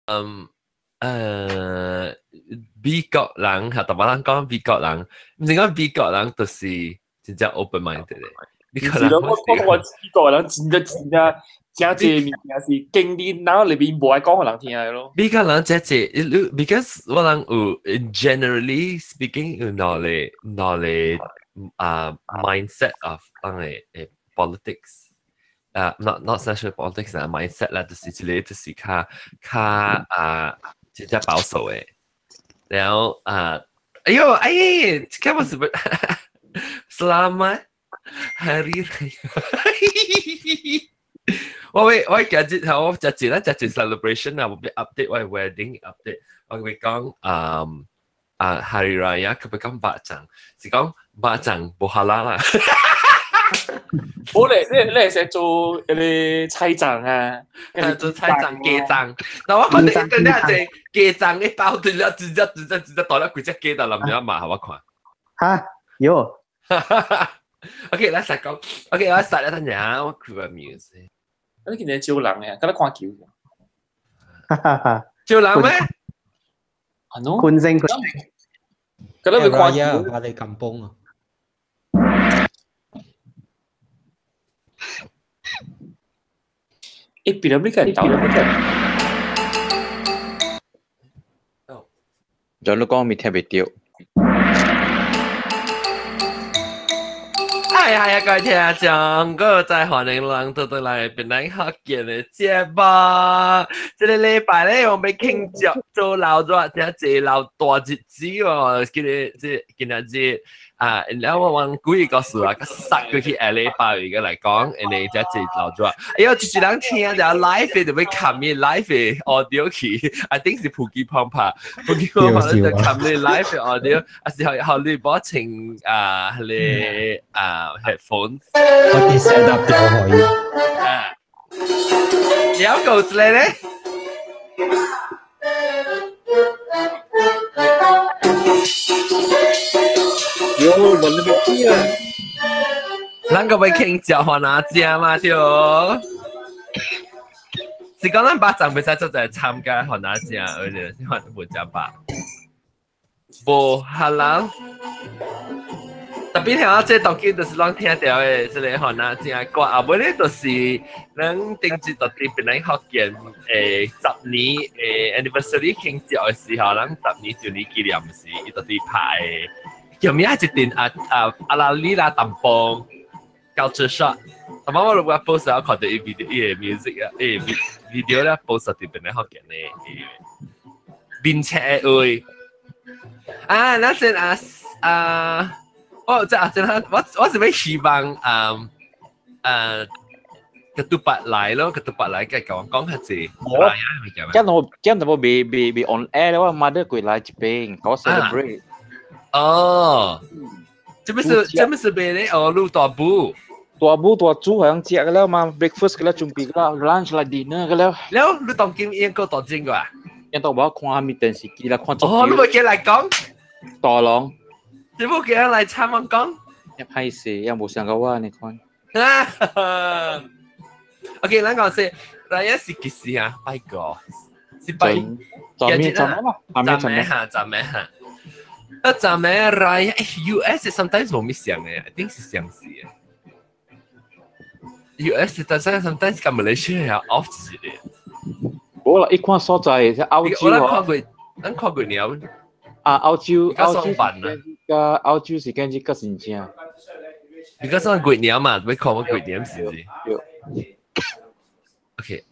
嗯美國人嚇，台灣人講美國人，毋是講美國人就是真正 open minded 的。美國人我我美國人真正真正真濟物件是經歷腦裏邊無愛講予人聽的咯。美國人真濟，because 我人有 generally speaking 有兩個啊 mindset of 人的politics。啊，not necessarily politics 啊，mindset 啦，就是一個就是較較啊，真正保守的。然後啊，哎呦，哎，這個是不？Selamat Hari Raya。我會我今日我食一咱食一 celebration 啊，我欲 update 我 wedding update，我會講啊 Hari Raya，佢會講肉粽，是講肉粽無 halal 啦。冇咧，你會使做嗰個菜粽啊，做菜粽雞粽。嗱我看到一個咧隻雞粽一包對了，直接直接直接倒了幾隻雞到林了嘛，好我看。哈，有。 OK，來實講，OK，我實一等陣，我開個 music。你今日招人嘅，敢若看球。哈哈哈。招人咩？係喏。坤聲坤。敢若欲看球。我哋咁崩啊！欸，別人你個人鬥。就你講咪聽袂著。係係啊，各位聽眾，閣再歡迎人倒轉來檳榔福建的節目。這个禮拜咧，我們慶祝做老熱，真濟老大日子哦。今日這今仔日啊，然後我往幾個故事啊，塞過去下禮拜二個來講，因為這濟老熱。哎喲，就是人聽著 live 就欲冚伊 live audio 去，I think 是普吉胖胖，普吉胖胖就冚你 live audio，啊是予你無穿啊，彼个啊 headphones。我啲 set up 掉可以。啊，了夠一个咧。喲，問你欲啊？咱閣欲傾食番仔食嘛對？是講咱肉粽袂使做在參加番仔食，而且是番無食飽。無 halal。特別聽到這當今就是攏聽著的這个番仔食歌，後尾咧就是咱頂日特別檳榔福建10年anniversary 慶祝的時候，咱10年周年紀念時，伊特別拍的叫咩一陣啊啊阿拉里拉淡薄 culture shock。阿媽我如果 post 我看著伊 video 伊的 music 啊，伊 video 咧 post 佇檳榔福建的面冊的位。啊，那先啊啊！我這啊，真係我是欲希望啊ketupat 來咯，ketupat 來嘅講講較濟。我今我今就冇未未未 on air 咧，我 mother 過來這邊搞 celebrate。哦，這不是賣咧？哦，滷大補。大母大煮好像食了嘛，breakfast 個了準備了，lunch 啦 dinner 個了。了，你當今應該大整個啊？應當無看啥物電視機啦，看足球。哦，你無記來講？大龍。你無記得來參我講？一歹勢，也無想過我按呢款。 OK，咱講說，咱也是幾時啊？拜個，是拜。昨暝昨暝啦，昨暝哈，昨暝哈。啊，昨暝來，US sometimes 無咪相的，I think 是相似的。US 但是 sometimes 佮 Malaysia 也 off 一个。無啦，伊看所在是澳洲。我咱看過，咱看過了。啊，澳洲，澳洲佮澳洲時間是較新正。你講算過年嘛？欲看我過年是毋是？OK，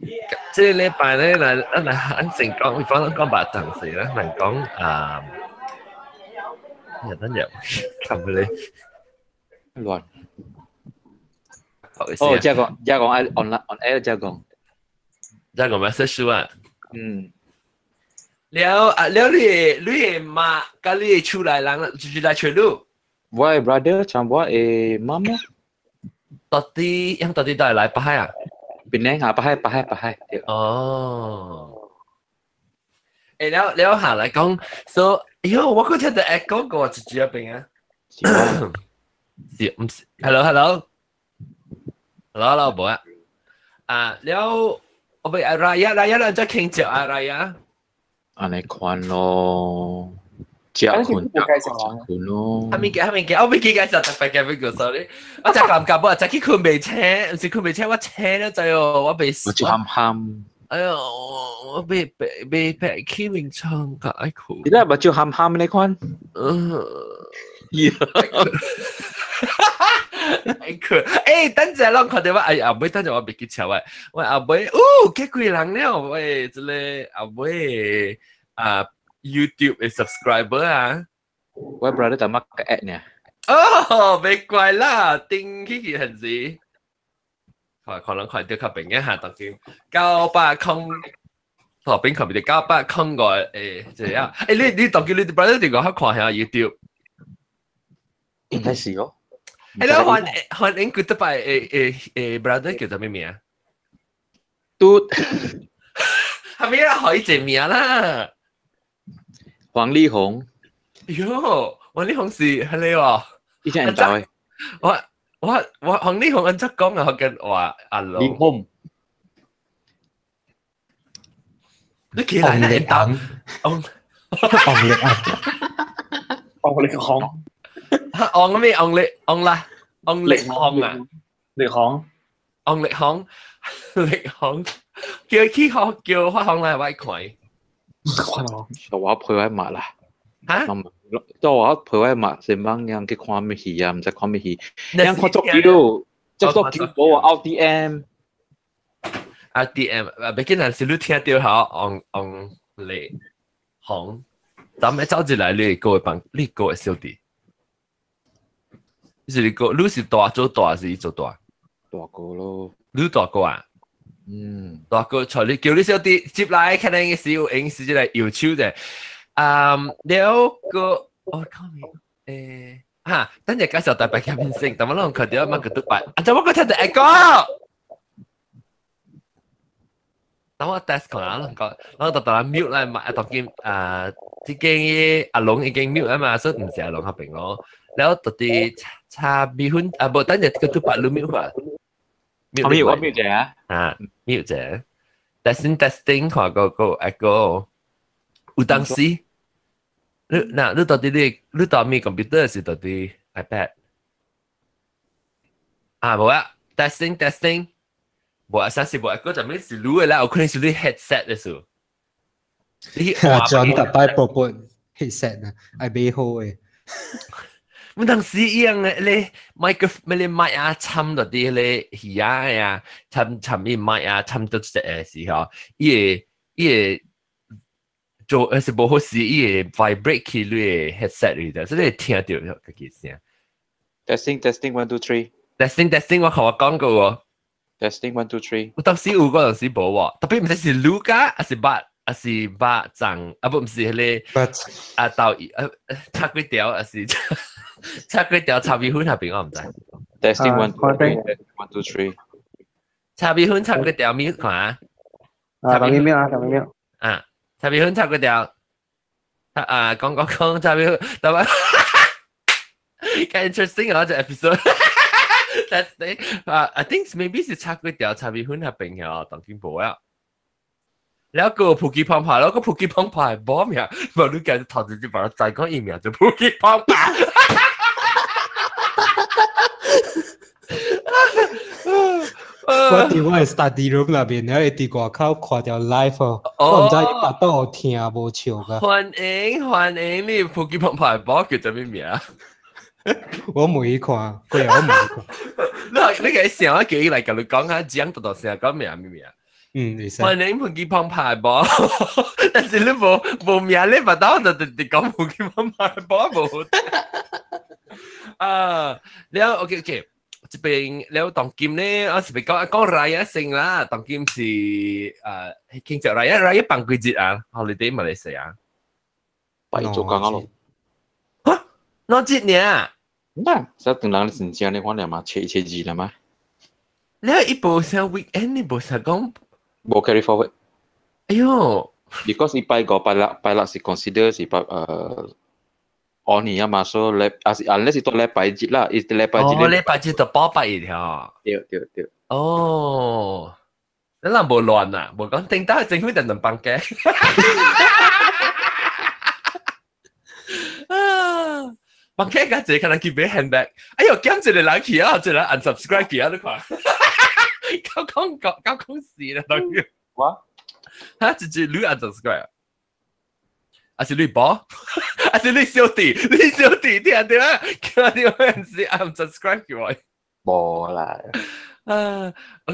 這个禮拜咧，來咱來咱先講，反正講肉粽先啦，來講啊，等陣冚你亂。哦，這個這個愛 on on air 這個，這個 message 啊。嗯。了啊，了你的媽佮你的厝內人就是來揣你。我的 brother 全部的媽媽。到底樣到底都係來北海啊？檳榔啊，北海北海北海。哦。欸，了了下來講，so，哎喲，我閣聽著 echo 過一句邊啊。是毋是？Hello，hello，hello，hello，無啊。啊，了，我俾阿 Raya Raya 咱再傾住阿 Raya。按呢款咯，食困食困咯。哈物件哈物件，我未記介紹特別嘅俾個 sorry。我食感覺無，食去困袂醒，毋是困袂醒，我醒了就喲，我袂。我就含含。哎喲，我被被被被去眠床較愛困。你咧目睭含含呢款？嗯。愛困。等陣攏看到我，哎後尾等陣我袂記笑喂，我後尾，哦，幾幾人了，喂，這個後尾啊 YouTube 的 subscriber 啊。我 brother 就乜個 add 呢？哦，別怪啦，頂起去很時。可能看到較平嘅下，當今900空，頭邊看唔到900空個這樣。你當今你 brother 這個較看下 YouTube？應該是哦。你歡歡迎佢得拜brother 叫做咩名？嘟，係咪啊？可以這名啦。黃麗紅。喲，黃麗紅是係你喎。以前唔知。我黃麗紅按怎講啊？我跟話阿龍。麗紅。你起來啦，你答。黃力啊！黃力紅。黃咩？黃力黃啦，黃力紅啊！力紅，黃力紅，力紅，叫去學叫發紅來我看。發紅。我陪我媽啦。嚇？都我陪我媽先幫人去看咩戲啊？毋知看咩戲。人看足球，即足球無 RDM。 RDM 啊，別緊人是你聽到吼，黃黃力紅，咱們走進來你個幫你個小弟。是你個，你是大做大是伊做大？大哥咯。你大哥啊？嗯。大哥，帶你叫你小弟接來，可能是有影是這個右手的。了個，我靠你，哈，等陣介紹大白嘉賓先，但我攏看到乜個獨白，啊，就我個聽到一個。等我 test 看下，攏講，攏特特 mute 啦嘛，當今啊，這間阿龍已經 mute 啊嘛，所以毋是阿龍嗰邊咯。然後特啲炒米粉啊，無等陣個獨白你 mute 嘛？我 mute 我 mute 者啊。啊，mute 者。testing testing 看個個一個有當時，你嗱你到底你到咪 computer 是到底 iPad？啊，無啊，testing testing。無啊，啥是無啊，嗰陣咩是你的啦，有可能是你 headset 的數。你轉特擺 propose headset 啊，愛買好的。我當時一樣的，你麥克咩你麥啊，參到啲咧耳啊呀，參參伊麥啊，參到這個時候，伊會伊會做是無好勢，伊會 vibrate 去你的 headset 裏頭，所以你聽到個幾聲。 Testing testing one two three。 Testing testing，我同我講過喎。 Testing one two three。我當時有嗰陣時無喎，特別毋知是盧家，還是八，還是八張，啊不，毋是彼個啊豆啊插幾條，還是插幾條炒米粉那邊我毋知。 Testing one two three one two three。炒米粉插幾條米看啊？啊，等一秒啊，等一秒。啊，炒米粉插幾條？啊，講講講炒米粉，但係較 interesting 啊，這 episode。That's the 啊，I think maybe 是插幾條炒米粉那邊嘅，當今無啊。了個普吉胖胖，了個普吉胖胖無名，無你家頭一日把它再講伊名就普吉胖胖。我佇我的 study room 內面，然後佇外口看著 live 哦，我毋知伊腹肚有聽無笑噶。歡迎歡迎，你普吉胖胖無叫做咩名？我無去看，過後我無去看。你你個想我叫伊來共你講下，講多多聲講名咩名？嗯，會使。歡迎普吉胖胖無，但是你無無名，你腹肚就直直講普吉胖胖無無。啊，了 OK OK。這邊了當今咧，我是咪講講 Raya 先啦？當今是慶祝 Raya Raya 放幾節啊？holiday 馬來西亞。拜做工啊咯。嚇？兩節爾？那，啥等人真正你看了嘛？切切字了嘛？你一無啥 weekend，你無啥講？無 carry forward。哎喲，because 伊拜五拜六拜六是 consider 是拜on 啊嘛，所以禮啊是 unless 是到禮拜日啦，伊禮拜日。哦，禮拜日就包拜一條。對對對。哦，咱人無亂啊，無講頂到政府就能放假。啊！放假個這可能去買 handbag，哎呦，減一個人去啊，一個人 unsubscribe 去啊，你看。搞講搞搞講事啦，當然。我嚇，直接你 unsubscribe 啊？還是你寶？還是你小弟？你小弟聽到啊？聽到是 unsubscribe 去我。無啦。啊，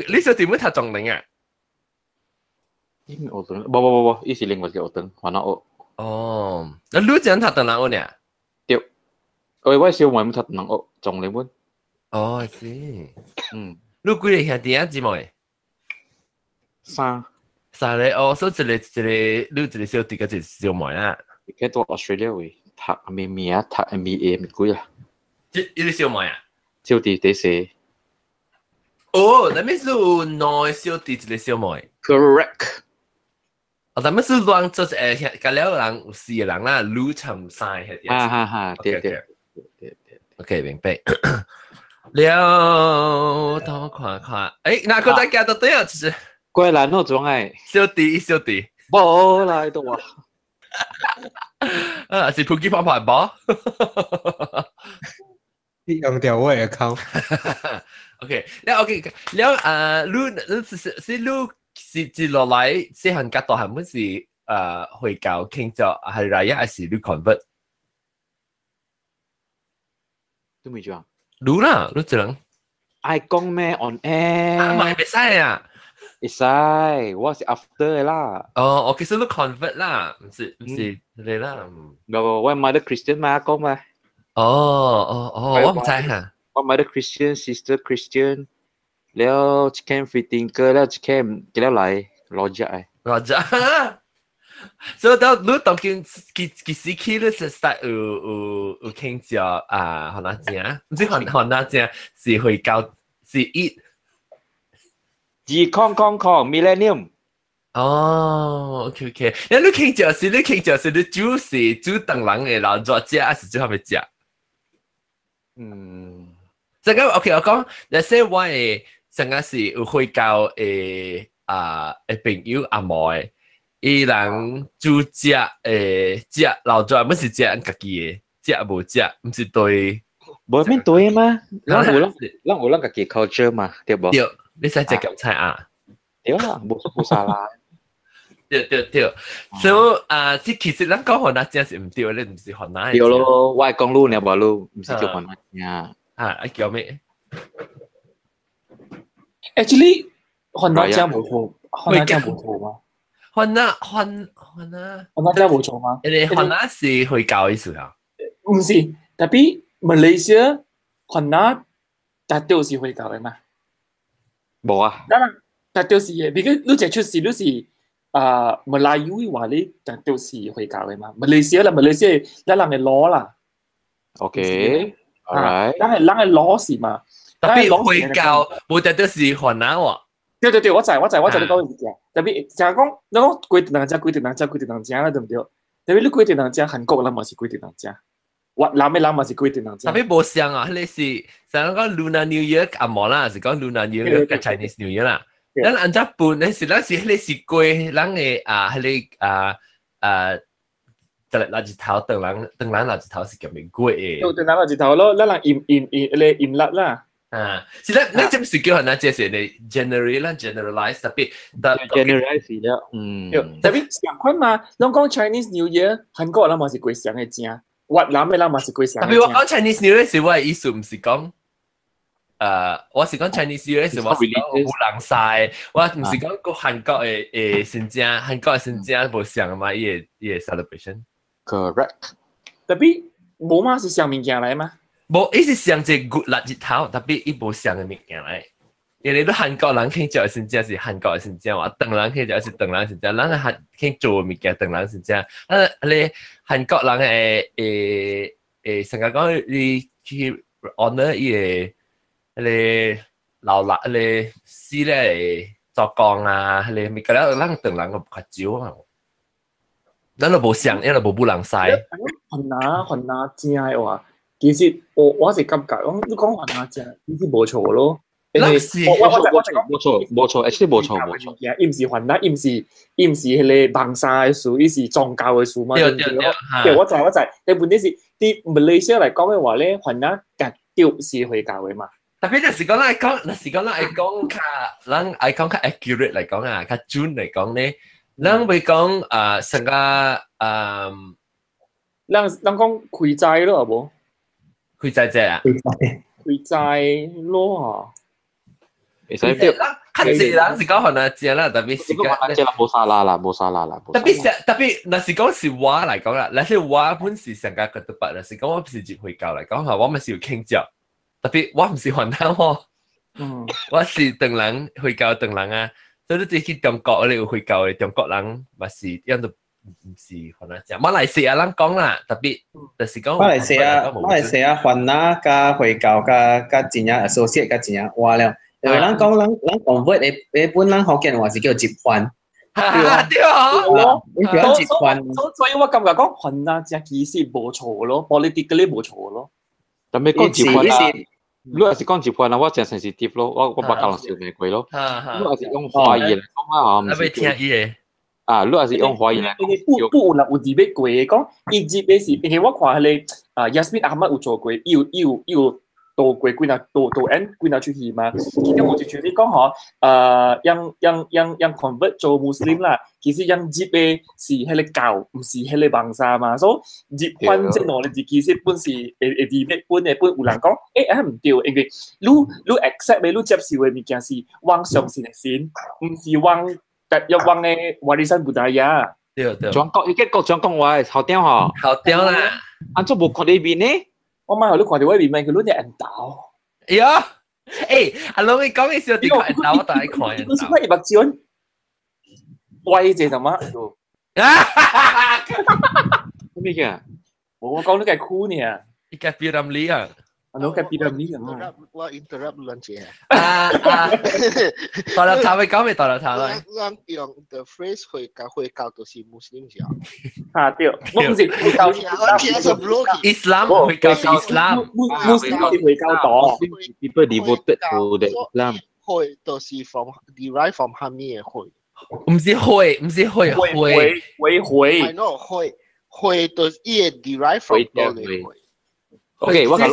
你小弟妹讀中齡啊？伊學堂，無無無無，伊是另外一個學堂，番仔學。哦，那你怎讀唐人學呢？對，我小妹妹讀唐人學，中齡本。哦，是。嗯。你幾個兄弟啊姊妹？三。三個哦，所以一個一個，你一個小弟，佮一個小妹啊。佢到 Australia 位讀咩咩啊？讀 MBA 咪幾啊？這一個小妹啊？小弟第四。哦，那邊是有兩個小弟，一個小妹。 Correct。啊，咱們是亂做誒，個了人有四個人啦，滷成三個。哈哈哈，對對對對。 OK，明白。了，等我看看，誒，那個再加到對啊，其實。過來喏，總愛。小弟，小弟。無啦，都話。啊，是普吉泡泡無？你用掉我的 account。 OK，了 OK，了啊，你你是是你是接落來細漢較大漢，本是回教傾教係來還是你 convert？都未做。你啦，你一人。愛講咩 on air？啊，咪袂使啊！會使，我是 after 的啦。哦，我其實你 convert 啦，毋是毋是你啦。無無，我 mother Christian 嘛，講嘛。哦哦哦，我毋知哈。我 mother Christian, sister Christian，了一間 free thinker，了一間幾了來 logic 的。 logic。所以到你當今幾幾時起你是 start 有有有傾教啊？番仔正，毋是番番仔正，是回教是一。 2000 Millennium。哦，OK OK，那你傾教是你傾教是你煮是煮唐人的老做食，還是煮啥物食？嗯，這個 OK，我講，let's say 我的上個是有回教的啊的朋友阿嬷的，伊人煮食的食老做，毋是食咱家己的，食無食，毋是對，無免對嗎？咱有咱咱有咱家己 culture 嘛，對無？對，你使食鹹菜啊？對啦，無無沙拉。對對對，所以啊，這其實咱講番仔正是毋對，你毋是番仔。對咯，我係講你爾無你，毋是叫番仔正。啊，叫咩？Actually，番仔正無錯，番仔正無錯嗎？番仔番番仔，番仔正無錯嗎？因為番仔是回教意思啊？毋是，特別馬來西亞番仔絕對是回教的嘛？無啊。當然，絕對是的，because 你一出世你是啊馬來語話你絕對是回教的嘛？馬來西亞啦，馬來西亞咱人的 law 啦。 OK，alright。咱係咱的 law 是嘛？特別回教無絕對是番仔喎。對對對，我知我知我知你講的物件。特別誠講，你講規定人食，規定人食，規定人食啦，對毋對？特別你規定人食，韓國人嘛是規定人食，越南的人嘛是規定人食。特別無相啊，彼個是像講 Lunar New Year 阿無啦，是講 Lunar New Year 佮 Chinese New Year 啦。咱按怎分？咱是咱是彼個是過人的啊，彼個啊啊，就來臘日頭，唐人唐人臘日頭是叫咩過的？對，唐人臘日頭咯，咱人陰陰陰彼個陰曆啦。啊，是咱咱這毋是叫番仔這是呢 generally 咱 generalize 特別 generalize 了，嗯。對，特別相款嘛，攏講 Chinese New Year，韓國人嘛是過相的正，越南的人嘛是過相的特別我講 Chinese New Year 是我的意思，毋是講。我是講 Chinese New Year 是我是講有人曬，我毋是講個韓國的的新正，韓國的新正無相嘛，伊的伊的 celebration。 Correct。特別無嘛是相物件來嗎？無，伊是相一個臘日頭，特別伊無相的物件來。因為你韓國人慶祝的新正是韓國的新正，話唐人慶祝是唐人新正，咱韓慶做的物件唐人新正。啊，你韓國人的誒誒，成日講你去 honor 伊的。彼個老辣，彼個死咧做工啊，彼個物件了，咱唐人個較少啊。咱都無相，因為無武人屎。番仔番仔正的話，其實我我是感覺，講你講番仔正，其實無錯咯。因為我無錯無錯，actually 無錯無錯。伊毋是番仔，伊毋是彼個 bangsa 的事，伊是宗教的事嘛。對對對，對，我知我知。但問題是，佇馬來西亞來講的話咧，番仔絕對是回教的嘛。特別就是講咱講，若是講咱愛講較，咱愛講較 accurate 來講啊，較準來講咧，咱會講啊，成個啊，咱講開齋咯，好無？開齋者啊？開齋咯啊！會使對，較濟人是講番仔食啦，特別是講食啦，無沙拉啦，無沙拉啦。特別是特別，若是講是我來講啦，若是我本是上家覺得白，若是講我是入回教來講，我嘛是有傾教。特別我毋是番仔吼，我是唐人回教唐人啊，所以你去中國你有回教的中國人，嘛是樣都毋是番仔食。馬來西亞人講啦，特別就是講馬來西亞番仔佮回教佮真正 associate 佮真正活了。因為咱講咱 convert 的的本咱福建話是叫入番，對啊，你叫入番。所以我感覺講番仔食其實無錯咯，politically 無錯咯。但係講入番啊，你若是講入番啊，我真 sensitive 咯，我捌教人笑玫瑰咯。你若是用華語來講啊，毋是聽伊的。啊，你若是用華語來講，不不有人有 debate 過的，講伊入的是，因為我看彼個啊，Yasmin Ahmad 有做過，伊有伊有伊有導過幾若導導演幾若出戲嘛。其中有一句你講吼，讓 convert 做穆斯林啦，其實讓入的是彼個教，毋是彼個 bangsa 嘛。所以入番這兩個字其實本是會 debate 本的，本有人講，欸，毋對，因為你 accept 的，你接受的物件是往相信的神，毋是往入往的 warisan budaya。對對。轉講，伊個國轉講話好屌吼。好屌啦！按怎無看你面呢？我媽予你看著我面，佢攏會緣投。哎呀，欸，阿龍你講嘅時候，點看緣投，我就愛看緣投。你是看伊目睭，歪者什麼？啊！咩嘅？我講你個哭呢？伊個 P. Ramlee 啊！我個 P. Ramlee 啊！我 interrupt 亂者。啊啊！大粒頭，你講咩大粒頭啦？咱用 the phrase 回教回教就是穆斯林教。啊對，我毋是回教。我聽是 Islam 回教是 Islam，穆斯林是回教徒。 People devoted to the Islam。回就是 from derive from 蝦米的回？毋是回，毋是回，回回回。 I know 回回就是伊會 derive from 佗裡回。 OK，我 OK，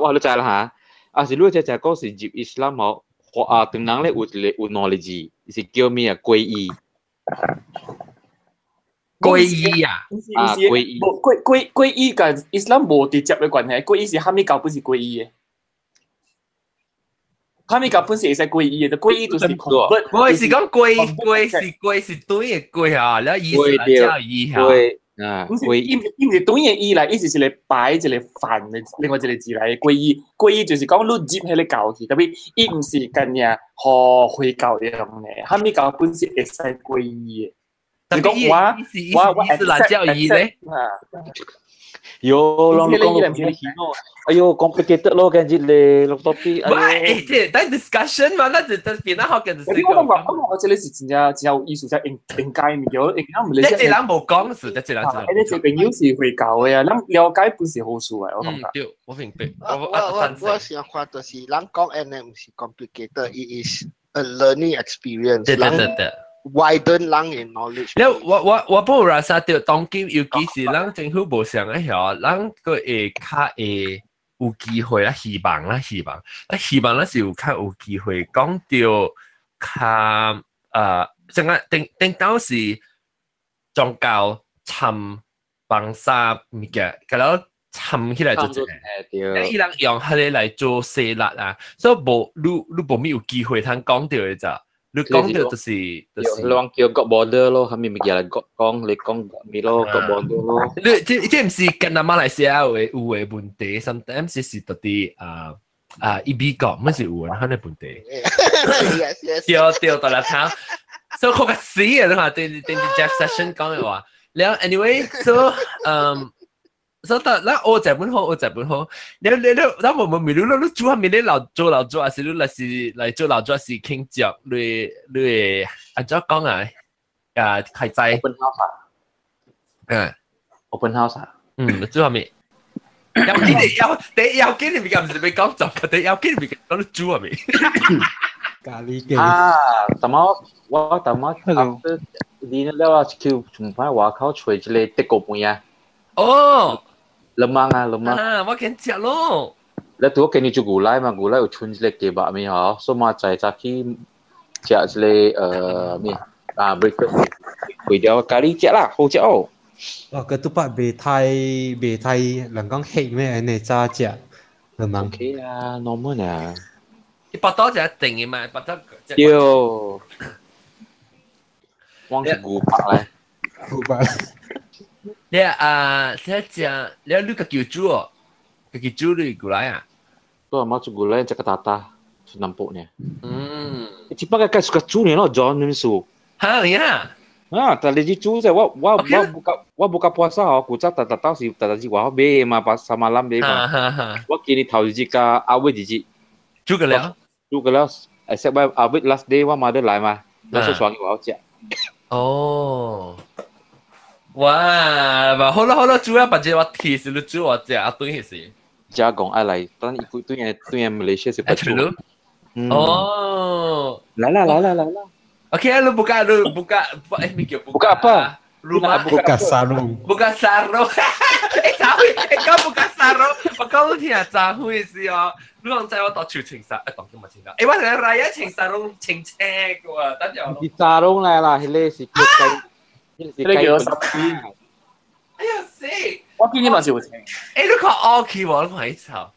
我都知啦嚇。啊是你這只講是入 Islam 吼，啊，唐人咧有一個有兩個字，是叫咩啊？皈依。皈依啊！啊，皈依。皈依佮 Islam 無直接的關係，皈依是蝦米教本是皈依的。蝦米教本是會使皈依的，皈依就是 convert。我是講歸歸是歸是對的歸啊，了意思來叫伊哈。啊，毋是，伊毋是短的伊來，伊是一個白一個泛的另外一個字來。皈依，皈依就是講你入彼個教去，特別伊毋是干爾予回教用的，蝦米教本是會使皈依的。是講我我伊斯蘭教義咧。喲，攏講哎喲，complicated 咯，感覺咧，落 topic。喂，這但 discussion 嘛，那就就變得好嘅就是。我感覺我感覺這個是真正真有意思，才應應該物件，應該毋是。這人無講是，這人。這個朋友是回教的啊，咱了解本是好事啊，我感覺。對，我明白。我想法就是，咱講按呢毋是 complicated，it is a learning experience。對對對對。 Widen 人的 knowledge。了我不如話到當今，尤其是咱政府無相的曉，咱個會較會有機會啦，希望啦，希望，啊希望咱是有較有機會講著較成個頂頂當是宗教參 bangsa 物件，佮了參起來做一個，伊人用彼個來做勢力啊，所以無你無咪有機會通講著的咋。你講到就是就是，你叫 God border 咯，係咪物件來講講你講咪咯，God border 咯。你這毋是干焦馬來西亞有的問題，sometimes 是到底啊啊伊美國乜是有的可能問題。 Yes. 對對，大家聽，所以確實死啊！你話對對 Jeff Sessions 講的話，了 anyway，so 所以咱學日本好，學日本好。你咱無無咪你你煮下面你老做老做，還是你來是來做老做是傾接？你會按怎講啊？啊，開齋。 Open house 啊。嗯，open house 啊。嗯，煮下面。要緊你要第要緊你咪唔是咪講就，第要緊你咪講你煮啊咪。咖喱雞啊，淡仔我淡仔 after 練了啊，去從翻外口揣一個德國飯啊。哦， lemang 啊 lemang。啊，我見食咯。你拄好今日做牛奶嘛，牛奶有剩一個雞肉面嗬，所以嘛在早去食一個咩啊 breakfast，為了咖喱食啦，好食哦。哦，個都捌袂太袂太，人講黑咩？按呢早食，lemang。 OK 啦，normal 啊。你巴肚就一定嘅嘛，巴肚。對，我是牛肉咧。牛肉。你啊，你食，你家己煮哦，家己煮你過來啊？都係冇做牛奶，食個大大，是南部呢。嗯。一般個計煮呢咯，John 你數。嚇呀！啊！但你煮就我我我buka puasa 哦，古早特特到時特特是外口買嘛，pasar malam 買嘛。我今年頭一日加阿尾一日煮個了，煮個了，except 我阿尾 last day 我媽都來嘛，我出床去外口食。哦。哇！好啦好啦，煮啊，別只我提示你煮我食啊，對是。加講愛來，等伊對對對馬來西亞是不煮。哦。來啦來啦來啦。 Okey, lu buka eh mikir buka, buka apa? Rumah buka sarung. Buka sarung. Eh, 早會，欸，講buka sarung，我講你聽早會是哦。你講知我到厝穿衫，欸，當今嘛穿衫。欸，我成日來一穿 sarung 穿青嘅喎，等陣。是 sarung 來啦，彼個是叫雞，彼個是叫什哎呀死！我見你嘛是有穿。欸，你看 OK 無？你看伊頭，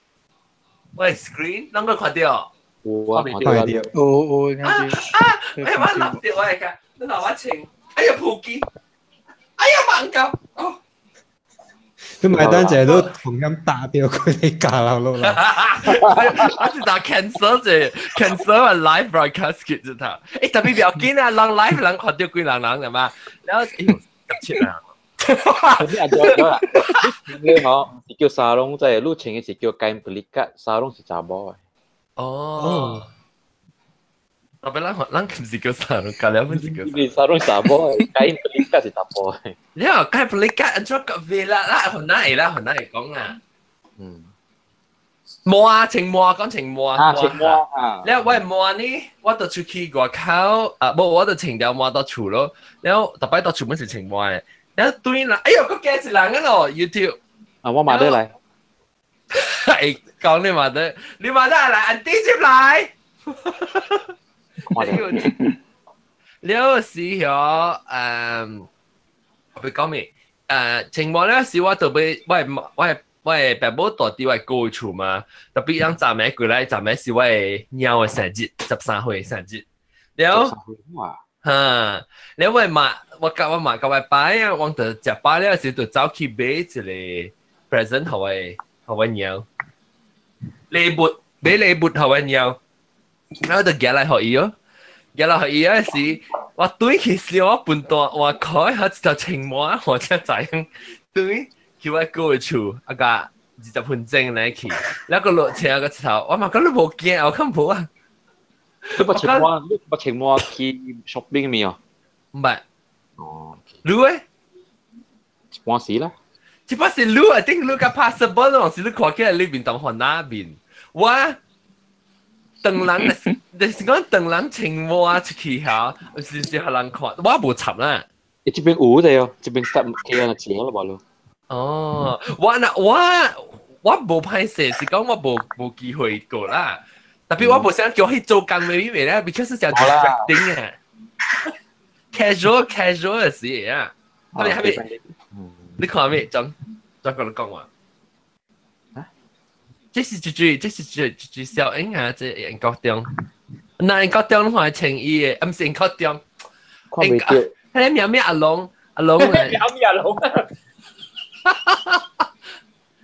我 screen，啷個看到？有啊，看到。有有，啊啊！哎，我諗到我嚟㗎，你攞我穿，哎呀普機，哎呀猛狗，哦！你買單就係都同音打掉佢哋架樓咯啦。我是打 cancel 啫，cancel 個 live broadcast 嘅啫頭。欸，特別不要緊啊，人 live 人看到幾人人係嘛？然後哎呦，十七人。你阿咗啦，你嗬是叫沙龍，即係你穿嘅是叫 kain pelikat，沙龍是查某嘅。哦。特別咱咱唔是叫沙龍，隔兩分是叫。你沙龍查某，kain pelikat 是查埔嘅。你話 kain pelikat 按怎個別啦？啦，好難啦，好難講啊。嗯。摸穿摸講穿摸。啊，穿摸啊。了我摸呢，我就出去外口啊，無我就穿條摸到厝咯。了特別到厝本是穿摸嘅。了對啦，哎呦，個驚一人啊咯，YouTube。啊，我馬得來。係講你馬得，你馬得來，安弟入來。了時候，我要講咩？情況咧時我特別，我係爸母住佇我哥厝嘛，特別人昨暝過來，昨暝是我的貓的生日，13歲生日。了，哈，了我媽，我甲我媽甲我爸啊，我就食飽了時就走去買一個 present 予我貓，禮物買禮物予我貓，然後就寄來予伊哦。寄來予伊嗰時，我對其時我笨蛋，我開下一條青蛙，我才知影對去我哥的厝，啊個20分鐘來去，แล้ว個落車個頭，我嘛講你無驚，我看無啊。你捌穿襪，你捌穿襪去 shopping 未啊？毋捌。哦。你咧？一般時啦。一般是你啊，頂你較 possible 咯，是你看起來你面當番那面，我。當人就是講當人穿襪出去嚇，是是予人看，我無插啦。欸，這邊有的哦，這邊 start 企啊錢了無咯？哦，我若我無歹勢，是講我無機會過啦。特別我無想叫去做工的咪咧，because 是誠 distracting 啊。casual casual 的事啊，係咪係咪？你看咩？張張跟你講話。這是一句，這是一句小英啊，這英國中。那英國中你看穿伊的，毋是英國中。看袂著。彼個名咩阿龍，阿龍。名咩阿龍？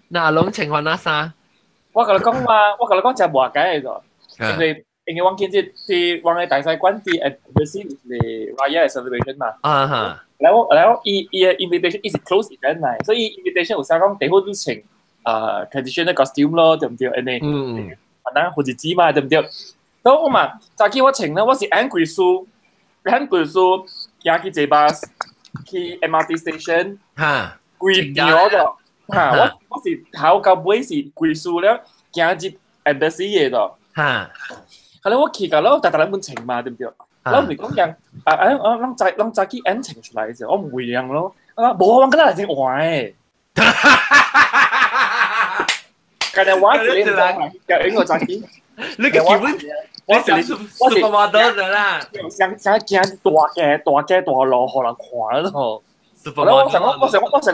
那阿龍穿番哪衫？我共你講嘛，我共你講誠無解的因為因為我見這佇我的大使館佇 embassy 是 Raya celebration 嘛。啊哈。然後然後伊伊的 invitation 伊是 close event 來，所以 invitation 有寫講地方你穿啊 traditional costume 咯，對毋對？按呢，反正好日子嘛，對毋對？然後我嘛，早起我穿咧，我是按規數，按規數行去坐巴士，去 MRT station，哈，規場個，嚇，我是頭到尾是歸數了，行入 embassy 嘅咯。嚇，後來我去到了，逐逐人本情嘛，對唔對？我唔是講人啊啊啊！咱早去演情出來嘅時候，我唔會樣咯。啊，無我敢若來先換的。今日我一個人，就應該早去。你個基本，我是我是 supermodel 啦。想想行大街大街大路，予人看咯。我想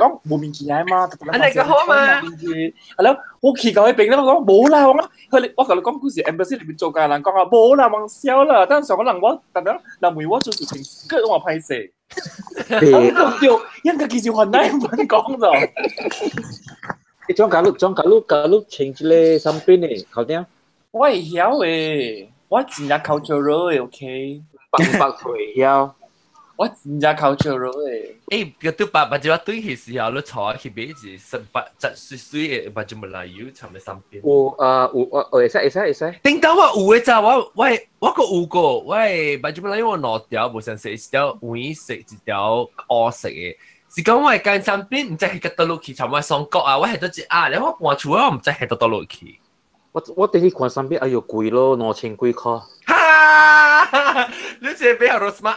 講無物件嘛，啊你個好嘛？係咯，我去到彼邊咧，我講無啦，我講佢我共你講故事，embassy 裏面做工人講啊，無啦，忘笑啦，但上個人我，特別人問我做事情，佢我歹勢。我講對，應該其實還難講咗。你裝假如穿這个衫邊的，頭頂。我會曉的，我真正 cultural 的，OK。百百會曉。我真正 cultural 的。欸，個對白，把這對去時候，你坐去買是十八十歲歲的，把這麼來油，差唔多三邊。有啊，有啊，會使會使會使。頂到我有的咋，我閣有過，我的把這麼來油我兩條無相色，一條黃色，一條烏色的。是講我的間衫邊，毋知係個倒落去，像我雙角啊，我係倒一啊，然後我搬厝我毋知係倒倒落去。我第一看衫邊，哎喲貴咯，2000幾塊。哈！你這邊有 Rosmah？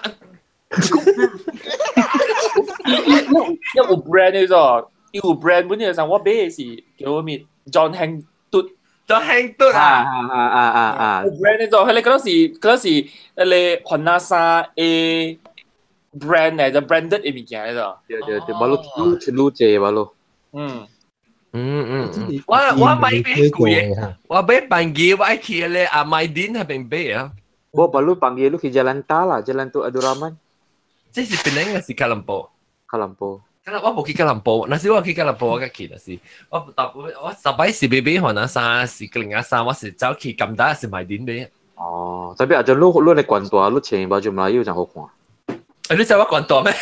一有 brand 呢個，有 brand 本嚟上我買的是叫咩 John Heng 嘟，John Heng 嘟啊！啊啊啊啊！有 brand 呢個，佢哋嗰時嗰個雲南衫的 brand 嚟，就 branded 的物件嚟個。對對對，無你愈愈濟無咯。嗯。嗯嗯，我買買貴的，我買飯機，我愛去咧阿麥丁那邊買啊。我baru panggil lu ke Jalan Ta lah, Jalan Tu Abdul Rahman。這是檳城還是吉隆坡？吉隆坡。我無去吉隆坡，若是我去吉隆坡，我才去。若是我大我十擺是買買番仔衫，是格林仔衫，我是走去金達是麥丁買。哦，特別啊，就你你懸大，你穿包就馬來又真好看。欸，你知我懸大咩？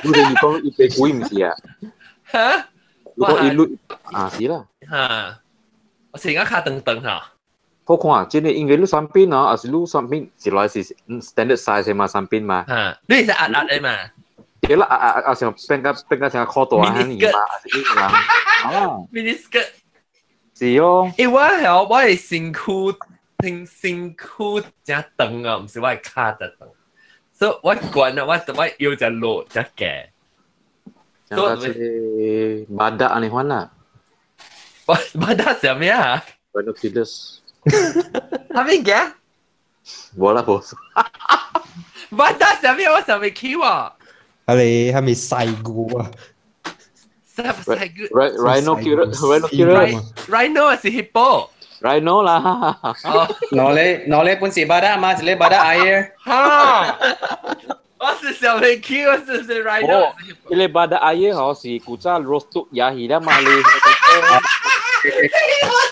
你你講伊白鬼毋是啊？哈？如果一路啊是啦。哈，我穿個較長長哈。好看，真的，因為你三邊啊，還是你三邊一來是 standard size 嘛，三邊嘛。哈，你是壓壓的嘛？對啦，壓壓壓像變個像褲大安尼嘛，還是嘛？啊，mini skirt。是哦。欸，我係我的身軀挺身軀真長啊，毋是我的跤真長，所以我懸啊，我腰真落真低。像個這個 badak 按呢款啦。 badak 是啥物啊？Binoculars。啥物件？無啦無。 badak 啥物？我想袂起喎。啊你係咪細個啊？細個。Rhino Rhino 是 hippo。 Rhino 啦。攞你本是 badak 嘛，一個 badak air。哈！我是想袂起，我是是 Rhino。這個 badak air 吼是古早 roast 也是啦嘛你。我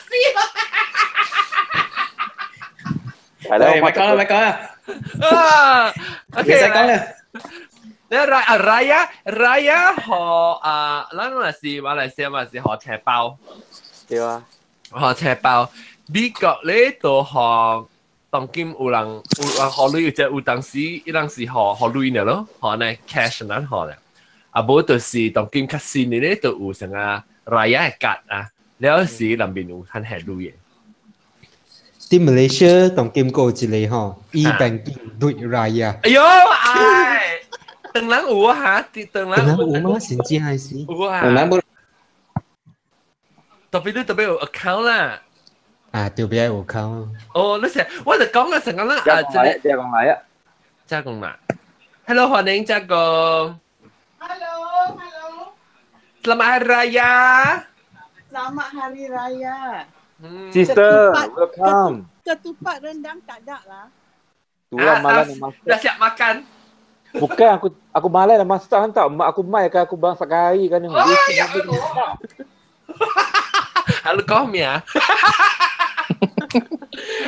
死啦！係啦，咪講啦，咪講啦。啊，OK，唔使講啦。你 Raya Raya 和啊，咱若是馬來西亞嘛是學車包，對啊，學車包。美國咧就學當今有人有人學鐳，就有當時伊人是學學鐳爾咯，學呢 cash 咱學咧。啊，無就是當今較新的咧，就有啥啊 Raya 的卡啊，了時內面有趁現鐳的。佇馬來西亞當今閣有一個吼，e-banking 對 Raya。哎喲，哎，當人有啊哈，當人有嗎？真正還是？有啊。當人無。特別你特別有 account 啦。啊，特別有 account。哦，你成，我就講啊，成個啦啊，這個加工來啊，加工啦。Hello，歡迎加工。 Hello，Hello。 Selamat Hari Raya. Selamat Hari Raya. Sister, welcome. Ketupat rendang tak ada lah. Itulah malam nak masak. Dah siap makan. Bukan aku malas nak masak tau. Mak aku mai kan aku masak air kan. Oh, ya Allah. Halo kau mi啊？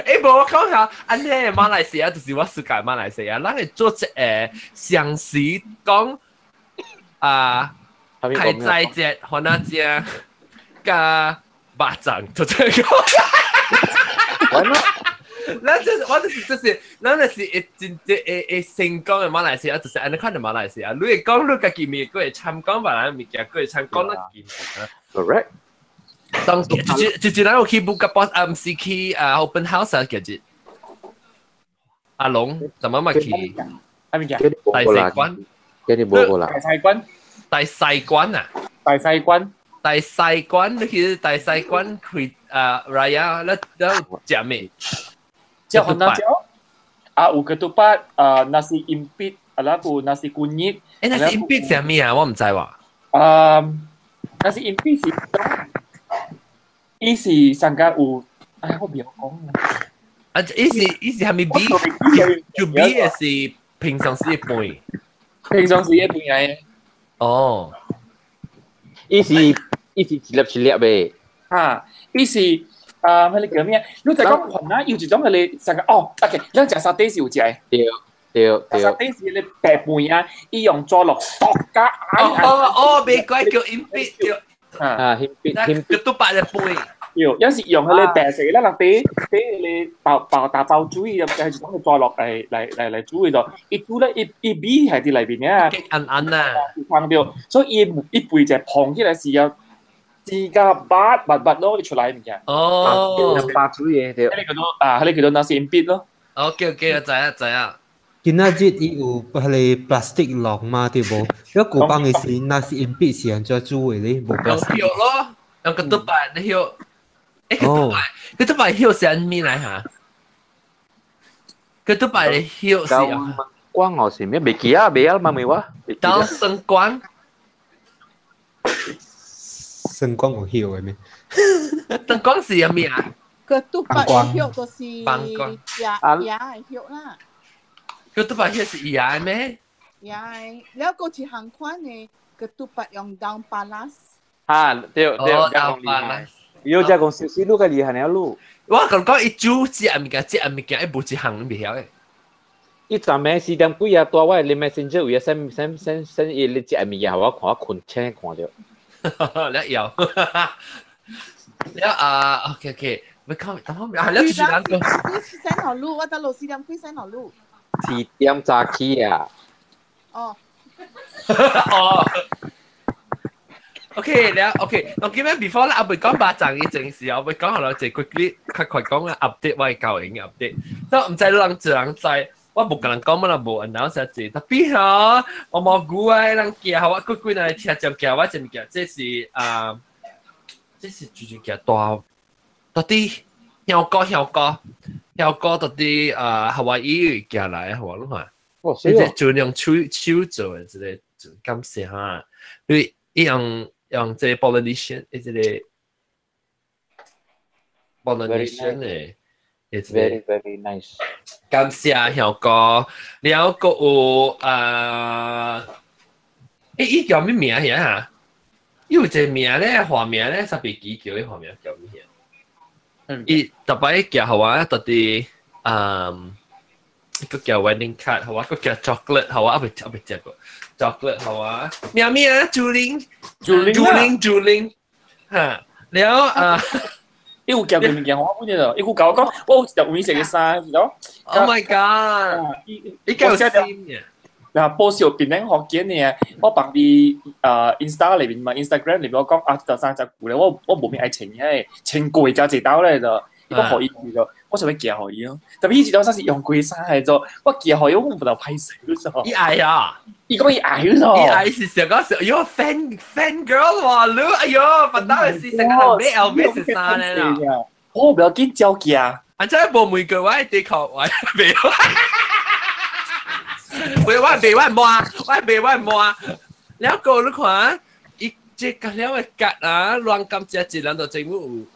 欸，無我講下，按呢馬來西亞就是我世界馬來西亞，咱會做一個相時講啊，開齋節、番仔食佮肉粽，就這個。咱這我就是就是，咱就是會真正會會成功的馬來西亞，就是按呢款的馬來西亞。你會講你家己物，閣會參講別人物件，閣會參講咱己物。Correct。當就咱有去 buka puasa 啊，毋是去啊 open house 啊，其實阿龍怎麼嘛去？係咪嘅？大細關，叫你無過啦。大細關，大細關啊！大細關，大細關，你去大細關開啊 Raya，你你食咩？食番仔椒啊，有 ketupat 啊，nasi impit，啊，那個 nasi kunyit。誒，nasi impit 食咩啊？我毋知喎。啊，nasi impit 是，伊是上家有，哎，我袂曉講。啊，伊是係咪 B？就 B 的是平常時的飯。平常時的飯來。哦。伊是一粒一粒的。啊，伊是啊，彼个叫咩？你就講雲啊，有一種彼个上個哦，OK，咱食沙嗲是有食的。對對對。沙嗲是彼个白飯啊，伊用豬肉剁甲哦哦哦，袂怪叫 impit 叫。啊，impit impit ketupat 的飯。對，有時用彼个白色，咱人底彼個包包打包水，就係一種豬肉來煮的咯。伊煮咧，伊味係佇內面啊。暗暗啊。香著，所以伊背脊膨起來時候，煎甲白白白咯，伊出來物件。哦，白水的對。彼个叫做啊，彼个叫做 nasi impit 咯。 OK OK，我知影知影。今仔日伊有彼个 plastic 籠嘛，對無？如果舊版的時，nasi impit 是按怎煮的咧？無用 plastic。葉咯，用 ketupat 的葉。誒，ketupat 葉是按咩來嚇？ketupat 的葉是光我是咩？袂記啊，袂曉嘛未我。當生光。生光有葉的咩？燈光是啥物啊？ ketupat 的葉就是飯椰椰的葉啦。 ketupat 葉是椰的咩？椰的，了閣一項款的 ketupat 用 daun palas。啊，對對，哦，daun palas。有只講小細路較厲害了路。我講講伊煮這物件，這物件伊無一項袂曉的。伊昨暝4點幾啊，帶我的 Messenger 位 send send send send 伊咧食物件，我看我睏醒看著。你要，了啊，OK OK，咪講，等我啊，你就是兩個。幾時醒落路？我等落4點幾醒落路。 4點早起啊。哦。哦。OK，了 OK，我記得 before 咧，阿未講巴掌以前時候，我講下來就 quickly 較快講啊 update 我的教營 update，都毋知人一人知，我無共人講，我啦無 announce 一特別吼，我無估啊，人寄予我幾幾人聽眾寄我一物件，這是啊，這是最近寄大，到底香港香港香港到底啊夏威夷寄來，我攏看，這個盡用手手做的這個感謝哈，因為伊用。用這個 Polynesian，這個 Polynesian 的， It's very very nice。感謝香哥，了閣有啊，欸，伊叫咩名呀？伊有一個名咧，花名咧，特別記叫伊花名叫咩？伊特擺寄予我，到底嗯，個叫 wedding card，予我，個叫 chocolate，予我，啊未啊未食過。chocolate 好啊，咩咩啊，朱玲，朱玲，朱玲，朱玲，嚇，了啊，伊有寄過物件，我本來伊有共我講，我有一條黃色的衫，是咯。 Oh my god！伊夠新嘅。嗱，報小變緊學見嘅，我放佇啊 Insta 裏面嘛，Instagram 裏面我講啊，這條衫真舊咧，我無咩愛穿嘅，穿過才一道咧就，伊講予伊就，我想欲寄予伊咯。特別伊這條衫是用過衫來做，我寄予伊，我毋知歹勢咗。伊愛啊！伊講伊愛咗。伊愛是想講是，哎喲 fan fan girl 喎，你哎喲，反倒是成個人買 LV 衫咧啦。我不要緊照寄。啊，真係無每個我的確我袂。喂，我袂我摸，我袂我摸。了個你看，伊這個了的格啊，亂感覺一人就政府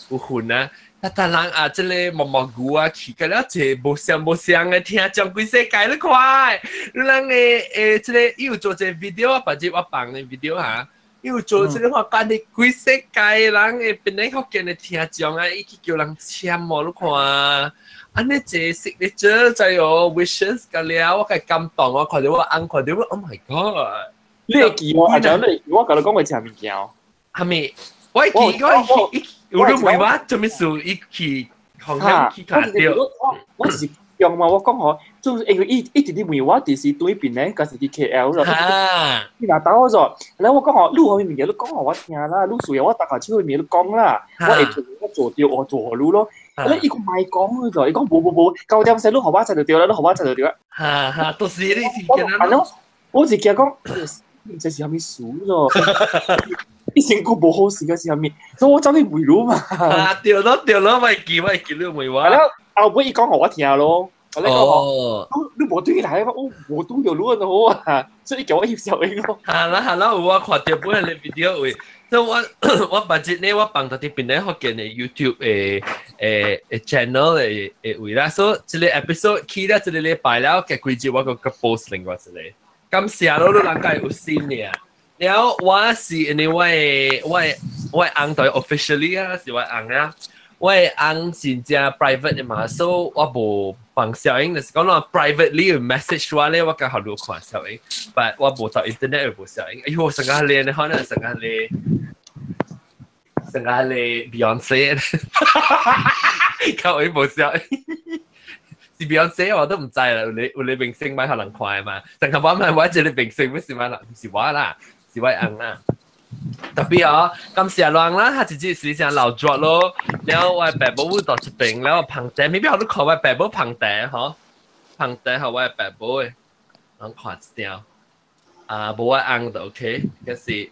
有份啊。啊，但人啊，這個毛毛菇啊，去個了一個無相無相的聽將規世界你看，你人的這個伊有做一個 video 啊，別日我放的 video 哈，伊有做這個話，講你規世界人的檳榔福建的聽眾啊，伊去叫人簽哦，你看。按呢一個 signature 就有 wishes 個了，我較感動，我看著我翁看著我，Oh my god！你會記我？啊，就你我共你講過啥物件？係咪？我記我伊，有你問我做咩事？伊去紅險去卡掉。我是用嘛，我講嗬，就是因為伊一直啲問我，就是對邊咧，嗰是啲 KL 咯。你若打我咗，然後我講嗬，你有啥物物件你講予我聽啦，你需要我逐下手物件你講啦，我會做我做著我做予你咯。你伊個莫講咗，伊講無無無，9點先你予我知就對啦，你予我知就對啦。哈哈，都是你是見啊。我是驚講，毋知是啥物事咯。伊身軀無好勢個是啥物，所以我走去問你嘛。啊，對咯對咯，我會記你問我。係啦，後尾伊講予我聽咯。哦，你無對來，我無對著你就好啊，所以叫我翕小影咯。係啦係啦，有我看著本個 video 位，所以我我捌日呢，我放到佇邊咧福建的 YouTube 的的的 channel 的的位啦，所以這個 episode 起了這個禮拜了，過幾日我閣閣 post 另外一個。感謝咯，你人家有心爾。然後我是因為我的我的我的翁對 officially 啊，是我的翁啊。我的翁真正 private 的嘛，所以我無放小影，就是講我 privately message 我咧，我較好你看小影，但我無到 internet 無小影。哎喲，成個咧，可能成個咧，成個咧 Beyonce，靠伊無小影，是 Beyonce 我都毋知啦，有咧有咧明星買予人看的嘛，成個我問我一個明星不是嘛，毋是我啦，是我翁啦。特別哦，感謝人啦，他直接是成老作咯。然後我爸母到這邊，然後捧茶，未必好你看我爸母捧茶吼，捧茶予我爸母的，人看一點。啊，無我翁就 OK，可是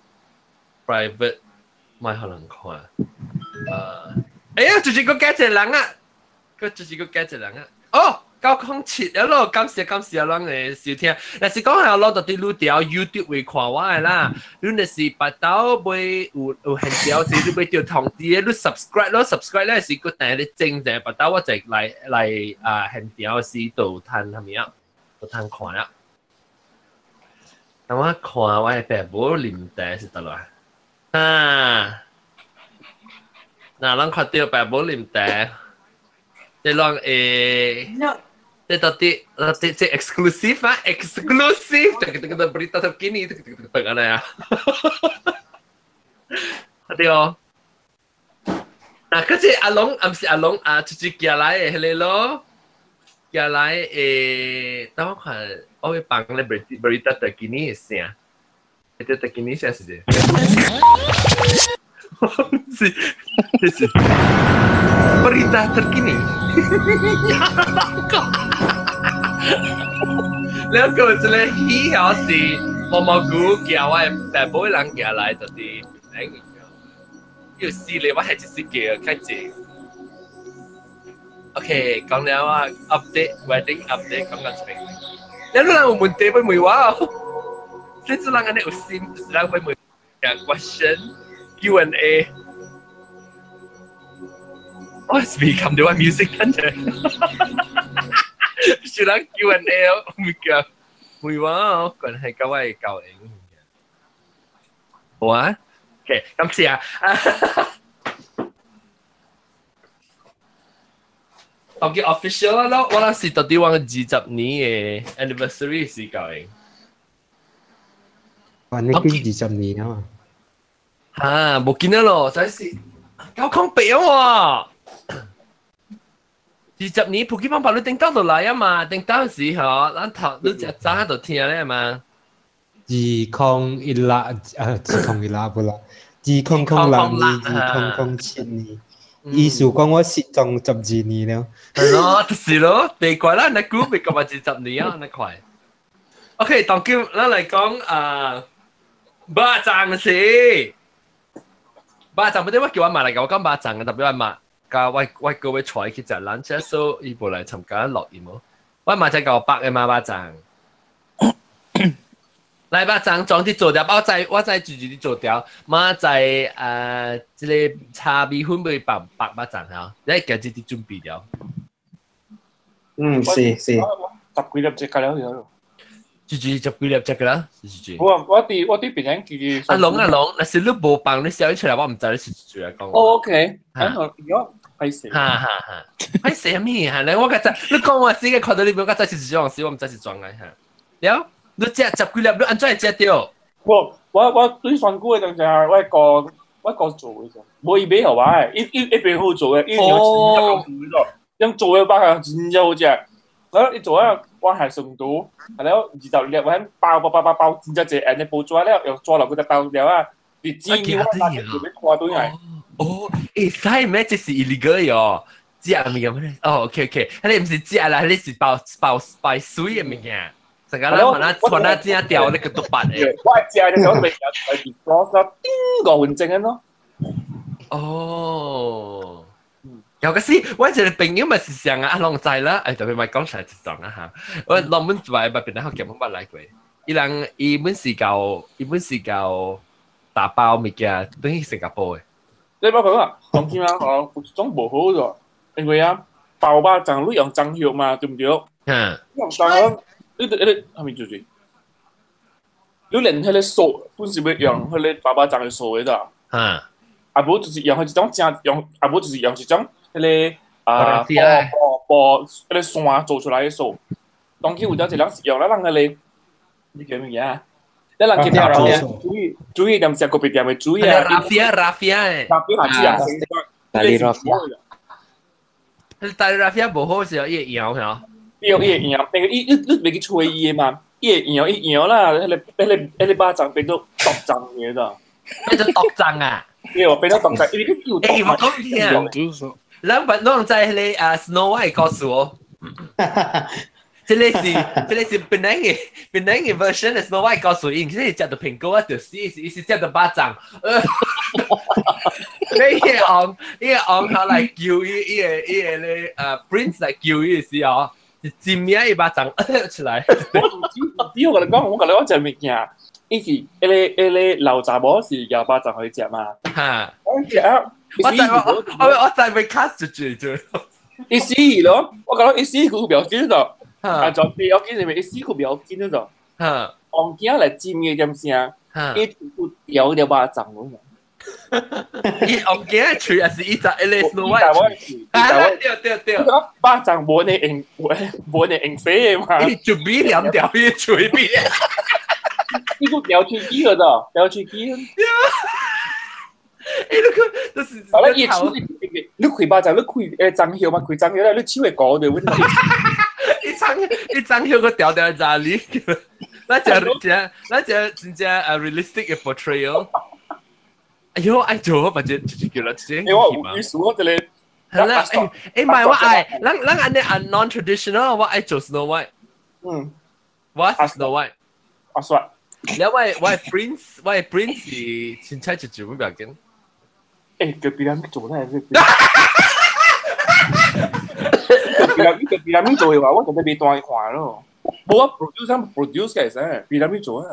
private 莫予人看。啊，哎呀，就是閣加一個人啊，閣就是閣加一個人啊，哦。907了咯，感謝感謝咱的收聽。若是講係攞到佇你條 YouTube 位看我的啦，你若是腹兜買有有現條時，你買著通知的，你 subscribe 咯，subscribe 咧是閣定咧整者，腹兜我就來來啊現條時就通啥物啊，就通看啦。等我看我的爸母啉茶是佗落啊？嗱，咱看著爸母啉茶，這攏會。這到底這這 exclusive 啊，exclusive，這個這個 berita terkini，這個這個這個啊，對哦。嗱，可是阿龍，毋是阿龍啊，就是寄來的彼個咯，寄來的，等我看，我會放咧 berita terkini 的聲，berita terkini 聲是這，是，這是 berita terkini。了個這個戲吼是毛毛菇寄我的爸母人寄來，就是，有四個我係一時叫較濟。OK，講了啊，update wedding update 講緊這邊。你人有問題欲問我？這次人按呢有心，就是人欲問 question Q&A。我是未看著我 music 等者，是人 Q&A 哦，唔叫問我關係佮我的交應。好啊，OK，感謝啊。當佢 official 啦咯，我那是到底我20年的 anniversary 時交應。哇！你經20年啊嘛？啊，無見得咯，真是908啊！20年普吉方法你頂到就來啊嘛，頂到時吼，咱頭你食早就聽咧嘛。2016啊，2016不啦，2006年，2007年，意思講我失蹤12年了。係咯，就是咯，別怪啦，你估別講話20年啊，你快。OK，當今咱來講啊，肉粽是肉粽，不對，我叫我媽來共我講肉粽嘅，特別我媽。佮我我哥欲帶去食 lunch，所以伊無來參加錄音哦。我媽才共我縛的嘛肉粽，來肉粽裝佇做掉，我知我知住住佇做掉，媽在這個炒米粉欲縛縛肉粽吼，你家己佇準備了。嗯，是是。十幾粒隻了了。住住十幾粒隻啦，是是。我我佇我佇別人記。阿龍阿龍，若是你無放你寫出來，我毋知你是住來講。哦，OK。啊，如果歹勢。哈哈哈，歹勢咩？哈，你我較早，你講我死個看到你，我較早是裝死，我毋知是裝的哈。了，你食十幾粒，你按怎會食著？我我我對選舉的當時，我個我個做的啫，無伊買予我的，伊伊伊爸好做的，伊用真正做的，用做的肉真正好食。然後伊做啊，我係成都，然後20粒我喺包包包包包，真正濟按呢包抓了，又抓落嗰隻包了啊！你知你我拿住要看對嚟。哦，欸，使咩？這是 illegal 喲。食物件咩？哦，OK OK，你毋是食啦，你是包包擺水的物件。成個咱可能可能正掉那個毒品的。我食就我未食，係 defrost 啦，叮5分鐘咯。哦。有個是，我一個朋友嘛是上啊，阿龍知啦，哎，特別咪講出來一種啊嚇。我攏本來捌變得好夾，捌來過。伊人伊本是教，伊本是教打包物件，轉去新加坡的。你包括啊，講真啊，哦，有一種無好咗，因為啊，包肉粽你用樟葉嘛，對唔對？嗯。用樟葉，你你係咪就是？你連彼個素本是欲用彼個包肉粽的素的咋？嗯。啊無就是用彼一種正用，啊無就是用一種彼個啊布布彼個線做出來的素。當今有當一人是用咱人彼個，你叫物件？咱人今日注意注意點食個別店的注意啊。 Raffia raffia ，raffia 係啊，大力 raffia。大力 raffia 無好是伊會搖嚇。伊會搖，那個伊你你袂去吹伊的嘛？伊會搖伊搖啦，彼個肉粽變做毒粽嘅咋？變做毒粽啊！對，變做毒粽，因為佢有毒。欸，我講聽，咱捌攏知彼個啊 Snow White 故事哦。這個是檳城的 version 的 Snow White 故事，伊毋是食著蘋果啊，就死，伊是食著肉粽。你伊個王後來救伊，伊個咧prince 來救伊的時候，是真命伊肉粽出來。我我跟你講，我跟你講一個物件，伊是彼個老查某是咬肉粽予伊食嘛。哈。我食啊！我知被 cast 住住。伊死咯！我講伊死佢不要緊咯。啊！就不要緊，是咪？伊死佢不要緊咯。哈。王囝來占伊點聲，伊掉條肉粽咯。伊王囝的喙，還是伊就一個 Snow White？啊！對對對。肉粽無呢用，無呢用死的嘛。伊就比兩條伊喙邊。伊閣掉喙機了咋？掉喙機。欸，你看，就是。好啦，伊手，你開肉粽，你開樟葉嘛？開樟葉咧，你手會糊對。一張葉閣掉掉在裡，那只只那只真正啊 realistic 的 portrayal。哎呦，愛做，反正就是叫人這。欸，我有意思，我這裡。係啦，欸欸，唔係我愛，咱按呢按 non-traditional，我愛做 Snow White。嗯。我是 Snow White。阿帥。了我的 Prince 是凊彩一做，不要緊。欸，隔壁人做那是。隔壁人做的話，我就欲帶看咯。無啊，produce produce 嘅噻，比咱做啊。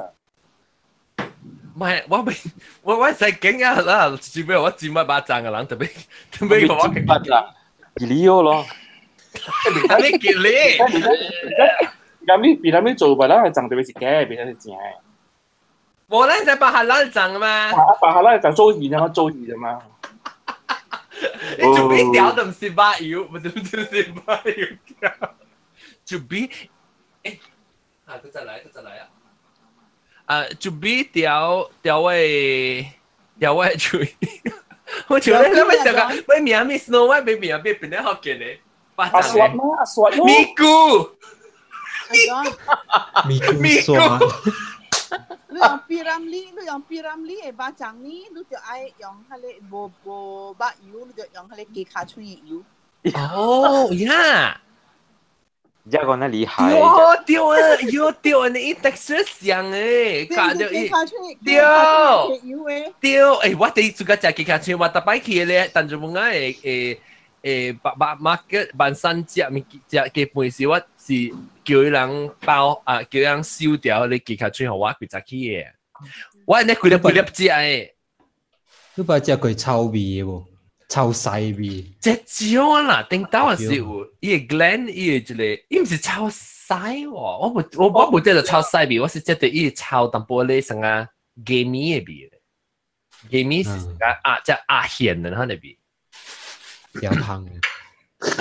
唔係，我未，我使驚啊啦！只不過我占乜把讚嘅人，特別特別我驚啦，吉利奧咯。你吉利？比咱咪做吧，咱係賺特別是假，比咱是正。無咱使巴哈拉賺嘛？啊，巴哈拉賺做魚嘛，做魚嘛。你準備掉都唔是把油，唔是就是把油掉。準備，欸，啊，閣再來，閣再來啊！啊，準備掉掉位掉位喙，我覺得你咪想講，咪名咪 Snow White 咪名咪變得好見咧，阿雪嘛，阿雪咯，咪咕，咪咕刷。你用 P. Ramlee，你用 P. Ramlee 的肉粽呢，你就愛用彼個無無肉油，你就用彼個雞跤喙的油。哦呀！這個那厲害。對對啊，喲對啊，你 texture 像誒，教到伊。對。對，欸，我第一次食雞跤喙，我逐擺去咧，但就問啊，會白白 market 萬山食物食雞飯時，我是叫伊人包啊，叫人收掉你雞跤喙，予我規早去的。我按呢規粒規粒食的。你捌食過臭味的無？臭屎味。這少啦，頂頭也是有，伊個 gland 伊個一個，伊毋是臭屎喎，我無食著臭屎味，我是食著伊臭淡薄咧啥啊雞米的味。雞米是啥啊？只阿蜆的那個味。比較香的。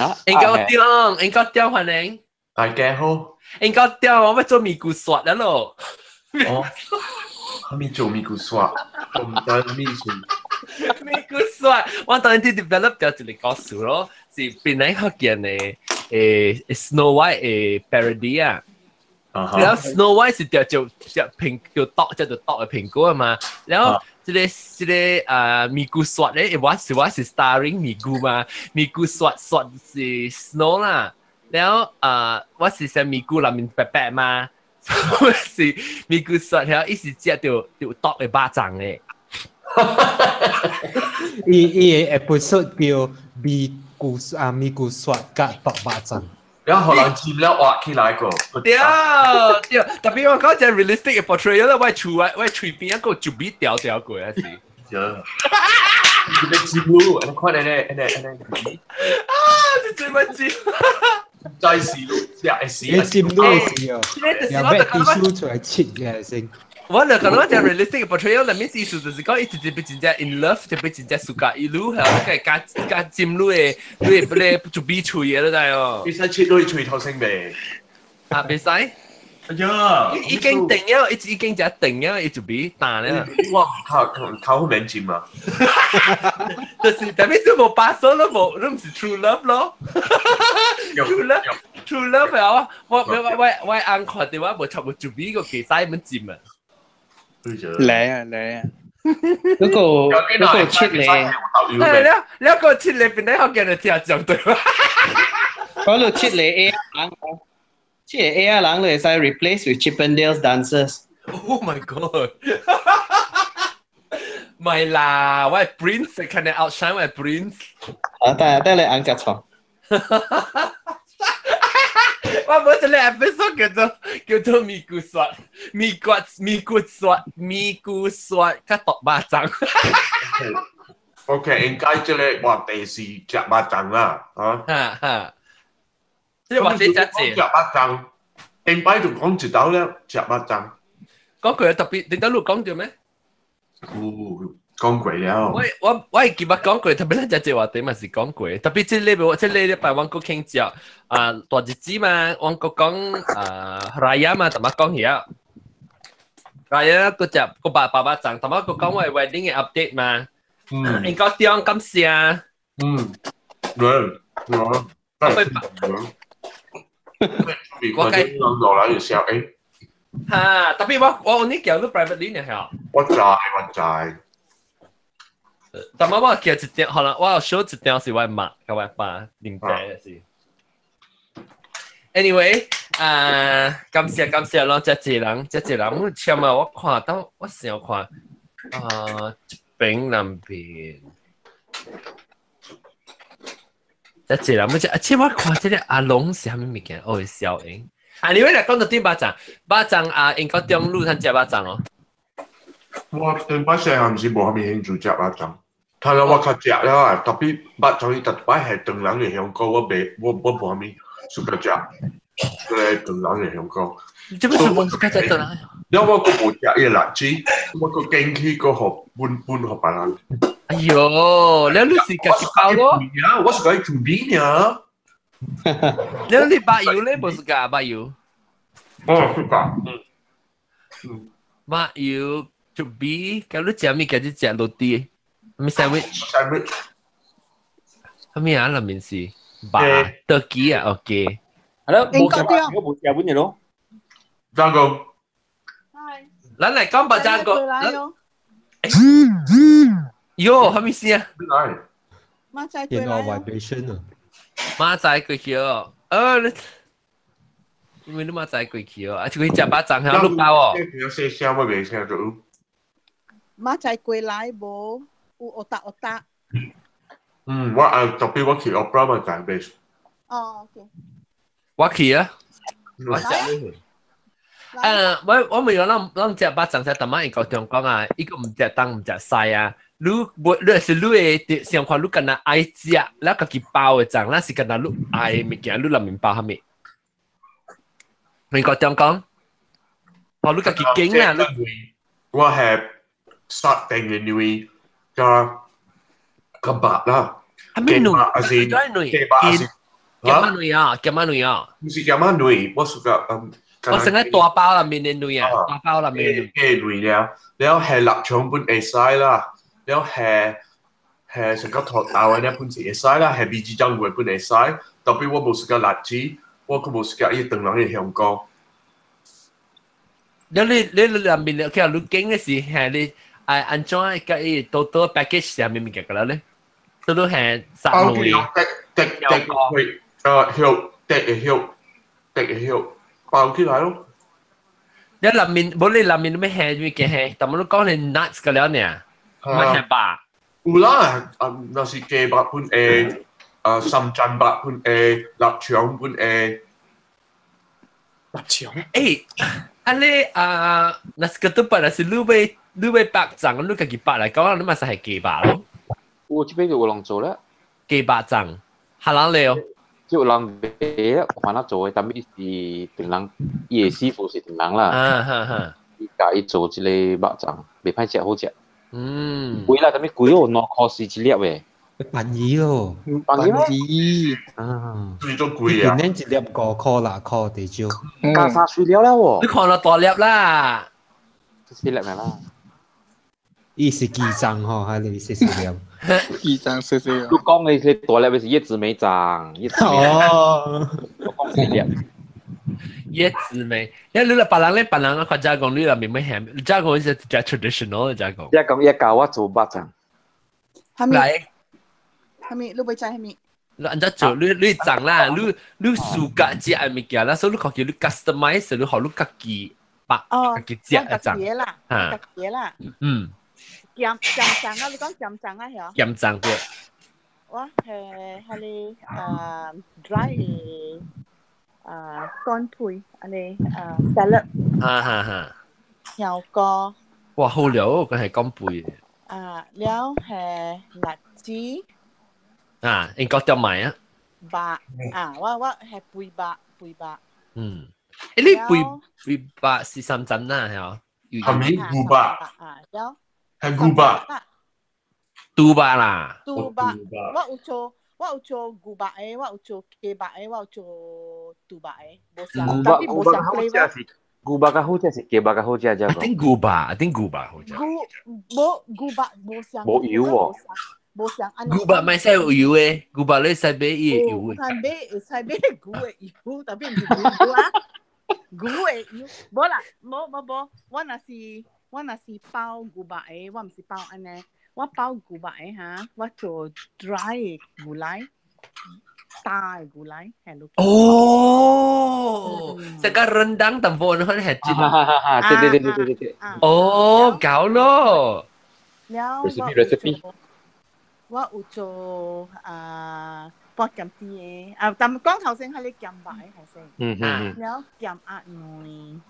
啊！應該掉，應該掉，歡迎。大家好。應該掉，我欲做咪咕刷了咯。哦，啥物做咪咕刷？我毋知咩意思。咪咕刷，我當然啲 develop 掉一個故事咯，是檳城福建的 Snow White 嘅 parody 啊。然後 Snow White 是掉就隻蘋就剁隻就剁嘅蘋果啊嘛，然後這個咪咕刷咧，我是 starring 咪咕嘛，咪咕刷刷是 Snow 啦，然後我是寫咪咕內面白白嘛，我是咪咕刷，然後伊是食著就剁嘅巴掌嘅。伊伊嘅 episode 叫咪咕啊咪咕刷佮剁巴掌。然後人佔了挖起來個。對對，特別我講隻 realistic 嘅 portrayal 啦，我厝我喙邊一個就比掉掉過啊是。對。你佔路，你看你咧，你你你。啊！你做乜佔？再試路，食會死。你佔路嘅時候，有咩技術出來切嘅先？我就覺得隻 realistic portrayal 裏面意思就是講，伊直接被真正 in love，就被真正 suka 伊路，係咪？加加佔路嘅，你不咧做比喙嘅都知哦。你使切到喙頭先未？啊，袂使。哎呀！已經定咗，已經就定咗，伊就比彈咧。我靠靠好免佔啊！就是特別是無巴手咯，無，你唔是 true love 咯。true love，true love 啊！我我我我我按看到我無插無就比個其使們佔啊。嚟啊嚟啊！嗰個切你，係了，了個切你邊啲學見就聽講對吧？嗰度切你 A 人，切 A 人你會使 replace with Chippendales dancers。 Oh my god！唔係啦，我係 Prince，肯定 outshine 我係 Prince。啊，但係但係你眼夾錯。我冇一個 episode 叫做咪咕刷，咪骨咪骨刷，咪咕刷，佮剁肉粽。 OK，應該這個話題是食肉粽啦，啊。哈哈。這個話題食食肉粽，頂擺就講一道了，食肉粽。講過特別，你等你講著咩？有講過了。我會記得講過，特別咱食這話題嘛是講過，特別這禮拜這禮拜我閣傾食啊大日子嘛，我閣講啊 Raya 嘛，淡薄講起啊。Raya 閣食閣白白肉粽，淡薄閣講我 wedding 嘅 update 嘛。嗯。應該點感謝。嗯。對，對。我計落來就笑誒。哈，特別我你叫你 privately 呢嚇。我知我知。但我我叫一點，可能我有 show 一點是我媽佮我爸啉茶的是。Anyway，啊，感謝感謝咯，這濟人，這濟人，我簽啊，我看到我想看啊，這邊南邊，這濟人，我這啊，這我看這個阿龍是啥物物件？哦，小英。啊，你來講到頂肉粽，肉粽啊，應該中路通食肉粽哦。我頂擺細漢時無啥物興趣食肉粽，睇來我較食了，特別肉粽伊特擺係唐人的香膏，我袂我我無啥物 suka 食，這個唐人的香膏。這不是無 suka 食唐人？了我閣無食伊的辣子，我閣堅去閣予分分予別人。哎喲，了你是家己包咯？我是家己準備爾。了你肉油咧，無 suka 肉油？哦，suka。嗯。肉油。就比，咁你食物件就食落地，咩 sandwich？ sandwich。咩啊？裡面是肉turkey 啊，OK。係咯，冇食我冇食本嘢咯。張工。咱來講吧，張工。喲，啥物事啊？馬仔電話 vibration 啊。馬仔過去哦，因為你馬仔過去哦，啊，就去食肉粽，響你包哦。有細聲我袂聽到。馬仔過來無？有烏達烏達。嗯，我啊特別我去 Opera 嘛，就係哦，OK。我去啊，我食你。我未有咱咱食肉粽食，淡仔伊高中講啊，伊個毋食東毋食西啊。你無你是你會想看你敢若愛食，咱家己包的粽，咱是敢若你愛物件，你內面包啥物？你高中講，哦，你家己揀啊！我係殺定嘅女加個白啦，係咩女？還是雞白還是？夾乜女啊？夾乜女啊？唔是夾乜女，我是個嗯。我成個大包內面的女啊，大包內面的女。雞女了，了係臘腸本會使啦，了係係成個土豆的本是會使啦，係米子醬粿本會使，特別我無喜歡辣子，我閣無喜歡伊腸人的香膏。你入面其實你經嘅是係你啊按怎個伊 total package 啥物物件個啦咧？都都係十包類。滴滴滴去，葉滴嘅葉，滴嘅葉包起來咯。你入面無你入面咩係物件係？但係你講你 nuts 個了呢？唔係吧？有啦，啊，若是雞肉粉會，啊，三層肉粉會，臘腸粉會。臘腸？啊你啊，若是個都本來是你欲肉粽，你家己肉來講，你嘛是係雞肉咯。我這邊就有人做啦。雞肉粽，下人了。就有人賣，看他做的，但係是唐人，伊的師傅是唐人啦。啊哈哈。伊教伊做這個肉粽，袂歹食，好食。嗯。貴啦，但係貴哦，2箍四一粒的。便宜咯，便宜。啊，最足貴啊！一粒5箍6箍地少。加三水了了喎。你看到大粒啦。四粒咪啦。伊是雞粽吼，還是細細粒？雞粽細細。你講的是大粒的是葉子梅粽，葉子梅。哦。我講細粒。葉子梅，因為你來別人咧，別人啊，加工你那邊咩係？加工是較 traditional 的加工。加工一教我做肉粽。來。係咪？你會知係咪？你按怎做？你粽啦，你暑假食的物件啦，所以你看見你 customize，你予你家己肉，家己食的粽。啦，家己啦。嗯。鹹鹹粽啊！你講鹹粽啊？係。鹹粽對。我係彼个dry 的乾配，按呢 salad。哈哈哈。香膏。哇，好料哦！佢係乾貝。啊，了係辣子。啊，應該掉埋啊。肉啊，我係肥肉，肥肉。嗯，你肥肥肉是三層啦，係嘛？係咪牛肉？啊，了。係牛肉。豬肉啦。豬肉，我有做牛肉的，我有做雞肉的，我有做豬肉的，無相，特別無相 flavour。牛肉較好食是雞肉較好食，這個。頂牛肉，頂牛肉好食。牛無牛肉無相。無油哦。無相按。牛肉咪使有油的，牛肉你使買伊會油的。會使買牛的油，特別毋是牛啊。牛的油，無啦，無無無，我若是包牛肉的，我毋是包按呢。我包牛肉的哈，我做 dry 的牛奶，大的牛奶係咯。哦，這個 rendang 淡薄，你可能係真。哈哈，對對對對對對。哦，搞咯。了，我有做啊，薄鹹甜的啊，但講頭先係你鹹肉的頭先。嗯嗯。了鹹鴨卵，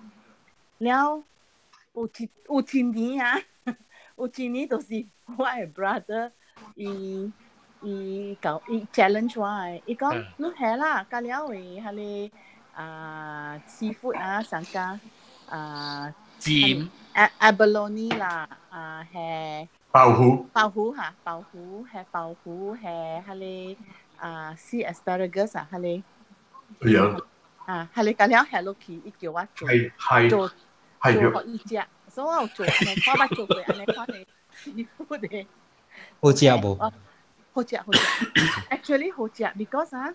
了有一年啊，有一年就是我的 brother 伊伊搞伊 challenge 我的，伊講你下啦，加了的彼个啊 seafood 啊，上加啊煎 abalone 啦，啊係鮑魚，鮑魚哈，鮑魚係鮑魚係彼个啊 sea asparagus 啊，彼個係啊，彼个加了下落去，伊叫我做做做予伊食，所以我有做按呢，我捌做過按呢款的 seafood 的。好食無？好食好食，actually 好食，because 啊，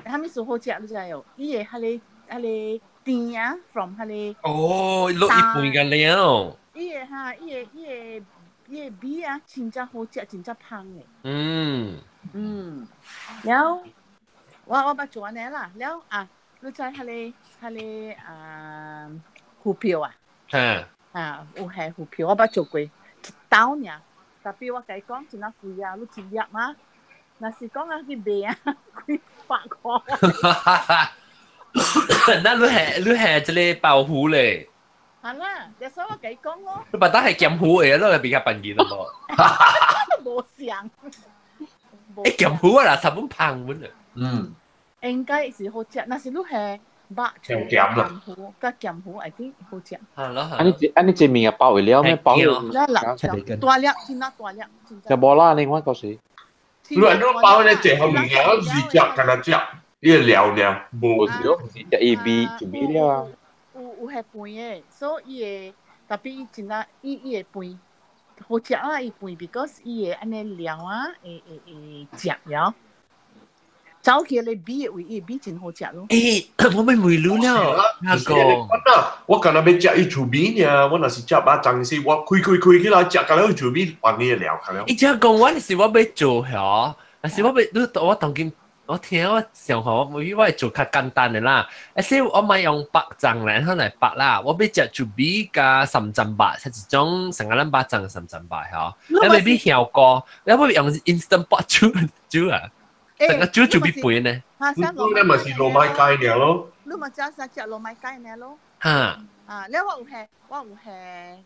啥物事好食你知哦？伊的彼个彼个甜啊，from 彼个哦，落一半個了。伊的哈，伊的味啊，真正好食，真正芳的。嗯。嗯，了，我捌做按呢啦，了啊，你知彼个彼个啊浮票啊？啊，有係浮票，我捌做過一兜爾。特別我共伊講真仔貴啊，你一粒啊，若是講啊去賣啊，幾百箍。那你係這個鮑魚咧？係啦，所以我共伊講咯。你捌得係鹹魚的，你係比較便宜咯無？無相。鹹魚啊啦，十本芳本啊。嗯。應該是好食，若是你係肉鹹鹹魚，佮鹹魚一定好食。係咯。啊你這面啊包會了咩？包了啦，大粒，真仔大粒。就無啦，你我到時。你你包咧這項物件，我是食，干焦食，你料爾，無是咯，是食伊味就味了啊。有彼飯的，所以伊會特別伊真仔伊伊會飯好食啊！伊飯，because 伊會按呢料啊，會會會食了。走去你米的位，伊米真好食咯。欸，我咪梅魯了，阿哥。我今日欲食伊厝米爾，我若是食肉粽時，我開開開起來食，到了厝米放你料，了。伊只講我是我欲做嗬，但是我欲你我當今我聽我想法，我我會做較簡單的啦。而且我咪用白粽來可來白啦，我欲食厝米加三層肉，係一種成個咱肉粽三層肉嗬。你未必曉過，你會用 instant pot 煮煮啊？成個煮煮米肥呢？你咪是糯米雞爾咯。你咪食啥食糯米雞爾咯？嚇！啊，了我有下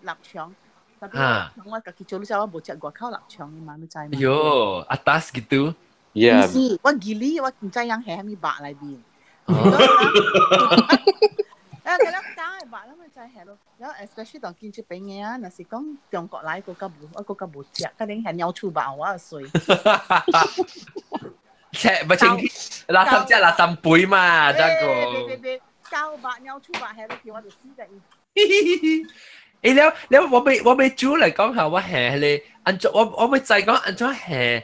臘腸。嚇！我家己做，你知我無食外口臘腸的嘛？你知嘛？喲，阿達斯gitu。 Yeah。毋是，我記哩，我毋知影下啥物肉內面。啊，佢咧加嘅肉，你咪知下咯。然後 especially 當今這邊嘅啊，若是講中國來，閣較無，我閣較無食，可能係鳥鼠肉，我就衰。切，唔清，垃圾只垃圾杯嘛，這個。別別別，狗肉、鳥鼠肉下落去，我就死咗伊。欸，了了，我欲煮來講下，我係迄個按怎，我欲知講按怎係。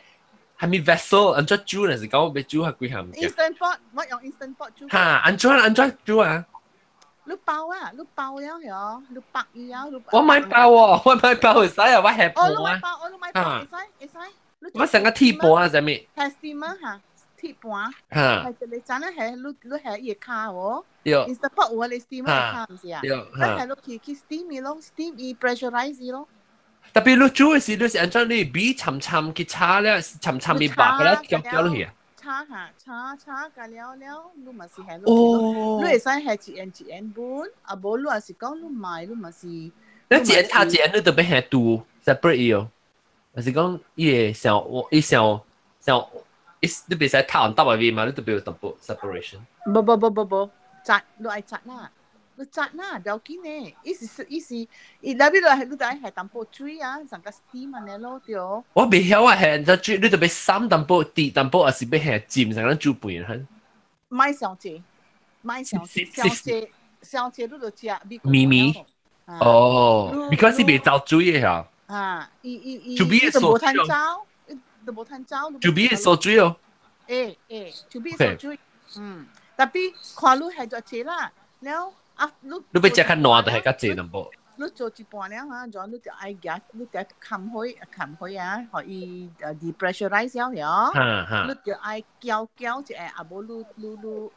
係咪 vessel 按怎煮呢？是講我欲煮係幾項物件？ Instant pot，我用 instant pot 煮。嚇，按怎煮啊？你包啊，你包了嗬，你白伊啊，你。我買包喎，我買包會使啊，我係盤啊。哦，你買包，哦，你買包會使，會使。我成個鐵盤啊，啥物？係 steamer 嚇，鐵盤。嚇。係一個陣咧，係你你係伊個跤喎。對。 Instant pot 有個 steamer 個跤，毋是啊？對。你係落去去 steam 伊咯，steam 伊 pressurize 伊咯。特別你煮的時，你是按怎你米沉沉去炒了，沉沉米白個了，攪攪落去啊？炒下，炒炒個了了，你嘛是下落去咯。你會使下一円一円半，啊無你若是講你買，你嘛是。你一円炒一円，你特別下煮 separate 伊哦。還是講伊會想伊想想伊你袂使炒完搭入面嘛？你特別有淡薄 separation。無無無無無，紮你愛紮啦。你紮啦，不要緊呢。伊是伊是伊那邊來，你就愛下淡薄水啊，上個 steam 按呢咯，對。我袂曉啊，下只水，你特別三淡薄、滴淡薄，還是欲下浸成咱煮飯哈？莫傷濟，莫傷濟，傷濟，傷濟，你就食米。咪咪。哦，because 是袂走水的嚇。啊，伊伊伊，就比都無趁走，都無趁走。就比縮水哦。欸欸，就比縮水，嗯，特別看你下咗濟啦，了。啊，你你欲食較爛就係較濟淡薄。你做一半了哈，然後你就愛夾，你就冚開冚開啊，予伊 depressurize 了嗬。你就愛攪攪一下，啊無你你你，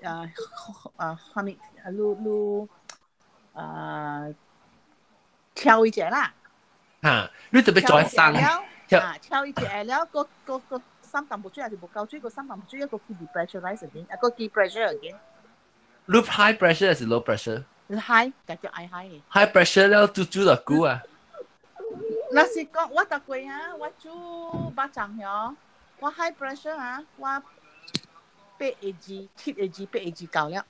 啊啊，啥物？你你啊，敲一下啦。嚇！你特別做生。啊，敲一下了，閣閣閣三淡薄水，還是無夠水，閣三淡薄水，閣去 depressurize again，啊，閣 depressure again。你 high pressure 還是 low pressure？ high，就叫愛 high。 high pressure 了，煮煮就久啊。若是講我逐過啊，我煮肉粽嗬，我 high pressure 啊，我8個字、7個字、8個字夠了。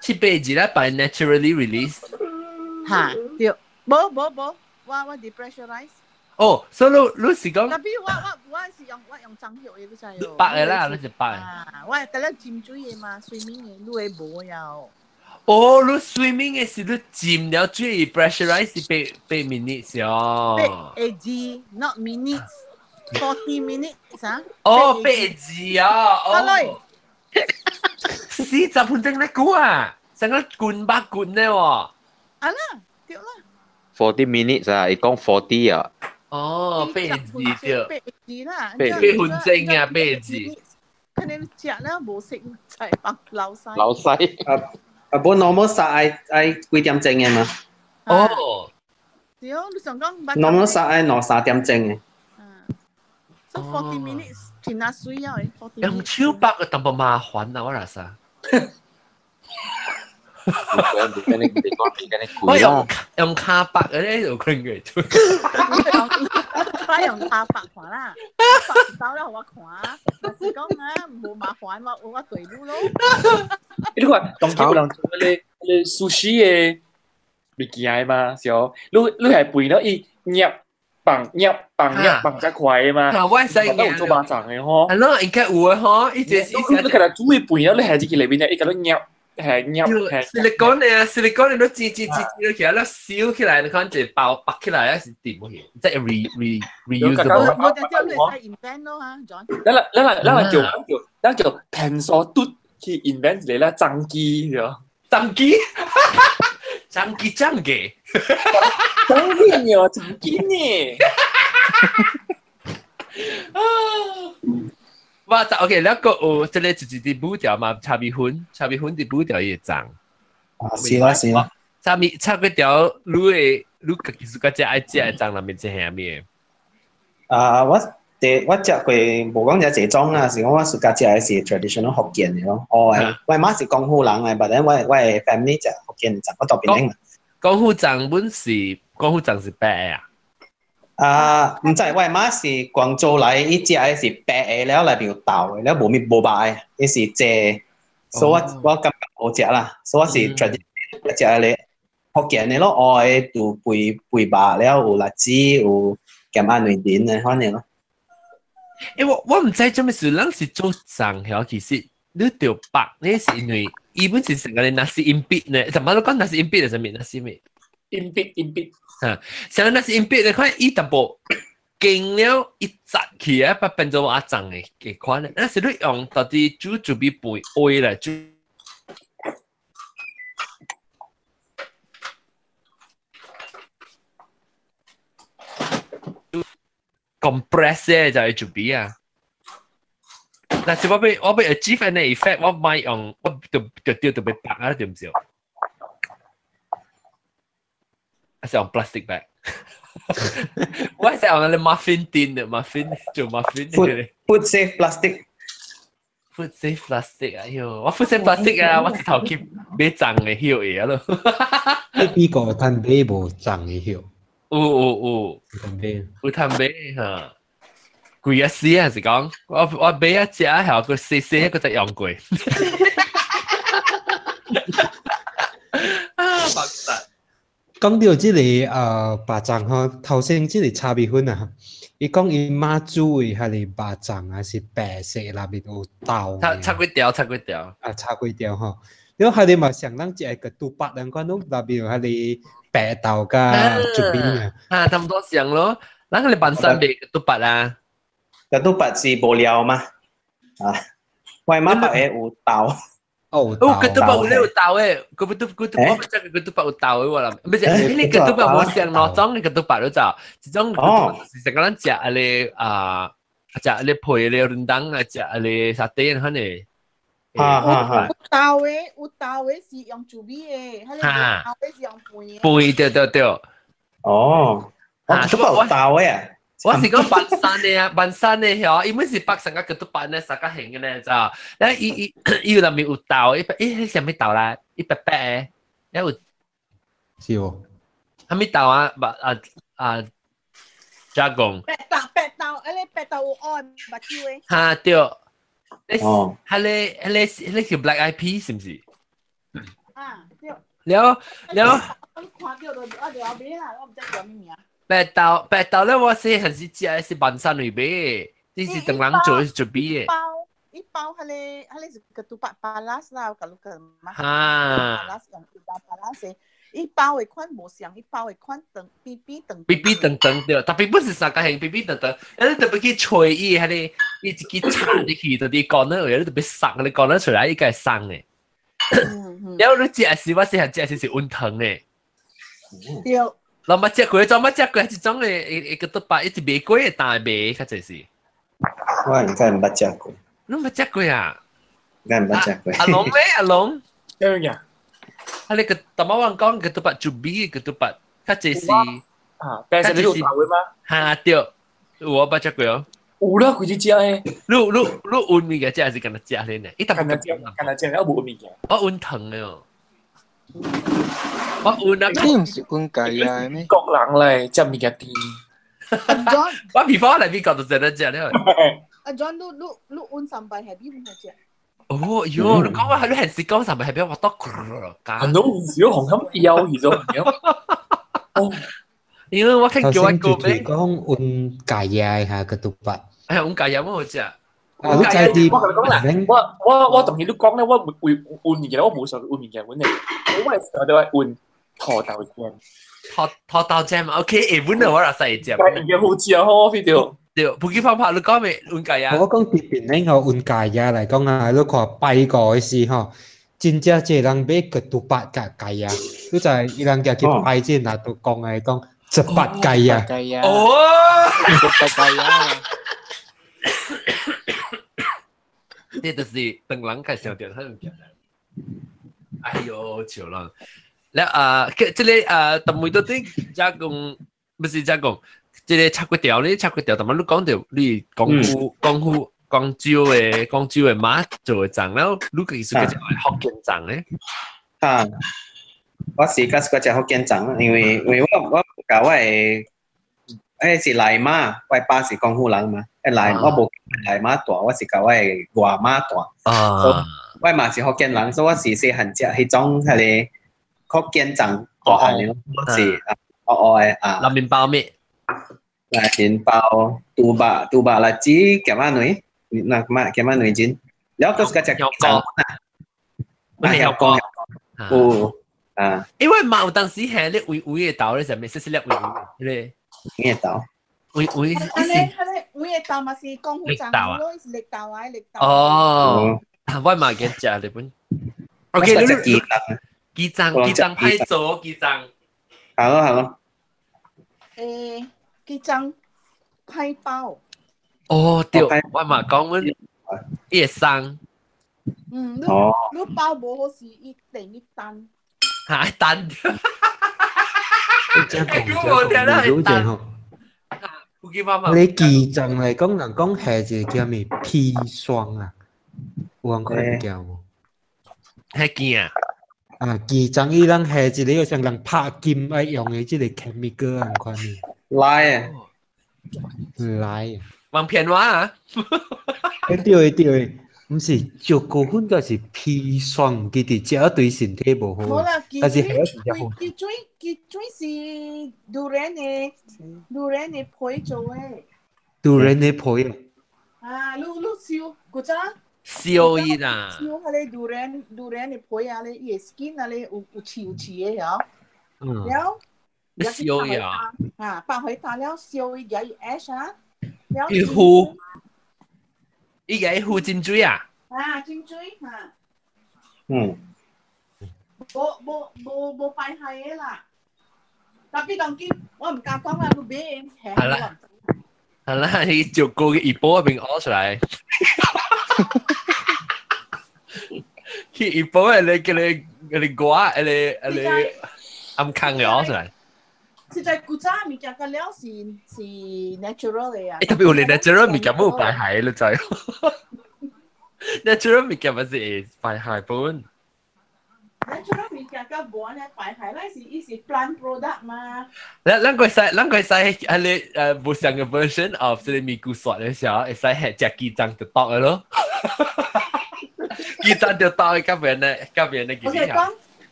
7、8個字咧，by naturally release。嚇，對，無無無，我 depressurize。哦，所以你你是講？特別我是用我用樟葉的，你知哦。白的啦，你是白的。啊，我係得了浸水的嘛，swimming 的，你會無了。哦，你 swimming 的是你浸了水 pressurize 是8 minutes 哦。8個字，not minutes，40 minutes 啊。哦，8個字啊，哦。40分鐘咧久啊，成個滾百滾咧喎。啊啦，對啦。 40 minutes 啊，伊講40啊。哦，8個字對。8個字啦。8分鐘啊，8個字。可能食了無食，就放流屎。流屎。啊啊，無 normal 殺愛愛幾點鐘的嘛？哦。對哦，你想講。 normal 殺愛2、3點鐘的。所以 40 minutes 真啊水啊，40。用手剝個淡薄麻煩啊，我話啥？我用用跤剝嘅咧就困嘅。我用跤剝看啦，剝走了予我看，若是講啊無麻煩，我我對你咯。你看，當今有人做迄個迄個 sushi 的物件嘛，是哦。你你係肥了，伊捏放捏放捏放才快的嘛。啊，我知有做肉粽的吼。係咯，應該有的吼，伊這是你你看煮的肥了，你下入去內面咧，伊共你捏。係入係。 silicone 咧，silicone 你都擠擠擠擠起來，你燒起來，你看一包拔起來，還是掂唔去？即係 reusable。我就叫你使 invent 咯嚇，John。咱來咱來咱來叫咱叫咱叫 pencil 嘟去 invent 一個啦，張機對。張機，張機張機，張機呢？張機呢？哇！就 OK，兩個有這個就是啲布條嘛，炒米粉，炒米粉啲布條也髒。啊，是啦是啦。炒米炒粿條，你會你家己自家食愛食的髒，內面是蝦米？啊，我第我食過無講食這種啊，是講我自家食的是 traditional 福建的咯。哦，我媽是廣府人的，但係我的 family 食福建粽，我到檳城嘛。廣府粽本是廣府粽是白的啊？啊，毋知我媽是廣州來，伊食的是白的了，內面有豆的，了無物無肉的，伊是濟，所以我我感覺好食啦，所以我是 traditional 食的福建的咯，哦的有肥肥肉了，有栗子，有鹹仔內仁的，反正咯。欸，我我毋知做咩事，咱是做粽曉，其實你著白，你是因為伊本是成個 nasi impit 呢，怎麼你講 nasi impit 係啥物？nasi 咩？ impit impit 嚇，像 nasi impit 你看伊淡薄勁了，伊紮起來，變做阿粽的嘅款咧。那是你用到底煮準備肥煨來煮。compress 咧就係準備啊！但是我欲我欲 achieve 呢 effect，我莫用我就就就特別白啊，對唔對？還是用 plastic bag。我係用嗰啲 muffin tin 的 muffin 做 muffin 嘅。Food safe plastic。 Food safe plastic 哎喲，我 food safe plastic 啊，我一頭去買髒的葉嘢咯。你美國趁買無髒的葉？有有有，有趁買。有趁買嚇。貴啊死啊！是講我我買一隻係個細細一個就用過。啊，白實。講到這個肉粽吼，頭先這個炒米粉啊，伊講伊媽煮的彼個肉粽啊是白色，內面有豆。插插幾條，插幾條。啊，插幾條吼。你彼個嘛像咱食的個豬白人款，攏內面有彼個白豆佮豬米啊。啊，差不多像咯。咱個板山賣個豬白啊。個豬白是無料嘛？啊，我媽白的有豆。哦，哦，個豬白有料豆的，個豬個豬我食個豬白有豆的我啦，唔是，你個豬白無像兩種的個豬白都知，一種是成個咱食啊個啊，食啊個配個rendang啊，食啊個沙爹款的。哈哈哈！有豆的，有豆的是用豬米的，彼個無豆的是用飯的。飯對對對。哦，啊，豬白有豆的啊。我是講板山的啊，板山的曉，伊本是白成個個都板咧，三角形的咧，知道？咧伊伊伊有內面有豆，伊伊迄啥物豆啦？伊白白的，有是哦。啥物豆啊？白啊啊，加工。白豆白豆，啊咧白豆有愛目睭的。哈對。哦。彼個彼個彼個叫 Black Eyed Peas 是毋是？啊對。了了。我看到就我就後尾啦，我毋知叫啥物名。白豆白豆咧，我細漢時食的是萬山裏買的，這是唐人做的是準備的。一包一包，彼個彼個是個嘟八巴拉斯啦，甲你個嘛。哈。巴拉斯用一包巴拉斯，一包的款無像，一包的款長扁扁長。扁扁長長對，特別不是三角形，扁扁長長，你特別去吹伊，彼個伊一支插入去，就佇講咧，你特別送，你講咧出來，伊個會送的。了你食是我細漢食是是溫湯的。對。老捌食過，怎捌食過？一種的，一個都白，一直賣過的，但係賣較濟是。我應該毋捌食過。你毋捌食過啊？應該毋捌食過。阿龍咧，阿龍。咩嘢？啊，你個頭仔我講個都白準備個都白，較濟是。啊，白色你有豆的嗎？哈對，有我捌食過哦。有啦，開始食的。你你你溫物件食還是干焦食咧呢？伊干焦食，干焦食，我無溫物件。我溫湯的哦。我有那你毋是阮家啊咩？國人咧食物件甜。我 before 來美國就食得食了。阿 John，你你你阮三擺係邊個食？哦喲，你講話你係時講三擺係邊我都很多有紅咁腰而咗。哦，因為我看叫我哥咩？講阮家爺下個獨白。哎呀，阮家爺冇好食。啊，你知啲？我同你講啦，我同你都講咧，我會換物件，我冇想換物件換嘅，我係想到係換土豆醬。土豆醬，OK，會換啊，我若使食。但係好食好 video。對，不記泡泡，你講未換雞啊？我講特別咧，我換雞啊嚟講啊，你看拜過的時吼，真正這人買個獨八個雞啊，你就係伊人家去拜這拿都講來講18雞啊。哦，18雞啊！這就是當人家想到他們講。哎呦，笑啦！了啊，這個啊，特每都對加工，不是加工。這個拆骨條呢，拆骨條，但係你講到你廣府、廣府、廣州的媽做的粽了，你其實個福建粽咧。啊，我是較喜歡食福建粽，因為我教我的，彼是內媽，我爸是廣府人嘛，內我無內媽大，我是教我的外媽大。啊，我嘛是福建人，所以我是細漢食彼種彼個福建粽大漢的，我是啊，黑黑的啊。內麵包咩？內麵包、豬肉來煮鹹仔卵，那嘛鹹仔卵煎，了閣是個食粽啊，啊，鍋，有啊。因為嘛有當時係你微微的豆咧，上面細細粒微微咧。咩豆？微微。安尼，安尼微的豆嘛是廣府粽咯，是綠豆啊，綠豆。哦，我嘛記食日本。OK，你食雞粽。雞粽，雞粽歹做，雞粽。好咯，好咯。誒。雞粽歹包。哦，對，我嘛講阮伊會送。嗯，你包無好是伊訂一單。嚇一單。你真講真講，真吼。你雞粽來講，人講係一個叫咩砒霜啊？有人看見無？係雞啊！啊，雞粽伊人係一個像人拍金愛用的這個 chemical 按款的。來啊！來啊！網騙我啊！對對，毋是石膏粉，就是砒霜，記得食對身體無好。無啦，但是雞水是榴蓮的，榴蓮的皮做的。榴蓮的皮啊！啊，你燒古早？燒伊啦！燒彼個榴蓮的皮啊咧，伊的 skin 啊咧，有刺有刺的曉。嗯。了。燒伊啊！啊，放回打了燒伊，加伊 ash 啊，了。伊糊，伊加伊糊浸水啊！啊，浸水哈。嗯。無排害的啦，特別當今我毋敢講啦，你買係啦，係啦，你照顧嘅一波邊屙出來。去一波係你叫你叫你瓜，你你暗坑嘅屙出來。實在古早物件個料是 natural 的啊。特別有連 natural 物件冇排害，你知？natural 物件咪是會排害本。 natural 物件甲無按呢排害，咱是伊是 plant product 嘛。咱咱個使係你無相嘅 version of 這個咪咕刷的時候，會使係食雞臍就倒的咯。雞臍就倒的，甲別人甲別人的。我講。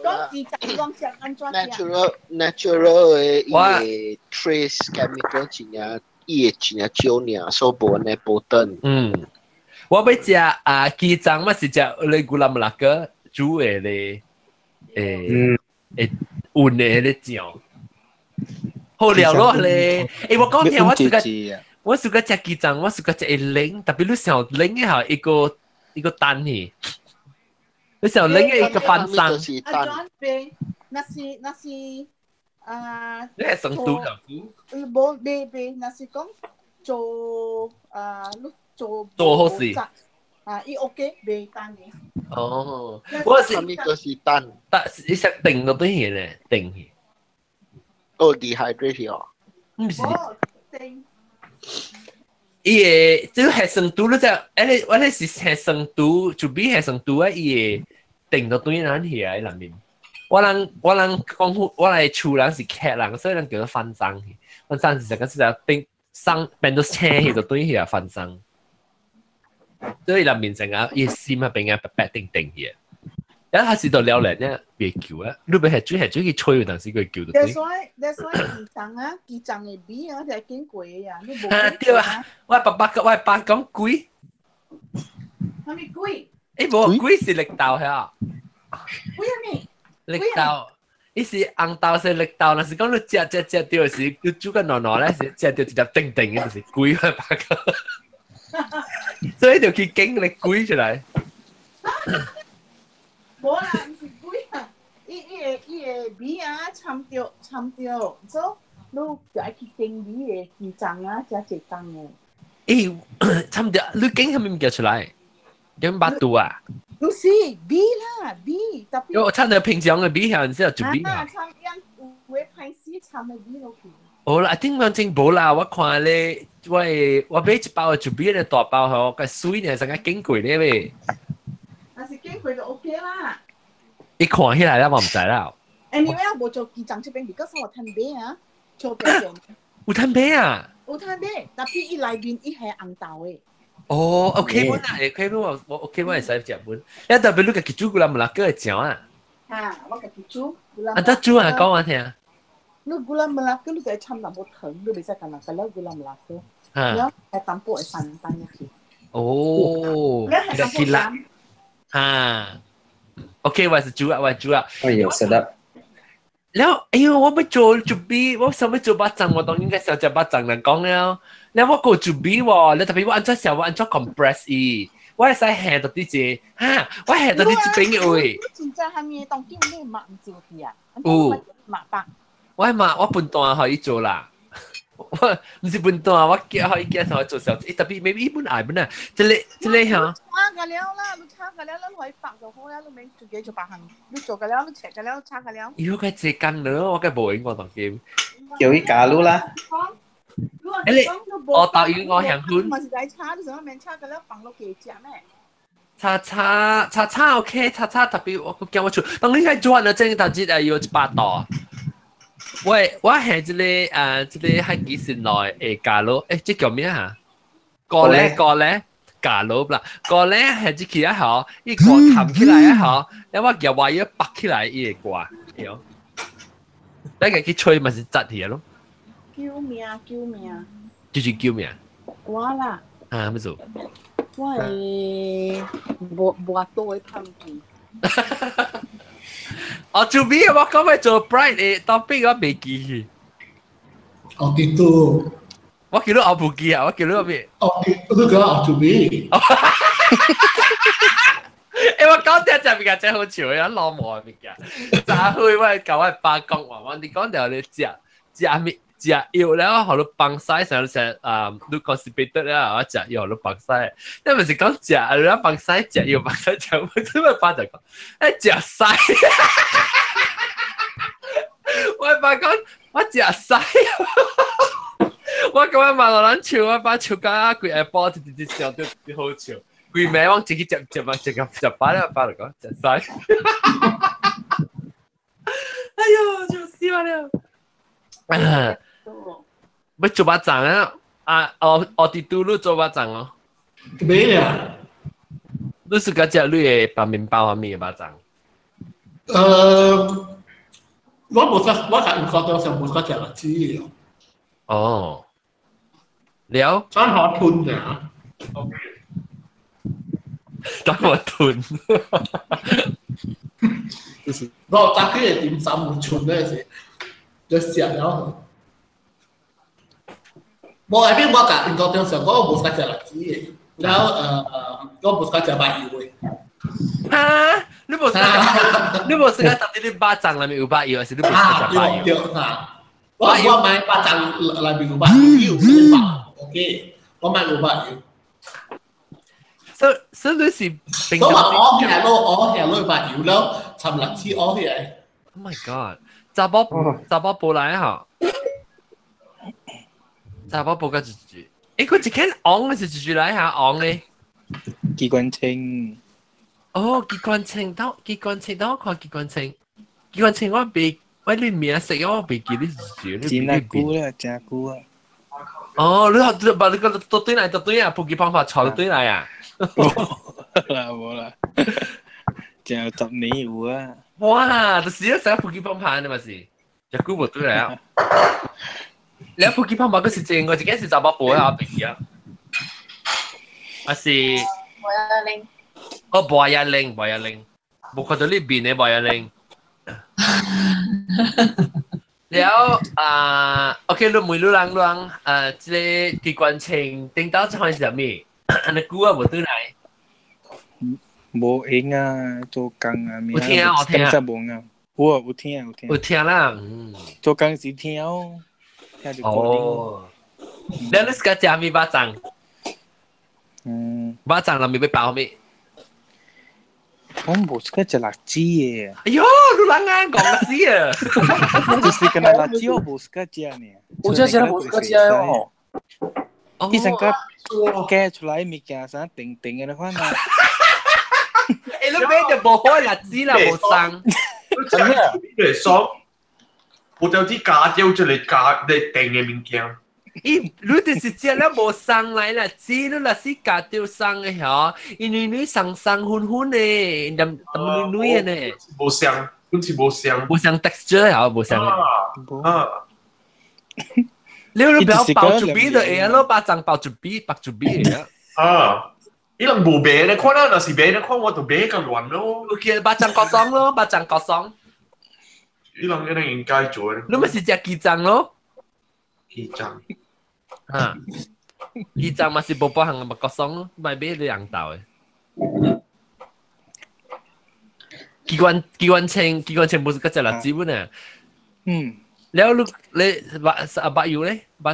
講雞臍講食按怎食？Natural 的伊的 trace chemical 真正伊會真正少爾，所以無按呢保證。嗯，我欲食啊雞臍嘛是食你古拉姆拉哥煮的咧，誒溫的彼個醬，好料咯咧。欸，我講聽我暑假食雞臍，我暑假食會冷，特別你想冷一下一個一個蛋去。你想拎一個翻生？啊，轉變，那是啊。你係成都人？無，未未，那是講做啊，你做做好事。啊，伊 OK 未單嘅。哦，我是啥物就是單，但是你識定到對去咧，定去。哦，dehydrate 哦。唔是。定。伊個這個係成都，你知？哎，我咧是係成都，就比係成都啊！伊個定到對咱去啊，內面。我人講我來厝人是客人，所以人叫做翻生去。翻生是個是個變生變做青去就對去啊翻生。所以內面成個伊心啊變啊白白定定去。一開始就了嚟呢，別叫啊！你別係水去吹，但是佢叫到。 That's why 雞臍啊，雞臍的味啊，才見過啊，你無。對啊，我爸爸我爸講貴。係咪鬼？誒無鬼是綠豆係啊？鬼係咪？綠豆，伊是紅豆是綠豆，若是講你食食食著時，你煮個軟軟咧是食著一粒定定嘅，就是鬼啊白個。所以就去揀個鬼出來。無啦，毋是鬼啊！伊伊個伊個米啊，摻著摻著，所以你就愛去揀米的雞欉啊，食一工的。欸，摻著你揀啥物物件出來？揀巴肚啊？不是米啦，米特別。我摻著平常的米係，唔是就米啊。摻樣有的歹勢摻的米落去。無啦，頂講真無啦，我看咧，我我買一包就米咧大包吼，個水呢成個揀過咧咩？若是揀過就 OK 啦。一看起來咧，我毋知啦。 Anyway，我無做雞欉這邊，because 我趁買啊，做白種。有趁買啊？有趁買，特別伊內面伊係紅豆的。哦，OK 本啊，OK 本我我 OK 我會使食本。一特別你家己煮過來，毋啦，閣會食啊？嚇，我家己煮。啊，得煮啊，講我聽。你 gula Melaka 你就愛摻淡薄糖，你袂使干焦干了 gula Melaka。然後係淡薄會散散入去。哦，吉啦。嚇，OK，我是煮啊，我是煮啊。哎呦，食得。了，哎呦，我欲做準備，我想欲做肉粽，我當應該想食肉粽人講了。了我閣準備喎，你特別我按怎想，我按怎 compress 伊，我會使下到佇這，哈，我下到佇這邊的位。真正蝦米當今你肉毋是有去啊？有。肉包。我嘛，我分段予伊做啦。我毋是分段，我叫予伊叫上做小，伊特別 maybe 伊本愛本啊，這個這個嚇。炒個了啦，你炒個了，你可以白就好啦，你免自己做白行，你做個了，你切個了，炒個了。妖，佢這工了，我該無閒我當今。叫伊加入啦。欸你，我豆油我香粉。嘛是在炒，你啥免炒個了，放落去食咩？炒炒炒炒 OK，炒炒特別我驚我出，當你該做了，真頭節要一百度。我我係這個啊，這個喺幾時來會加落？欸，這叫咩啊？過咧過咧加落啦，過咧係這起來吼，伊掛冚起來啊吼，然後我夾話要拔起來，伊會掛，對。你個去吹嘛是紮起來咯。救命！救命！就是救命。我啦。啊，咩做？我係無無多的胖子。我做咩？我講咩做 bright 的，當兵我未記去。哦，記得。我記得我唔記啊，我記得咩？哦，你講哦，做咩？欸，我講啲隻物件真好笑，一攞毛物件。早會我舊我爸講話，我你講到你食食物食藥了，予你放屎，成成啊，你 constipated 了，我食藥你放屎。你毋是講食，你放屎食藥放屎食，我這麼爸就講，欸食屎。我爸講我食屎。我感覺馬路人笑，我爸笑到規下晡直直笑到直好笑。規暝我自己食食嘛食個食飽了，爸就講食屎。哎呦，就死我了！欲做肉粽啊！啊，哦哦，佇拄你做肉粽哦。咩啊？你是敢食你的白麵包啊？物的肉粽？我無食，我甲因講當時無食食栗子的。哦，了。咱好吞啊！等我吞。我早起會點心有剩咧是，就食了。無下邊我甲因講當時我無食食栗子的，然後我無食食肉油的。哈！你無食，你無食到底你肉粽內面有肉油，還是你無食食肉油？對哈。我我買肉粽內面有肉油，有肉 OK，我買有肉油。所所以你是所以我熬起來咯，熬起來咯，肉油了，摻栗子熬起來。 Oh my god！查某查某報來哈，查某報個一句，欸，佢一間昂的是一句來哈昂的。機關槍。哦，機關槍，等機關槍，等我看機關槍。機關槍我未，我你名識，我未記你是一句。真久啦，真久啊！哦，你學把你個都對來，都對啊，普及方法炒到對來啊！無啦無啦，真有10年有啊！哇，就是一成普及方法的嘛是，隻久無對來啊！你普及方法嗰是正，我一間是查某婆啊，別記啊，還是我要拎。哦，無一零，無一零，無看到你面的無一零。了啊，OK，你問你人你人啊，這個機關槍頂到這款是啥物？按呢久啊無轉來。無閒啊，做工啊，有聽有聽。無啱。有啊，有聽有聽。有聽啦。做工時聽哦，聽就固定。哦。你你自家食物肉粽？嗯。肉粽內面欲包咩？我無自家食辣子的。哎喲，你人啊，講死啊！就是干焦辣子，我無自家食呢。有這食無自家食哦。伊成個夾出來物件啥甜甜的款啊。欸，你買就無好辣子啦，無送。真的，你爽。我就啲加椒出嚟加你訂嘅物件。伊，你就是食了無送來啦，子你若是加掉送的吼，伊軟軟送送粉粉的，黏黏軟軟的呢。無香，本是無香。無像 texture 吼，無像。啊。你你不要包住邊就會咯，把粽包住邊，包住邊的。啊。伊人無賣咧，看啦，若是賣咧，看我就買較亂咯。有叫肉粽角爽咯，肉粽角爽。伊人一定應該做。你咪是食雞粽咯？雞粽。啊，雞粽嘛是無包含肉角爽咯，咪買你紅豆的。機關機關槍機關槍不是閣食辣子本啊？嗯。了你你肉啊肉油咧？肉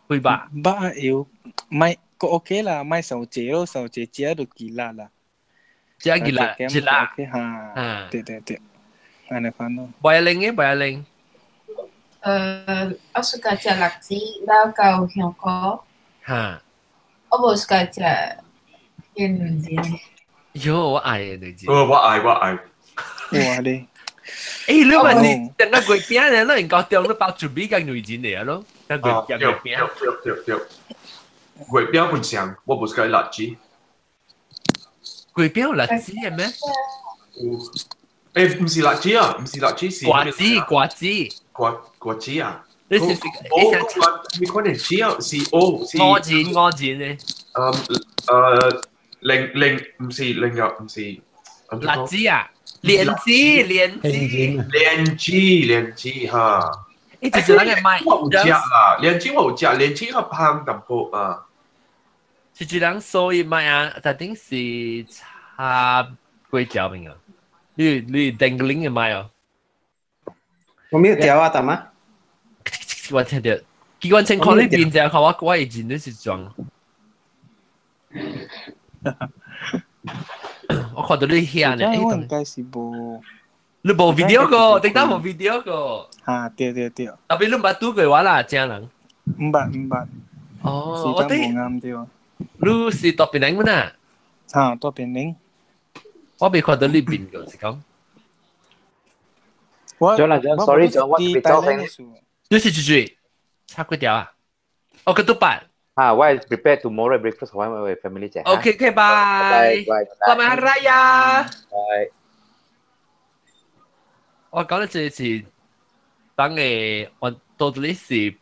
幾肉？肉油咪。個 OK 啦，買手節咯，手節食就幾辣啦。食幾辣，一辣。 OK 哈，對對對，按呢款咯。無一零嘅，無一零。我 suka 食辣子，了到香菇。哈。我無 suka 食鹹卵子。喲，我愛的卵子。我愛我愛。哇咧！欸，你嘛是等個月餅咧，你高中你包準備個卵子嚟咯，等月餅月餅。對對對。月餅本上，我無喜歡辣子。月餅有辣子的咩？有。欸，毋是辣子啊，毋是辣子，是瓜子瓜子。瓜瓜子啊！你是是？你可能子啊，是哦，是。鵝子鵝子呢？零零毋是零個毋是。辣子啊！蓮子蓮子蓮子蓮子哈。伊就是咱個賣。我有食啦，蓮子我有食，蓮子較香淡薄啊。是一人所以賣啊，特定是插幾條面啊？你你定個零嘅賣哦。我沒有條啊，大媽。我聽到，機關槍看你邊只，看我我以前都是裝。我看到你遐呢，我應該是無。你無 video 個，頂當無 video 個。啊，對對對。特別你毋捌拄過我啦，正人。毋捌毋捌。哦，我對。啱對。你是大檳城啊？啊，大檳城。我未看到你面個，是講。我咗啦咗，sorry 咗，我別走先。你是住住插幾條啊？哦，個都八。啊，我 prepare tomorrow breakfast 我我 family 食。 OK，OK，拜。拜拜。 Selamat Hari Raya。拜。我講的這是當個我到底是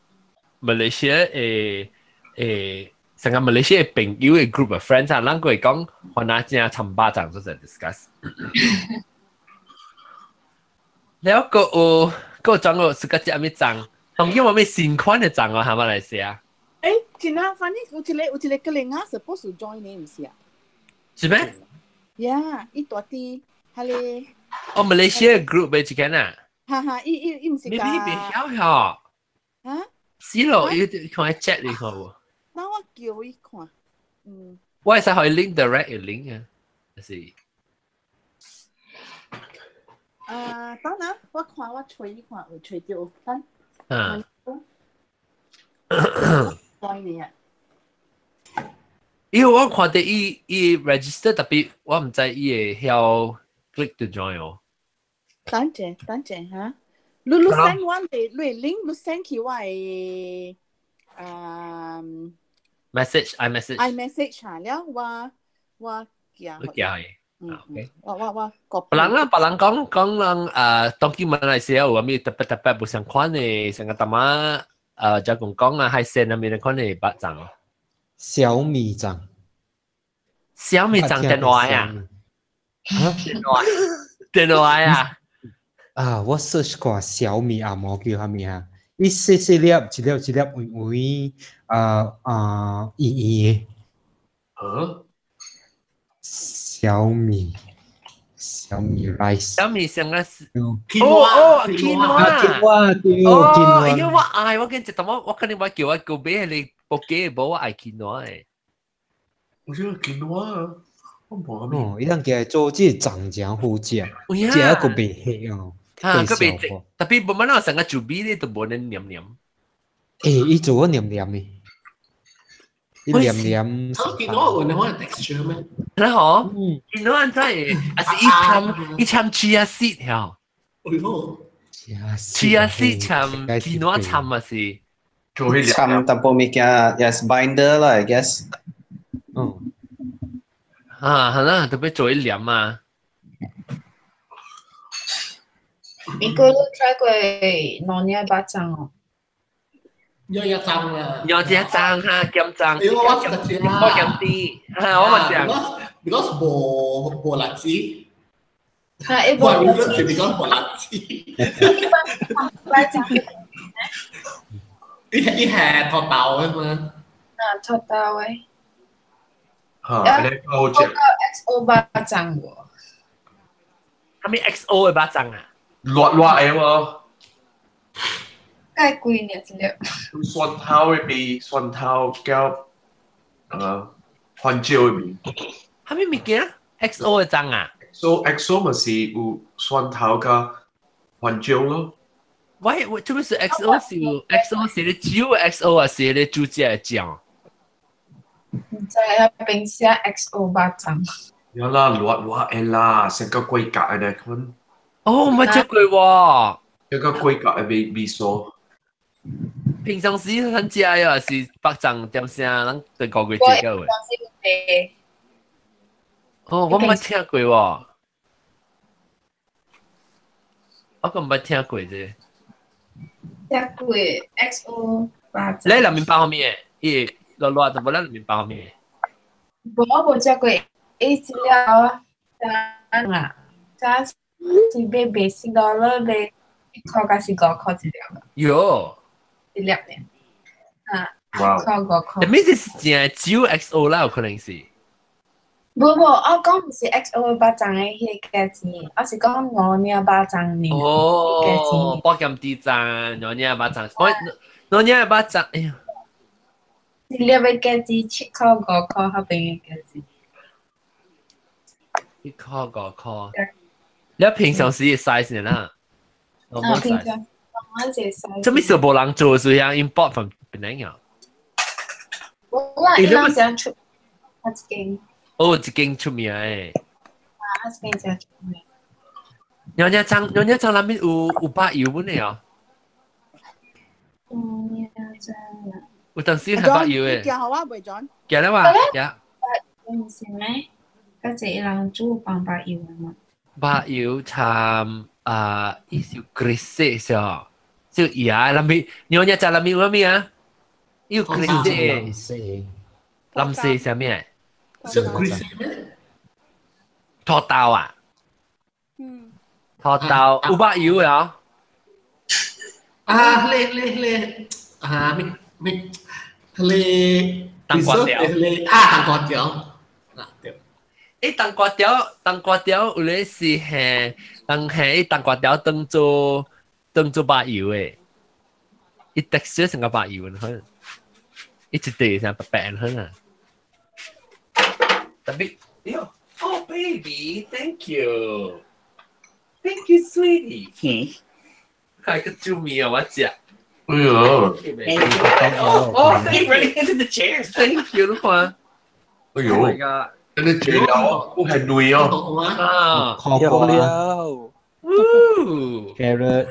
馬來西亞的誒，成個馬來西亞朋友的 group of friends 啊，咱個會講，我拿正參巴掌做陣 discuss。了個有個講個是個食咩粽？當今我咩新款的粽哦，喺馬來西亞。欸，真啊，反正有一個有一個格林啊，suppose to join 呢，毋是啊？是咩？ Yeah，伊大啲，係咧。哦，馬來西亞 group 嘅一間啊。哈哈，伊伊伊毋是你你袂曉嗬？啊？是咯，伊看 chat 你看無？那我叫伊看，嗯。我會使予伊 link direct 嘅 link 啊，就是。啊，等下，我看我揣伊看有揣著，等。嗯。 join 你啊！因為我看到伊伊 register 特別，我毋知伊會曉 click to join 哦。等陣，等陣嚇，你你 send 我的你 link，你 send 去我的啊 message iMessage iMessage 嚇了，我我寄。你寄去。嗯，OK。我我我別人啦，別人講講人啊，當今馬來西亞有啥物特別特別無相款的，像個淡仔啊，就講講啊，海鮮那邊的款的肉粽。小米粽。小米粽電話啊？電話啊！啊，我 search 過小米阿毛叫啥物啊？伊細細粒，一粒一粒圓圓，啊啊圓圓的。啊？小米，小米 rice。小米上個是哦哦，quinoa，對哦，因為我愛我見一淡我肯定我叫我叫買你部機無我愛 quinoa 的。我覺得 quinoa 啊，我無哦，伊人叫做這長正好食，食一個袂黑哦。啊，個袂食，特別無乜那成個煮米咧都無恁黏黏。欸，伊做個黏黏的，伊黏黏。我見到有那款 texture 咩？然後，見到安怎會？啊是伊摻伊摻 chia seed 曉。哎喲，chia seed 摻 quinoa 摻啊是。摻淡薄物件，yes binder 啦，I guess。嗯。啊，係啦，特別做一黏啊。你過 try 過兩年肉粽哦？有一粽啊！有一粽哈，鹹粽。哎我食食我鹹啲，哈，我嘛食。 Because 無無辣子。哈，伊無辣子。是 because 無辣子。肉粽。伊伊係土豆的嘛？啊，土豆的。嚇，你好食。 XO 肉粽無？啥物 XO 的肉粽啊？熱熱的喎。介貴呢一粒。蒜頭的味，蒜頭加番椒的味。啥物物件？XO 的粽啊？So XO 咪是有蒜頭加番椒咯。喂，我做咩是 XO 是 XO 是咧酒的 XO 啊，是咧煮食的醬？毋知啊，平時 XO 肉粽。有啦，熱熱的啦，成個規格的款。哦，我冇食過喎。一個規格的味味素。平常時咱食的是肉粽點聲，咱對個月食過的。哦，我冇聽過喎。我咁捌聽過啫。食過 XO 肉粽。你內面包咩？伊落落就無咱內面包咩？無，我無食過，伊一粒啊，啊，加是買賣$4買1塊，還是5塊一粒？喲，一粒呢？啊，1塊5塊。咩是正酒 XO 啦？有可能是。無無，我講毋是 XO 肉粽的彼個價錢，我是講五領肉粽呢。哦，保險地粽，五領肉粽，我五領肉粽，哎呀！一粒的價錢7塊5塊，那邊的價錢。7塊5塊。你平常時的 size 呢？啊，平常我這 size。這物是無人做，所以 import from 檳城啊。無啦，伊人正出，一間。哦，一間出名的。啊，一間正出名。娘娘粽，娘娘粽內面有肉油本的哦。娘娘粽。有當時係肉油的。寄予我袂準？寄了嘛？寄。毋是咩？嗰隻人煮放肉油的嘛。肉油摻啊，伊是 grease 是哦，就鹽內面，娘娘粽內面有啥物啊？有 grease，藍色啥物？是 grease 咩？土豆啊？嗯。土豆有肉油的哦。啊，咧咧咧，啊，咩咩，咧，冬瓜條，啊，冬瓜條，啊對。欸，冬瓜條，冬瓜條有咧是係，人係冬瓜條當做肉油的，伊 texture 成個肉油可能，伊一塊成白白可能。特別，哎呦，Oh baby，thank you，thank you sweetie。係個救命啊！我食。哎呦！哦，he really into the chair. Thank you，你看。哎呦！真係醉了，我係累哦。啊，好了。Carrot。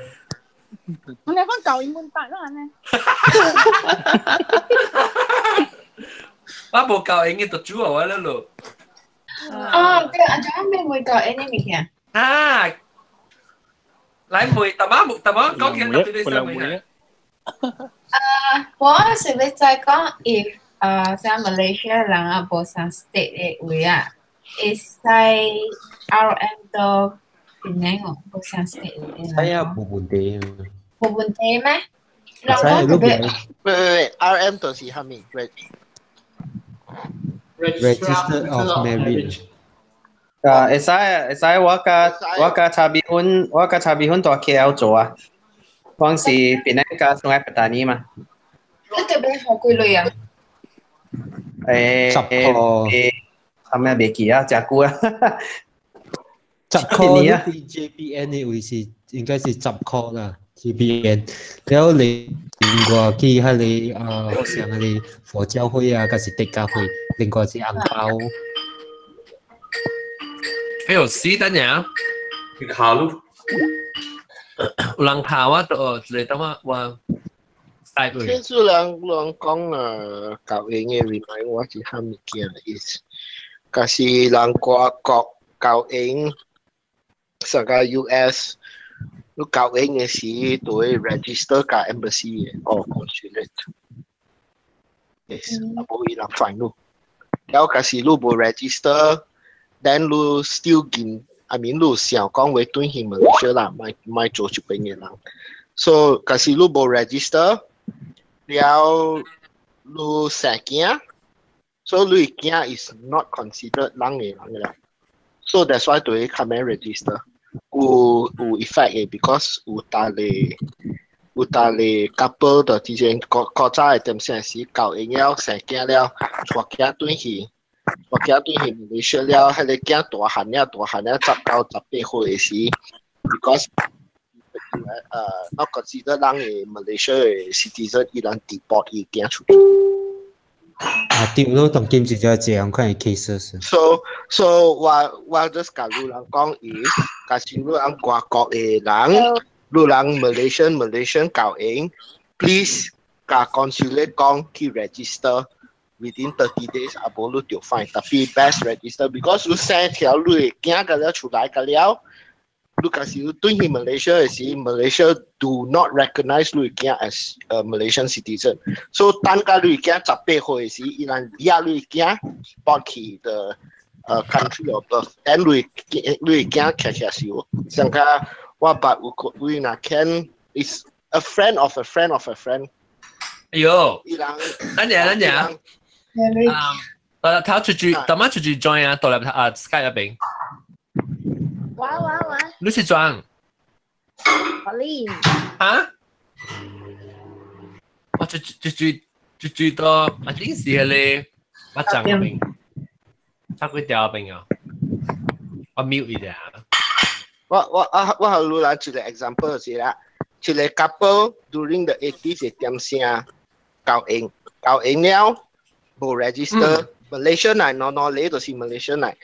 我嚟講舊英文白啦呢。我無教英嘅讀主我啦咯。哦，對，阿張咩會教英嘅物件？啊！來問，大媽，大媽講緊特別啲咩物啊，我是欲知講，if 啊，像馬來西亞人啊，無啥 state 的位啊，會使 RM 到檳城哦，無相識的。哎呀，無問題。無問題咩？人講特別。喂喂喂，RM 就是蝦米？Register of Marriage。啊，會使會使，我佮查比芬，我佮查比芬蹛 KL 做啊。當時檳城佮 Sungai Petani 嘛。你特別好幾類啊？誒，啥物袂記啊，誠久啊。 10箍啊！JPN 的位是應該是十箍啦，JPN。然後另外去彼个啊，像彼個佛教會啊，還是德教會，另外是紅包。哎呦，死等下，你卡路，有人拍我都一個等我我。天數人人講啊，教英的 remind 我一項物件意思，假是人外國教英，上個 US，你教英的時都會 register 佮 embassy 的哦 consulate。Yes，啊無伊人 fine 你。了假是你無 register，then 你 still 見，I mean 你想講會轉去馬來西亞啦，莫莫做這邊的人。So 假是你無 register，了你生囝，so 你囝 is not considered 人的人啦。So that's why 對較免 register 有有 effect 的，because 有逐个有逐个 couple 就之前古古早的點聲時交嬰了生囝了，帶囝轉去，帶囝轉去馬來西亞了，彼個囝大漢了大漢了19、18歲的時，because not consider 人的 Malaysia 的 citizen，伊人 deport 伊囝出去。啊，對咯，當今是這樣款的 cases。 So 我 just 共你人講伊，假使你人外國的人，你人 Malaysian 交嬰，please 共 consulate 講去 register within 30 days，啊無你就 fine。Tapi best register because 你生條你的囝個了出來個了。你假使轉去 Malaysia 的時，Malaysia do not recognize 你囝 as a Malaysian citizen。So 等到你囝18歲的時，伊人掠你囝駁去 the country of birth，and 你你囝騎騎手。上個我捌有個有若 Ken is a friend of a friend of a friend。哎呦，伊人，等陣等陣啊，頭出去，頭晚出去 join 啊，到來啊 Skype 入邊。哇哇哇！你是裝？ Pauline。啊？我就就就就就到啊，頂是迄個我長邊，差幾條邊啊？我 mute 一下。我我啊，我予你來一個 example 是啦，一個 couple during the 80s 的點聲交嬰，交嬰了無 register，Malaysia 來，儂儂嚟就是 Malaysia 來。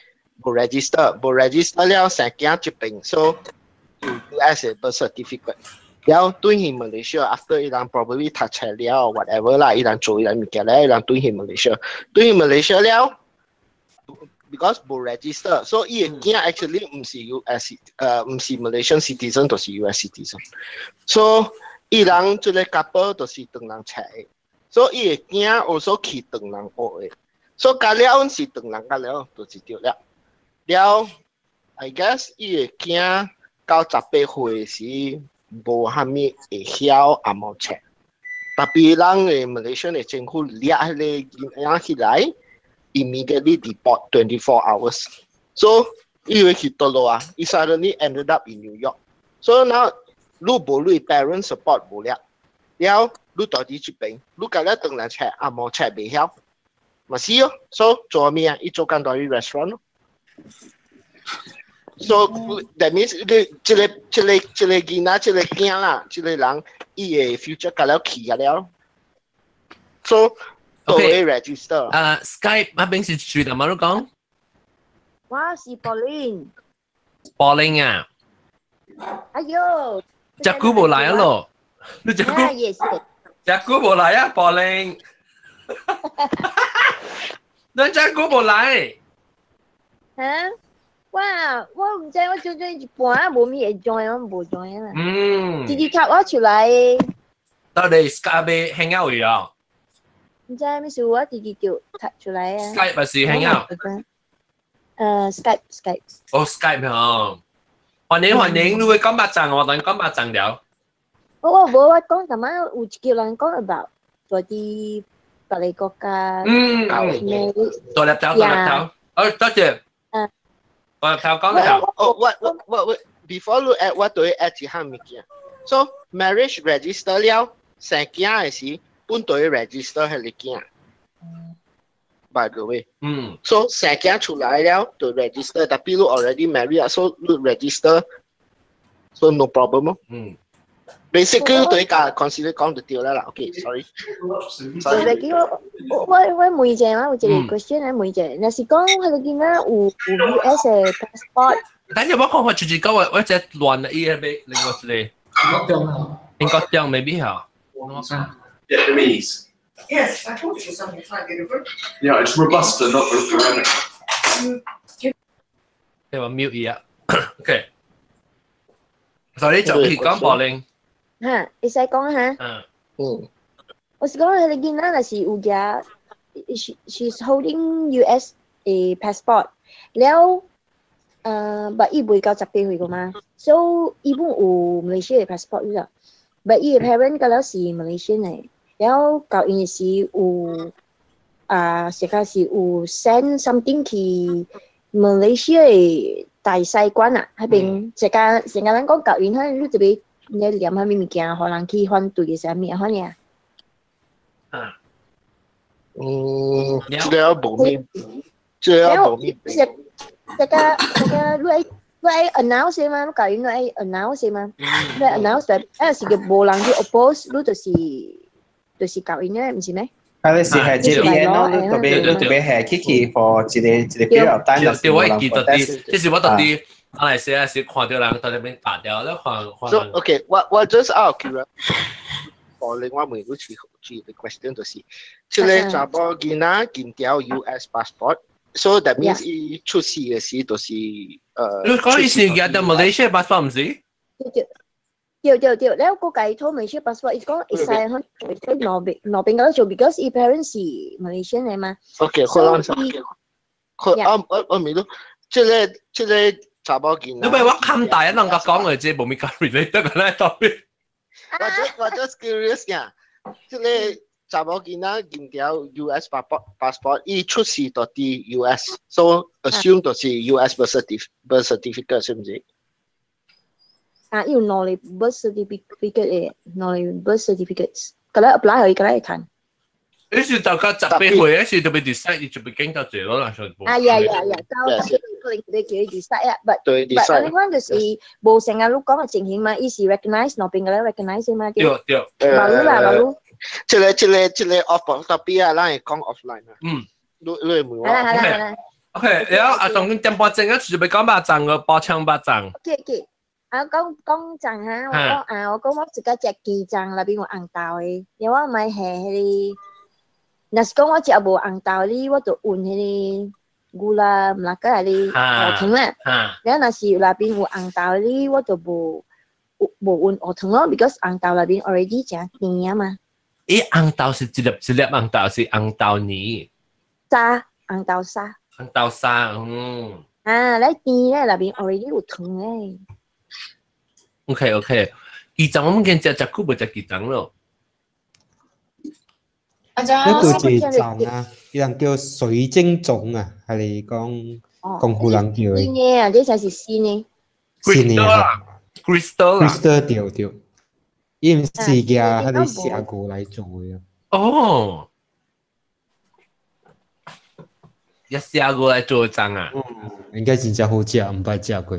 無 register，無 register 了生囝這邊，so US 的 birth certificate。了轉去 Malaysia after 伊人 probably 讀冊了 whatever 啦，伊人做伊人物件了，伊人轉去 Malaysia，轉去 Malaysia 了，because 無 register，所以伊的囝 actually 毋是 US，毋是 Malaysian citizen，就是 US citizen。So 伊人這個 couple 就是唐人冊的，所以伊的囝 also 去唐人學的，所以加了是唐人加了就是對了。了，I guess 伊的囝到18歲時無蝦米會曉紅毛冊，Tapi 人的 Malaysia 的政府掠彼個囡仔起來，immediately deport 24 hours。So 伊會去佗落啊？伊 suddenly ended up in New York。So now 你無你 parent support 無了，了你蹛佇這邊，你共了唐人冊紅毛冊袂曉，嘛是哦。So 做咩啊？伊做工蹛佇 restaurant 咯。So that means 你這個這個這個囡仔這個囝啦，這個人伊的 future 共了去啊了。So 都會 register。啊，Skype 那邊是住的嗎？你講？我是 Pauline。 Pauline 啊？哎呦！這久無來啊咯？你這久？這久無來啊，Pauline。你這久無來？嚇？我我毋知，我做做一半無咪會 join，我無 join 啦。直直插我出來。到底 Skype hang out 啊？毋知咩事，我直直就插出來啊。 Skype 咪是 hang out。Skype Skype。哦，Skype 哦。歡迎歡迎，你會講肉粽，我等講肉粽了。我無我講，頭晚有一叫人講 about 嗰啲別個國家。嗯。大粒頭，大粒頭。哦，多謝。大粒頭講頭。哦，我 before 你 add 我對 add 一項物件。So marriage register 了，生囝的時，本對 register 彼個囝。By the way，So 生囝出來了，就 register，但比如 already married 啊，so 你 register，so no problem 咯。Basically 對家 consider 講就對啦啦。OK，sorry。 Sorry，我問一下嘛，有一個 question 來問一下，若是講彼個囡仔有 US 的 passport，等陣我看看就是講我我只亂啦，伊個另外一個。英國中啊。英國中 maybe 嚇。 Vietnamese. Yes, I thought it was something slightly different. Yeah, it's Robusta, not Arabica. 你話 mute 伊啊？OK。所以就去講柏林。哈，會使講哈？嗯。我是講彼個囡仔若是有舉，she's holding US 的 passport，了，but 伊未夠18歲個嘛，so 伊本有馬來西亞的 passport 了，but 伊的 parent 個了是 Malaysian 的，了到𪜶時有啊，實在是有 send something 去馬來西亞的大使館啊，彼邊一間成個人講到𪜶可能你這邊你念啥物物件，予人去反對的啥物啊，反正。嗯，這個無咩，這個無咩。這個這個你愛 announce 嘛，你教𪜶你愛 announce 嘛，你 announce 但係是個無人去 oppose，你就是教𪜶嘅，毋是咩？啊，你是係 JPN 咯，你特別你特別係 Kiki for 一個一個 period of time。對，我會記得啲，這是我特別馬來西亞是看到人在那邊打掉，你看看。 So okay，我 just out of curiosity，我另外問你一個 question 就是，這個查某囡仔緊條 US passport，so that means 伊出世的時就是你講伊是舉到馬來西亞 passport 毋是？對對對對，了個解套馬來西亞 passport，伊講會使去兩邊兩邊個做，because 伊 parents 是 Malaysian 的嘛。 OK，好啦，好，我明咯，這個查某囡仔。你咪我冚大一能夠講嘅啫，無咪講 relate 得個咧特別。我 just curious 呀，這個查某囡仔認條 US passport，伊出世就佇 US，so assume 就是 US birth certificate 是毋是？啊，伊有兩個 birth certificate 的，兩個 birth certificates，個來 apply 予伊個來會趁。你是大家18歲，你是特別 decide，伊就別經到這咯啦，上啊呀呀呀，到18歲可能你叫伊 decide 啊，but 對 but 安呢款就是無成日你講的情形嘛，伊是 recognize 兩邊個來 recognize 嘛，對對。馬路啦馬路。這個 off 特別啊，咱會講 offline 啊。你會問我。好啦好啦好啦。 OK，然後啊，當點半鐘啊，就要講肉粽個包槍肉粽。 OK OK。啊，講講粽哈，我講啊，我講我自家食雞粽內邊有紅豆的，然後我買下彼個，若是講我食無紅豆的，我就換彼個 gula Melaka 彼個烏糖啦。然後若是內邊有紅豆的，我就無換烏糖咯，because 紅豆內邊 already 誠甜啊嘛。咦，紅豆是一粒一粒紅豆是紅豆泥。沙，紅豆沙。紅豆沙，嗯。啊，你甜咧內邊 already 有糖咧。 OK OK，雞粽我們見食食久無食雞粽咯。啊，就那個一個粽啊，伊人叫水晶粽啊，還是講功夫人叫的？新的啊，這才是新的。新的啊，Crystal ，Crystal 對對，伊毋是舉彼個石膏來做的。哦，一石膏來做粽啊？應該真正好食，毋捌食過。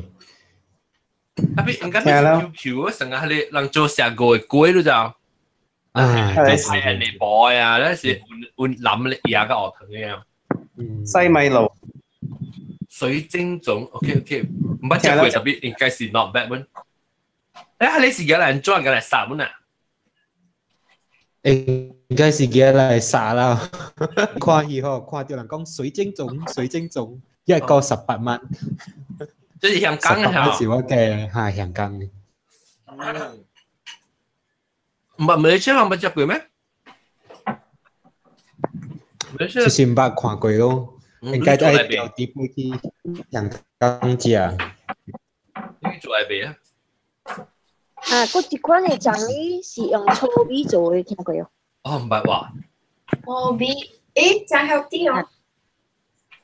啊，比應該是 QQ 成日彼個人做石膏的粿，你知道？啊，係人哋播啊，那是換換淋嘢個學堂嘅啊。西米露。水晶粽，OK OK，毋捌食過特別應該是 not bad 本。欸，你是舉來怎舉來殺本啊？應該是舉來殺啦。看戲吼，看到人講水晶粽，水晶粽一個18蚊。這是香港嘅是我嘅嚇香港嘅。唔係馬來西亞唔捌食過咩？其實毋捌看過咯。應該愛調啲飛去香港食。你做來未啊？啊，嗰一款的粽呢是用糙米做的，聽過哦？哦，毋捌哇。糙米，誒，真 healthy 哦。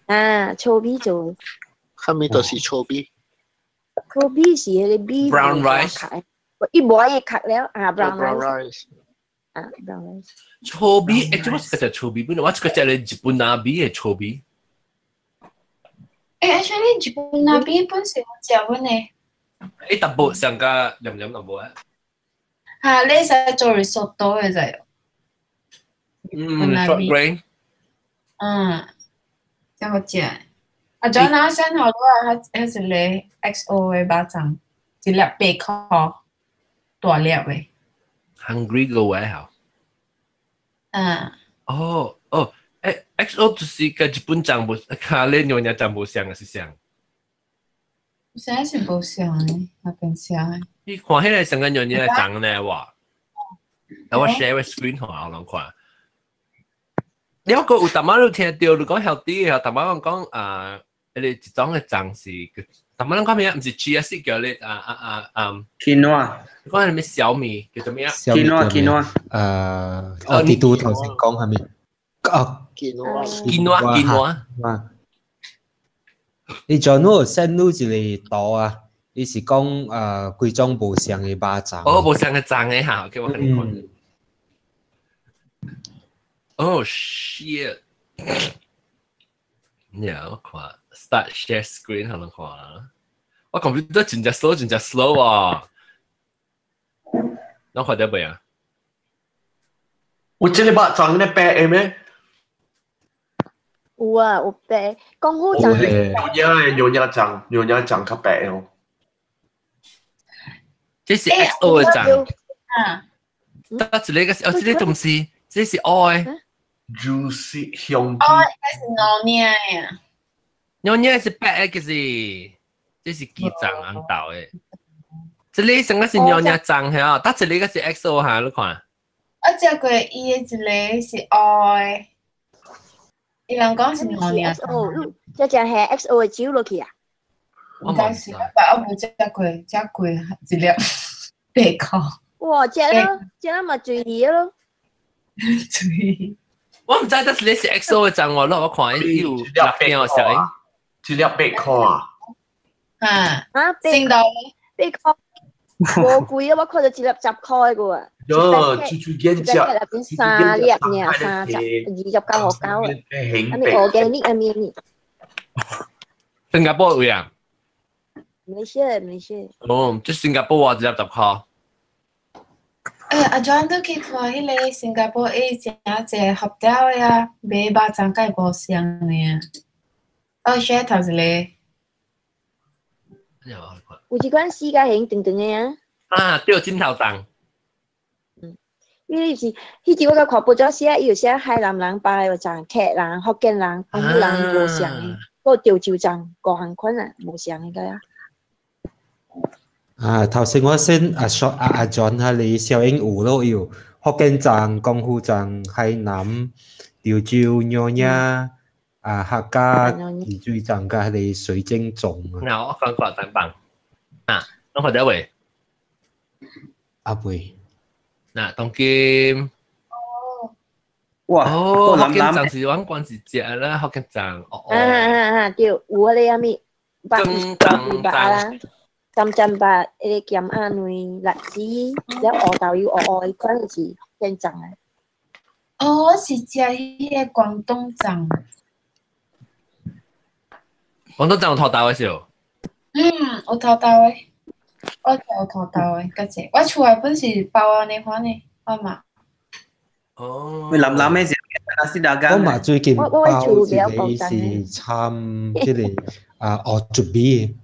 啊，糙米做的。啥物都是糙米。糙米是彼个米 Brown rice。伊磨伊殼了啊，brown brown rice。 rice。啊，brown rice。糙米，欸，這我是食糙米，本來我這個食咧日本那米的糙米。誒，actually 日本那邊本是有食阮的。欸，淡薄上加黏黏淡薄啊。嚇，你使做 risotto 的就。嗯，short grain。嗯，真好食。啊，仲有那先好多啊，佢一個 XO 的肉粽，一粒8塊，大粒的。 Hungry 個位好。嗯。哦哦，欸，XO 就是佮日本粽無，佮咧娘惹粽無像還是像？實在是無像的，那邊像的。你看起來像個娘惹粽呢，哇！我 share 個 screen 予我人看。你個有淡仔你聽到你講 healthy 的，淡仔人講啊，彼個一種的粽是，淡仔人講咩？毋是 chia seed 叫你啊啊啊啊 Quinoa。你講係咩小米叫做咩啊？Quinoa quinoa。哦，啲都頭先講係咪？哦，quinoa quinoa quinoa。你像我 send 你一個圖啊，伊是講幾種無相的肉粽。哦，無相的粽的哈，叫我看看。Oh shit！你我看 start share screen 可能看，我 computer 真正 slow，真正 slow 啊！侬看到未啊？我這個肉粽咧白的咩？有啊，有白，講好粽。娘惹的娘惹粽，娘惹粽較白哦。這是 XO 的粽。啊。得一個，哦，這個東西，這是愛。 juicy 香。哦，那是娘惹呀。娘惹是白的，就是這是雞粽紅豆的。這個上個是娘惹粽嚇，得一個是 XO 嚇，你看。我食過伊的一個是黑的，伊人講是娘惹粽。這只係 XO 的酒落去啊？應該是，我無食過，食過一粒8塊。哇！食咯，食了嘛醉去咯。醉。我毋知得是你是 XO 的粽喎，我看伊有六點食的。一粒8塊啊！啊啊！新到8塊，無貴啊！我看到一粒10塊個啊。喲，豬豬見食，入邊三粒爾，30、29毫9啊！啊咪 organic 啊咪呢？新加坡有啊？沒事沒事。哦，即新加坡話一粒10塊。誒，阿 John 都去看彼個新加坡伊誠濟合調的啊，買肉粽佮伊無相的啊。我 share 頭一個。有一款四角形長長的啊。啊，對，枕頭粽。因為是，彼陣我甲看報紙寫，伊有寫海南人、巴人、客人、福建人、廣府人無相的，閣潮州粽五項款啊，無相的個啊。啊，頭先我先阿 short 阿阿 John 哈你小英有咯有福建粽、廣府粽、海南、潮州、娘惹啊客家、魚水粽佮彼個水晶粽啊。嗱，我講過等等啊，攏看到未？阿未。嗱，當今哇！哦，福建粽是阮關是食啦，福建粽哦。啊啊啊！對，有彼個啥物肉肉啦。針針肉，彼個鹹鴨卵、栗子，了烏豆油烏烏，彼款就是福建粽啊。哦，我是食彼個廣東粽。廣東粽有土豆的是無？嗯，有土豆的，我食有土豆的，較濟。我厝內本是包按呢款的，我嘛。哦。會諗諗咩事？nasi dagang。我嘛最近包一個是參這個啊烏竹米。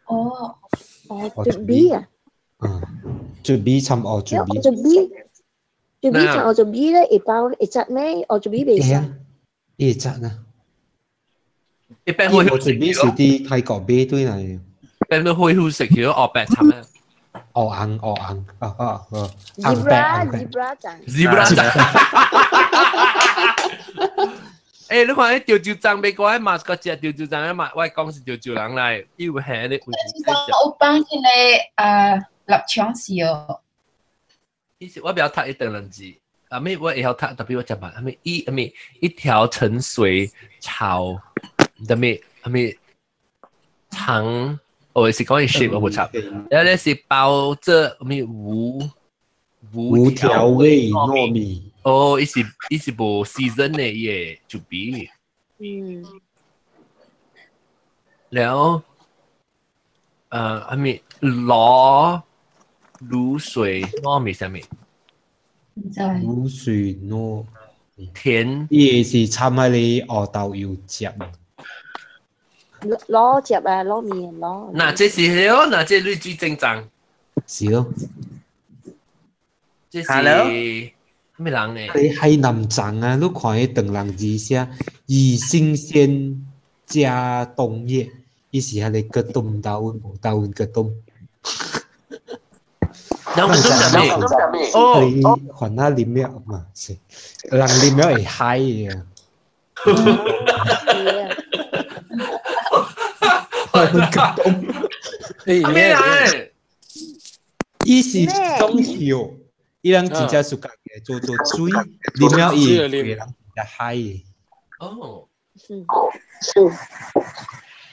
哦，烏竹米啊！嗯，竹米參烏竹米。烏竹米，竹米參烏竹米咧，會包會紮咩？烏竹米袂使。會紮啊！一般會烏竹米是佇泰國買對來。一般會好食，叫烏白參啊。烏紅烏紅，啊啊啊！ Zebra zebra 粽。 Zebra 粽。欸，你看迄潮州粽袂過，嘛是個食潮州粽嘛，我講是潮州人來，伊有下咧。潮州粽有放彼个臘腸絲哦。伊是我袂曉讀伊長兩字，啊咩我會曉讀，特別我食捌，啥物一啥物一條沉水草，啥物啥物長，哦是講伊 shape 我無插，然後咧是包這啥物無無調味糯米。哦，伊是無 season 的伊個就比。了，啥物螺滷水糯米啥物？滷水糯甜，伊是摻喺你鱷豆油汁。攞汁啊，攞麵攞。嗱，這是了，嗱，這類最正常。是咯。這是咩人呢？你海南粽啊，你看彼唐人字寫以新鮮加冬葉，伊是彼個果凍豆無豆果凍。人果凍咩？哦，你還那啉了嘛是，人啉了會嗨嘅。咩人？伊是種葉。伊人真正暑假嘅做做水，啉了伊會人真嗨。哦，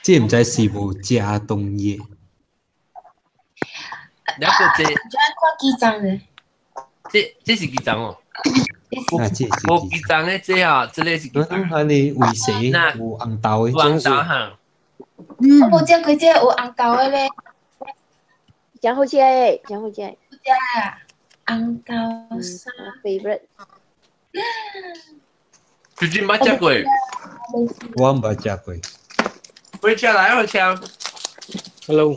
這毋知是無加冬葉。兩個這，看幾張咧？這是幾張哦？啊，這是無幾張咧？這啊，這個是幾張？啊，你為誰有紅豆的？紅豆哈。我無食過這有紅豆的咧。真好食，真好食。食啊！紅豆沙，favorite。最近捌食過？我毋捌食過。回家來，回家。 Hello。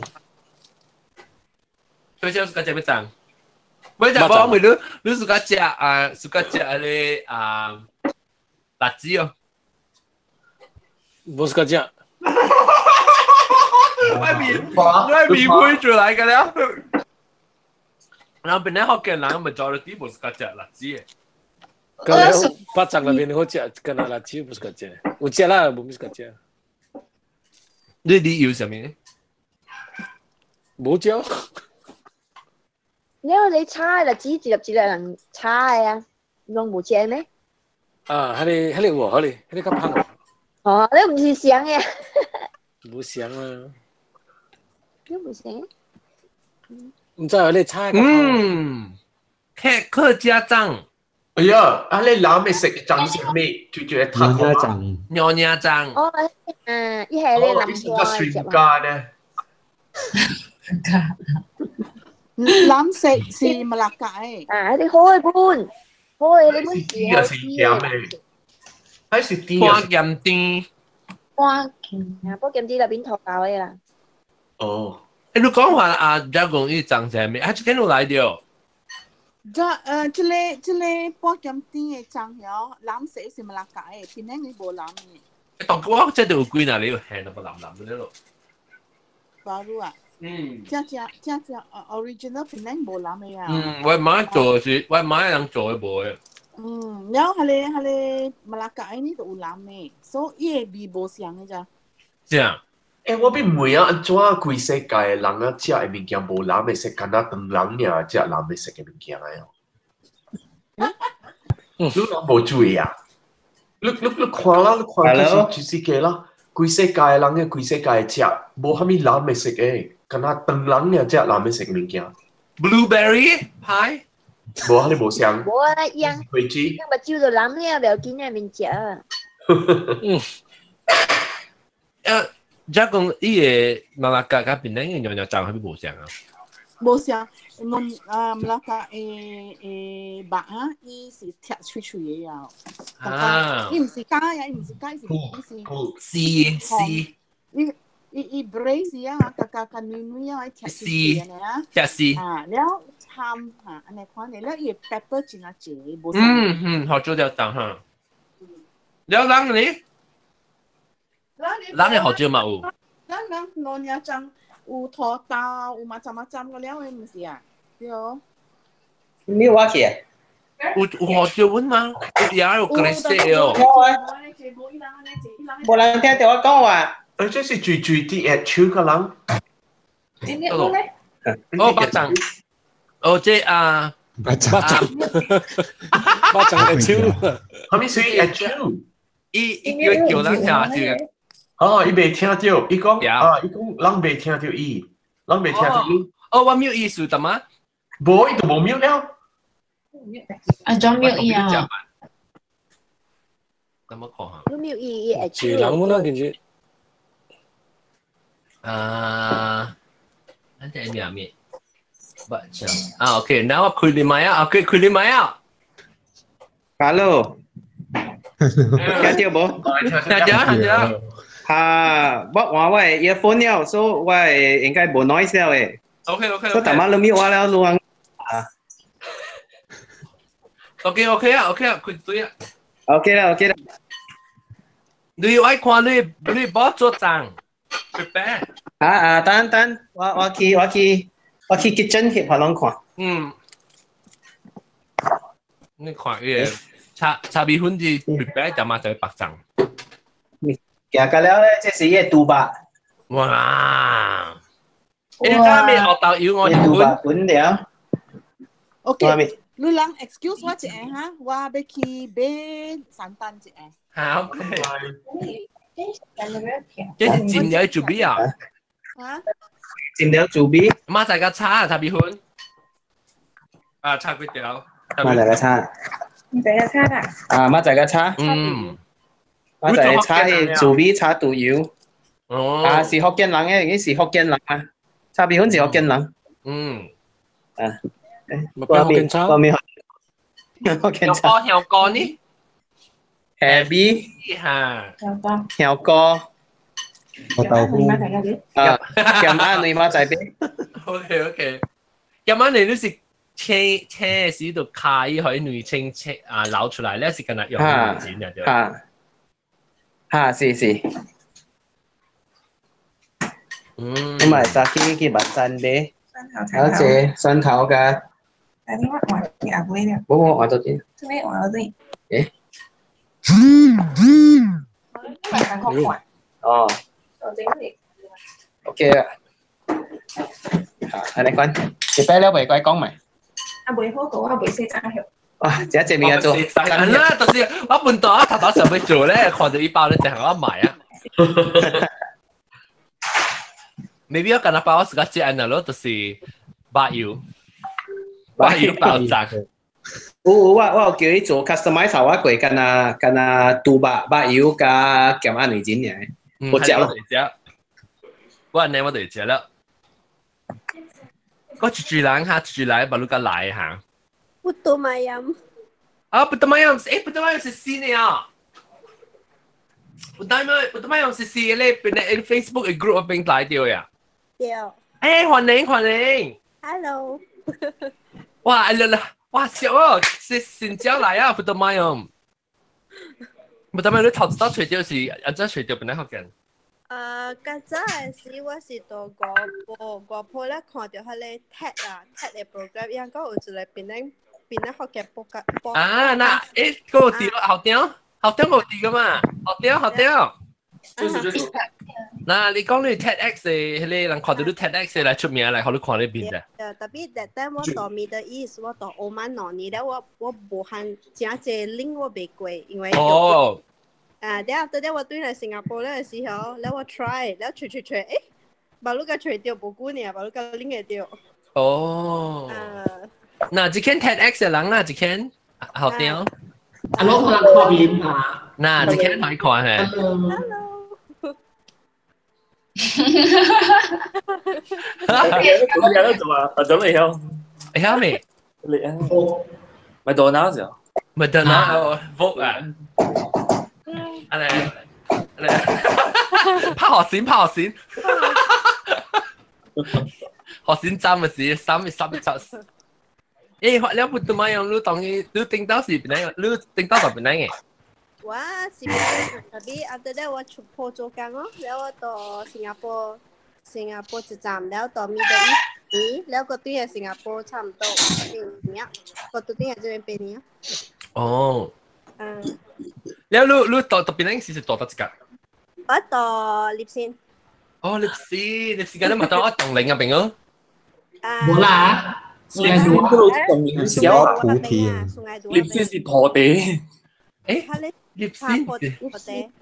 回家是個食咩粽？我食無，問你，你是個食啊？是個食那個啊？辣子哦。無是個食。我面配出來個了。然後本來福建人 majority 無是個食辣子的。咁巴掌那邊好食，跟那辣子不是個食，有食啦，無是個食。你理由啥物？無食。因為你炒辣子一粒一粒人炒的啊，攏無食咩？啊，彼個有，彼個較香。哦，你毋是上的。無上啊。你無上？毋知你炒。嗯，客家粽。哎呀，啊你藍的色粽是咩？就就娘娘粽。娘娘粽。哦，啊，伊係咧南瓜食家呢。藍色是馬拉嘎誒。啊，你好嘅本，好嘅你本是甜是鹹的，還是甜？半鹹甜。半鹹。啊，半鹹甜內面塗豆的啦。哦。欸，你講話啊，遮講伊粽是啥物？啊，這間有來著。這個半鹹甜的粽曉，藍色是馬拉嘎的，檳城伊無藍的。當我這就有幾若你有現都無藍藍的咯。巴魯啊。嗯。正正 original 檳城無藍的啊。嗯，我媽做是，我媽人做的無的。嗯，了彼個馬拉嘎的呢就有藍的，所以伊的味無相的咋。正。欸，我欲問啊，按怎規世界的人啊，食的物件無藍的色，敢若唐人爾食藍的色的物件的哦。你人無注意啊？你看啦，你看就是全世界啦，規世界的人嘅規世界食，無啥物藍的色的，敢若唐人爾食藍的色物件。 Blueberry pie？無啊，你無相。無啊，樣果子。樣目睭就藍了，袂要緊啊，免食啊。遮講伊個馬拉加佮檳城的娘娘粽啥物無相啊？無相，侬啊馬拉加的肉啊，伊是拆脆脆的啊。啊！伊毋是加呀，伊毋是加，伊是絲絲。伊 braise 啊，加加軟軟啊，拆脆脆的啊。拆絲。啊，了摻啊，按呢款的，了伊 pepper 真啊濟，無。嗯嗯，好做了粽哈。了人呢？人嘅學椒嘛有，咱娘娘粽有土豆，有嘛浸嘛浸個了的，毋是啊？對哦。你話去啊？有學椒粉嗎？有也有格式哦。無人聽到我講話。誒，這是最最啲會手個人。哦，巴掌。哦，這啊。巴掌。巴掌。巴掌會手。係咪水會手？伊伊叫叫人聽住。哦，伊未聽到，伊講啊，伊講人未聽到伊，人未聽到伊。哦，我沒有意思，得嗎？無，伊就無 mute 了。啊，裝 mute 伊啊。怎麼看？你 mute 伊伊會是人冇啦，其實。啊，咱這名咩？巴掌啊，OK，那我開你麥啊，OK，開你麥啊。 Hello，聽到無？聽到，聽到。哈，我換我的 earphone 了，所以我的應該無 noise 了的。 OK，OK。所以淡仔你 mute 我了，你講啊。 OK，OK 啊，OK 啊，開對啊。 OK 啦，OK 啦。你愛看你你幫做帳，prepare。啊啊，等等，我去 kitchen 翕予攏看。嗯。你看伊個炒炒米粉是 prepare 就嘛就白醬。行到了咧，這是伊個豬肉。哇！你知咩學豆油我豬肉粉了。 OK，你人 excuse 我一下哈，我要去買三單一下。好。這是煎了豬味啊！啊？煎了豬味。媽仔個炒炒米粉。啊，炒幾條？媽仔個炒。你仔個炒啦。啊，媽仔個炒。嗯。我就係炒迄豬味炒豬油。哦。啊，是福建人的，伊是福建人啊。炒米粉是福建人。嗯。啊。咪福建炒。我咪福建炒。香膏呢？蝦米。嚇。香膏。香膏。我豆腐。啊，鹹仔你媽在邊？OK OK。鹹仔你都是切切時就卡伊可以內清切啊撈出來，你是跟他用錢嘅對。嚇。嚇，是是。嗯。咁咪就去去白山買。好這蒜頭加。但你我換去阿妹了。冇冇換到啲。做咩換到啲？誒。哦。OK 啦。嚇，安尼講，一擺了袂該講咪？啊，袂好過我袂洗髒曉。哇！這這物件做，啦，就是我本來頭頭想要做咧，看到一包咧就係我買啊。Maybe 我近日包我自家食啊咯，就是白油，白油爆炸。有有，我有叫伊做 customize 我過，干那干那豬肉白油加鹹仔內仁爾，我食咯。食，我按呢我就食了。我一住人哈，一住來，把你個來哈。 Putu mayam。啊，putu mayam，誒，putu mayam 是新的啊。Putu mayam 是新的咧，變咧 Facebook 嘅 group 邊來掉呀。對。誒，歡迎歡迎。 Hello。哇，哎啦啦，哇笑哦，是新疆來啊，putu mayam。putu mayam 你頭一道揣到是，啊，這揣到本來福建。較早的時我是到外婆，外婆咧看到彼個 TED 啊，TED 的 program，伊講有一個檳榔檳榔福建播播。啊，那誒，嗰個地後頂，後頂無地噶嘛，後頂後頂。就是就是。嗱，你講你 TEDx 的，彼個人看到你 TEDx 來出名來，予你看你面的。對，特別 that time 我到 Middle East，我到澳門2年了，我無限誠濟 link 我袂過，因為。哦。啊，了後等我轉來新加坡了的時候，了我 try，了揣揣揣，誒，把你共揣著無久爾，把你共 link 會著。哦。嗱，這間 TEDx 的人啦，這間後頂。啊，攏可能看面啊。嗱，這間可以看嘿。 Hello。我有得做啊，阿總你曉？會曉未？你啊？麥當勞就。麥當勞，福啊！阿嚟嚟，拍學線拍學線，學線站嘅時3月3月7。誒，了不怎麼樣？你當伊，你頂到是邊個？你頂到就邊個嘅？我是邊個？特別 after that 我出國做工哦，了我到新加坡，新加坡一站，了到 Middle East，了個對下新加坡差唔多8年，個對下這邊8年。哦。嗯。了你你到到邊個時是到到這個？我到立先。哦，立先，立先緊都咪當我動靈啊，平哦。冇啦，立先都動靈小菩提啊，立先是破地。誒，立先破地。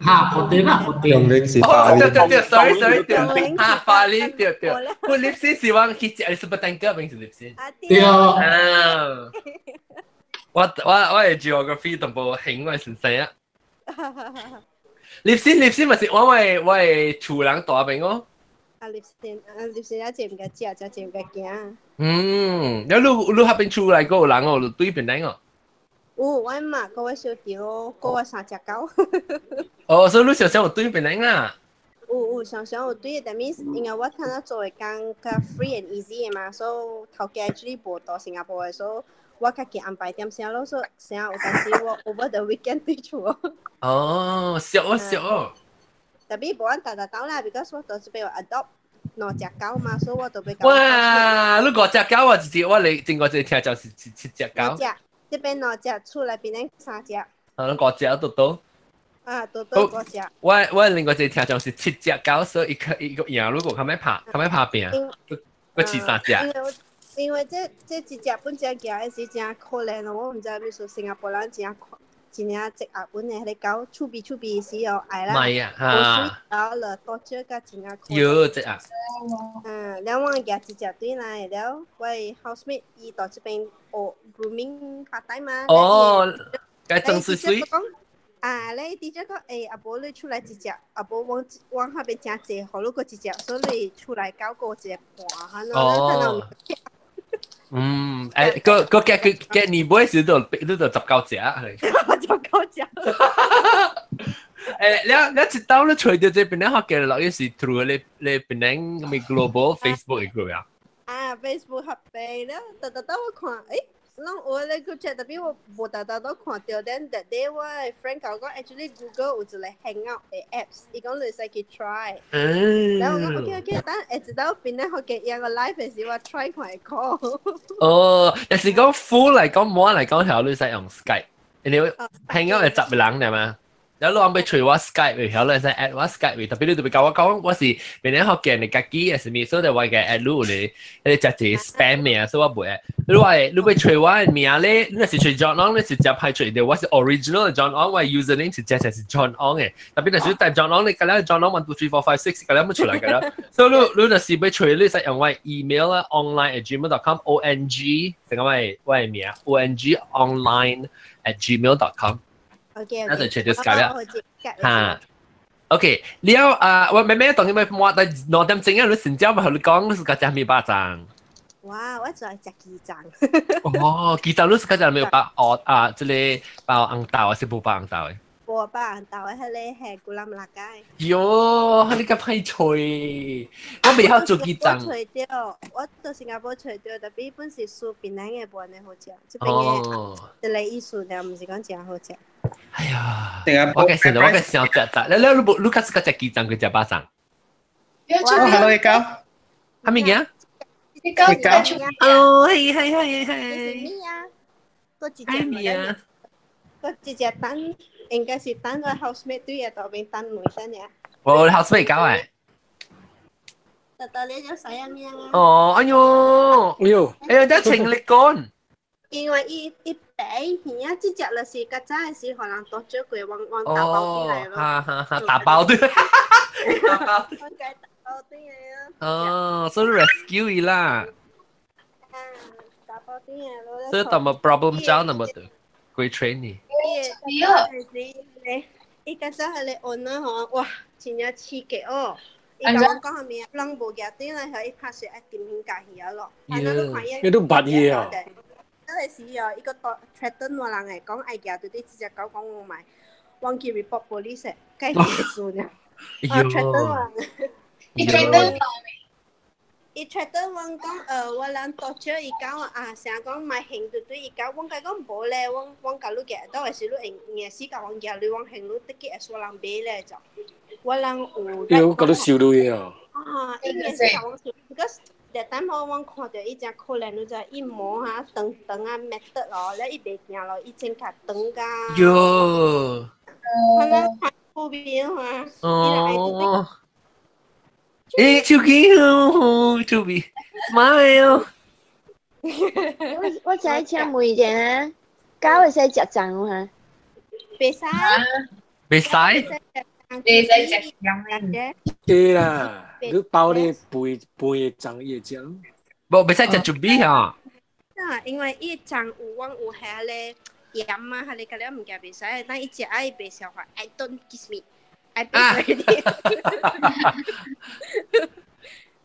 嚇，破地啦，破地。動靈是法哦，對對對，sorry sorry，對，啊，法力，對對，我立先是我去食，是不單個名是立先。對啊。我係 geography 同部興我先生啊。立先立先咪是我係厝人大兵哦。啊，立先啊，立先一隻唔敢食，一隻唔敢行。嗯，你你嗰邊厝來過有人哦，對邊人哦。有，我媽個我小弟咯，個我三隻狗。哦，所以你常常有對邊人啦。有常常有對，但係因為我睇到做嘅工較 free and easy 嘅嘛，所以頭家 actually 無到新加坡嘅，所以我家己安排點聲咯，所以成有當時我 over the weekend 對厝。哦，笑哦笑哦。特別無按逐逐到啦，because 我都是俾我 adopt 兩隻狗嘛，所以我都俾。哇！你五隻狗啊，直接我嚟正個只聽就是七隻狗。兩隻，這邊兩隻，厝內邊三隻。啊，你五隻都到。啊，都到五隻。我另外一個聽就是七隻狗，所以一個一個贏，如果較咩拍，較咩拍拼，個飼三隻。因為這一隻本只行的是真可憐哦，我毋知欲說新加坡人真真正積壓本的彼个狗，厝邊厝邊時哦愛啦，咪啊嚇，然後多少甲真正可憐。喲，這啊。嗯，了我夾一隻對來，了我的 housemate 伊到這邊學 grooming part time 嘛。哦，該裝水水。啊，你直接講，欸，阿伯你出來一隻，阿伯往往那邊真濟，予你閣一隻，所以你出來搞過一個盤，哦。嗯，誒，個個夾佢夾你買時都都就19隻。 19隻。誒，你你一刀你隨到這邊咧，學嘅落去是 through 你邊咧咪 global Facebook 嘅 group 啊？啊，Facebook 合併了，特特等我看，誒。攏有咧個 chat，特別我無逐逐都看到。then that day 我的 friend 甲我講，actually Google 有一個 Hangout 的 apps，伊講你使去 try。然後我講 OK OK，等下直到邊咧學嘅一個 live 的時，我 try 看會 call。哦，但是講 full 嚟講，冇嚟講條你使用 Skype，因為 Hangout 係十個人嚟嘛。有你話欲揣我 Skype 嘅，曉你使 add 我 Skype，特別你特別教我講，我是邊咧學見你家己係啥物，所以我嘅 add 你你你直接 spam 名，所以我袂 add。你話你欲揣我的名咧，你若是揣 John Ong，你是直派揣的，我是 original John Ong，我 username 是直接是 John Ong 嘅。特別若是 type John Ong，你個了 John Ong 1 2 3 4 5 6，個了冇出來個了。所以你你若是欲揣，你使用我 email 啦，online@gmail.com，O N G，成個我的名，ONG online@gmail.com。 OK，那就揣到 Skype 啦。嚇，OK，了啊，我妹妹當然咪摸，但2點鐘啊，你成朝咪同你講，你是個食咩肉粽？哇！我就愛食雞腸。哦，雞腸你是個食咩包？哦啊，這個包紅豆還是無包紅豆的？無包紅豆的，彼个係古蘭馬拉加。喲，你較歹揣，我袂曉做雞腸。我揣著，我到新加坡揣著，特別本是輸檳榔的無按呢好食，這邊的這個意思爾，毋是講誠好食。哎呀，我嘅想食食，你你你你較是較食雞腸佢食肉粽？我 hello 你狗，啥物件？你狗哦，係係係係。咩啊？個一隻咩啊？個一隻等，應該是等我 housemate 對下度邊等兩等爾。我 housemate 搞嘅。特特你就使啊咩啊？哦，哎喲，哎喲，哎呀，真情力幹。因為伊伊白耳啊，這隻就是較早的時，予人多少過往往打包起來咯。哈哈哈，打包對。打包。我該打包對啊。哦，所以 rescue 伊啦。啊，打包對啊咯。所以淡薄 problem 找那麼多，鬼 train 你。伊個，伊較早彼個 owner 吼，哇，真正刺激哦！伊共我講啥物啊？人無舉轉來，予伊拍水愛沉興家魚啊咯。啊，那你看伊。伊都捌伊啊。嗰個時哦，伊個 threaten 我人會講愛舉對對，這隻狗講我買，忘記 report police，該結束了。啊，threaten 我人。伊 threaten 伊 threaten 我講，我人多少伊講啊，成日講買行對對，伊講我甲講無咧，我我共你舉到的時，你用硬死共我舉，你往行你得去會說人買咧就，我人有。伊有共你收落啊。啊，伊硬死共我收，because that time 我我看著伊真可憐，你知伊毛哈長長啊滅得咯，了伊袂行咯，伊真較長甲。喲。可能看無變啊。哦。It's okay to be smile。我我請問一下啊，狗會使食粽哈？袂使。袂使。袂使食粽嘅。對啦，你包咧肥肥的粽伊會食。無，袂使食糯米哈。啊，因為伊粽有往有遐咧鹽啊，彼个個了物件袂使，但伊食愛袂消化，I don't kiss me。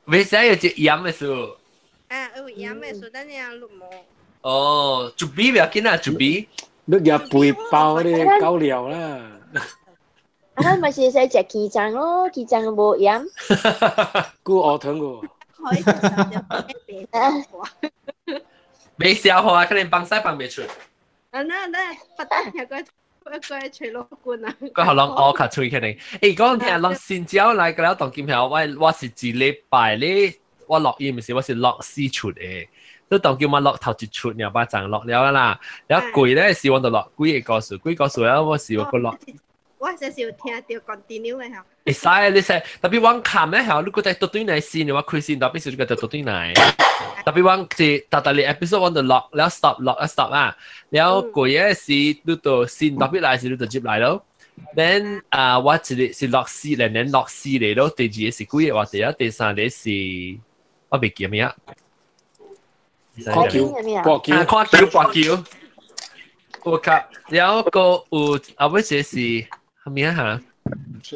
袂使有隻鹽的事。啊，有鹽的事，等下綠毛。哦，糯米不要緊啊，糯米。你夾肥包咧夠了啦。啊，咪是使食雞腸咯，雞腸無鹽。久烏糖個。可以食未消化，可能放屎放袂出。啊，那那不得聽過。一個吹落棍啊！個喉嚨烏較脆可能。欸，講聽落新椒來個了當今條，我我是一禮拜咧，我錄音毋是，我是錄四出的。所以當今我錄頭一出，然後把站錄了啦。然後過咧是我就錄幾個故事，幾個故事了我是我個錄。我這是有聽到 continue 的吼。會使，你使，特別我看咧吼，你閣在倒轉來先，我開先，特別是你閣在倒轉來。特別我是逐逐個 episode 我就錄了 stop 錄了 stop 啊，了過個是你就先特別來是你就接來咯。Then 啊，我一個是錄四，連連錄四個咯，第二個是幾個話題啊？第三個是我袂記咩啊？看球，博球，看球，博球。我靠，了個有啊，尾一個是啥物啊？嚇？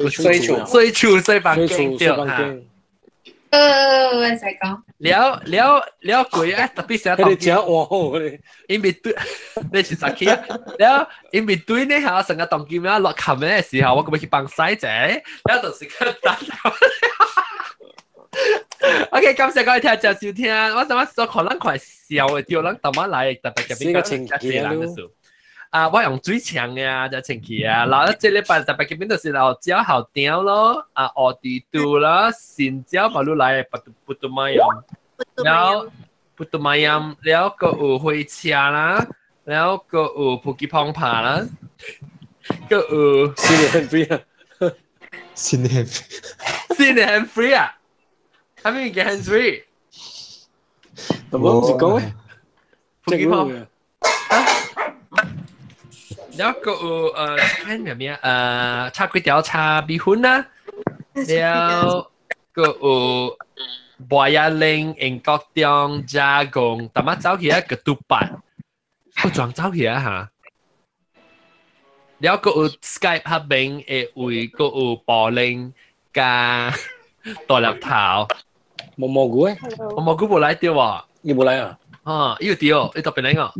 水厝，水厝，水房間對嚇。我使講。了了了，過啊！特別是當。你食碗好咧，因為對，你是十起啊？了，因為對呢嚇，成個當今啊落琴嘅時候，我閣欲去幫洗者，了就是去等。OK，感謝各位聽眾收聽，我怎麼說可能快笑的對，咱慢慢來，特別特別講較濟人的事。啊，我用水槍嘅啊，就清氣啊。然後這禮拜特別這邊就是老椒好雕咯，啊，奧地度啦，新椒把路來不不都買用，然後不都買用，然後閣有火車啦，然後閣有普吉碰帕啦，閣有新年 free 啊，新年新年 free 啊，係咪叫 hands free？我唔是講咩，普吉碰。然後閣有看咩咩炒粿條、炒米粉啦，然後閣有博雅玲、英國中加工，淡仔走起來個拄八，我撞走起來嚇。然後閣有 Skype 合邊的位，閣有柏林加大粒頭。毛蘑菇誒？毛蘑菇無來著喎？伊無來啊？啊，伊有著，伊特別來個。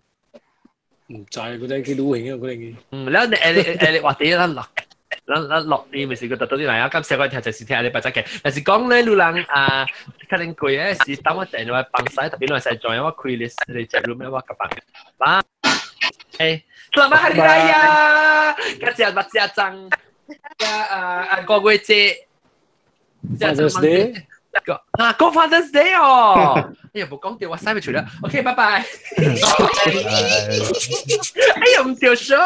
唔知佢哋去旅行啊，佢哋去。嗯，แล้ว你誒誒話啲咱落，咱咱落你咪是個特多啲嚟啊！感謝我聽就是聽禮拜再見。但是講咧，路人啊，可能貴嘅是等我陣我幫手，特別我使做，我開你你接入咩我夾幫。拜。誒，selamat hari raya，感謝麥家張，啊啊過月節。 Father's Day。啊，過 Father's Day 哦！哎呀，冇講掉，我塞唔出啦。OK，拜拜。哎呀，唔掉手。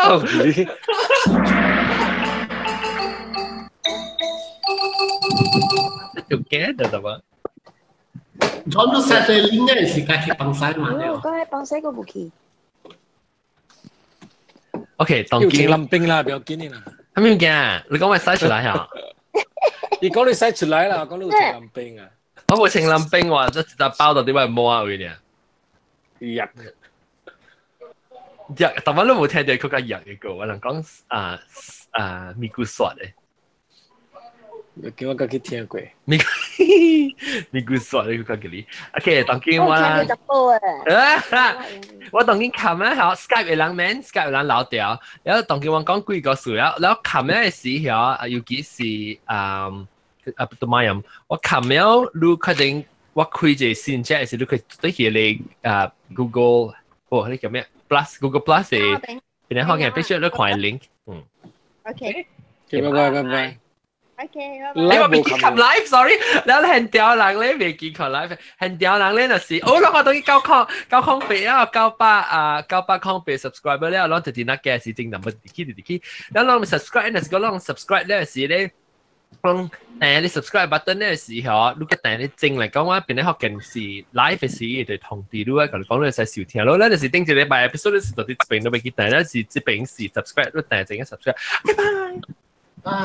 Together 的嘛？全都塞在應該是該去幫手嘛。我講幫手個無去。 OK，當機。要林冰啦，不要緊啦。係咩物件？你講我塞出來嚇？你講你塞出來啦，講你有穿林冰啊？我冇穿林冰喎，這一隻包到底會摸啊位呢？藥藥，但我都冇聽到佢個藥嘅歌，我能講啊啊咪咕索的。叫我家己聽過。咪咪咕索的佢個叫你。OK，當今我。我當今琴咧，嚇 Skype 的人免 Skype 的人老掉，然後當今我講幾個事了，然後琴咧時候，尤其是啊啊不都買我琴了，你確定我開一個新只是你可以對迄個啊 Google，哦，你叫咩 Plus Google Plus 的，邊個好嘅，必須你看 link，嗯。 OK。拜拜拜拜。OK，你話未記撳 live，sorry，你很屌人咧未記撳 live，很屌人咧就是，哦，我等於9空9空8啊，900啊90008 subscriber 咧，我就伫那嘅時正 number 去直去，然後我 subscribe 那是個啷 subscribe 咧是咧。講你 subscribe button 咧時候，如果訂你正嚟講，我邊咧學件事 live 嘅時，就通知你啊，同你講你使收聽咯。咱就是頂一禮拜 episode 是到底這邊都未記訂，咱是這邊是 subscribe，你訂正個 subscribe。拜拜。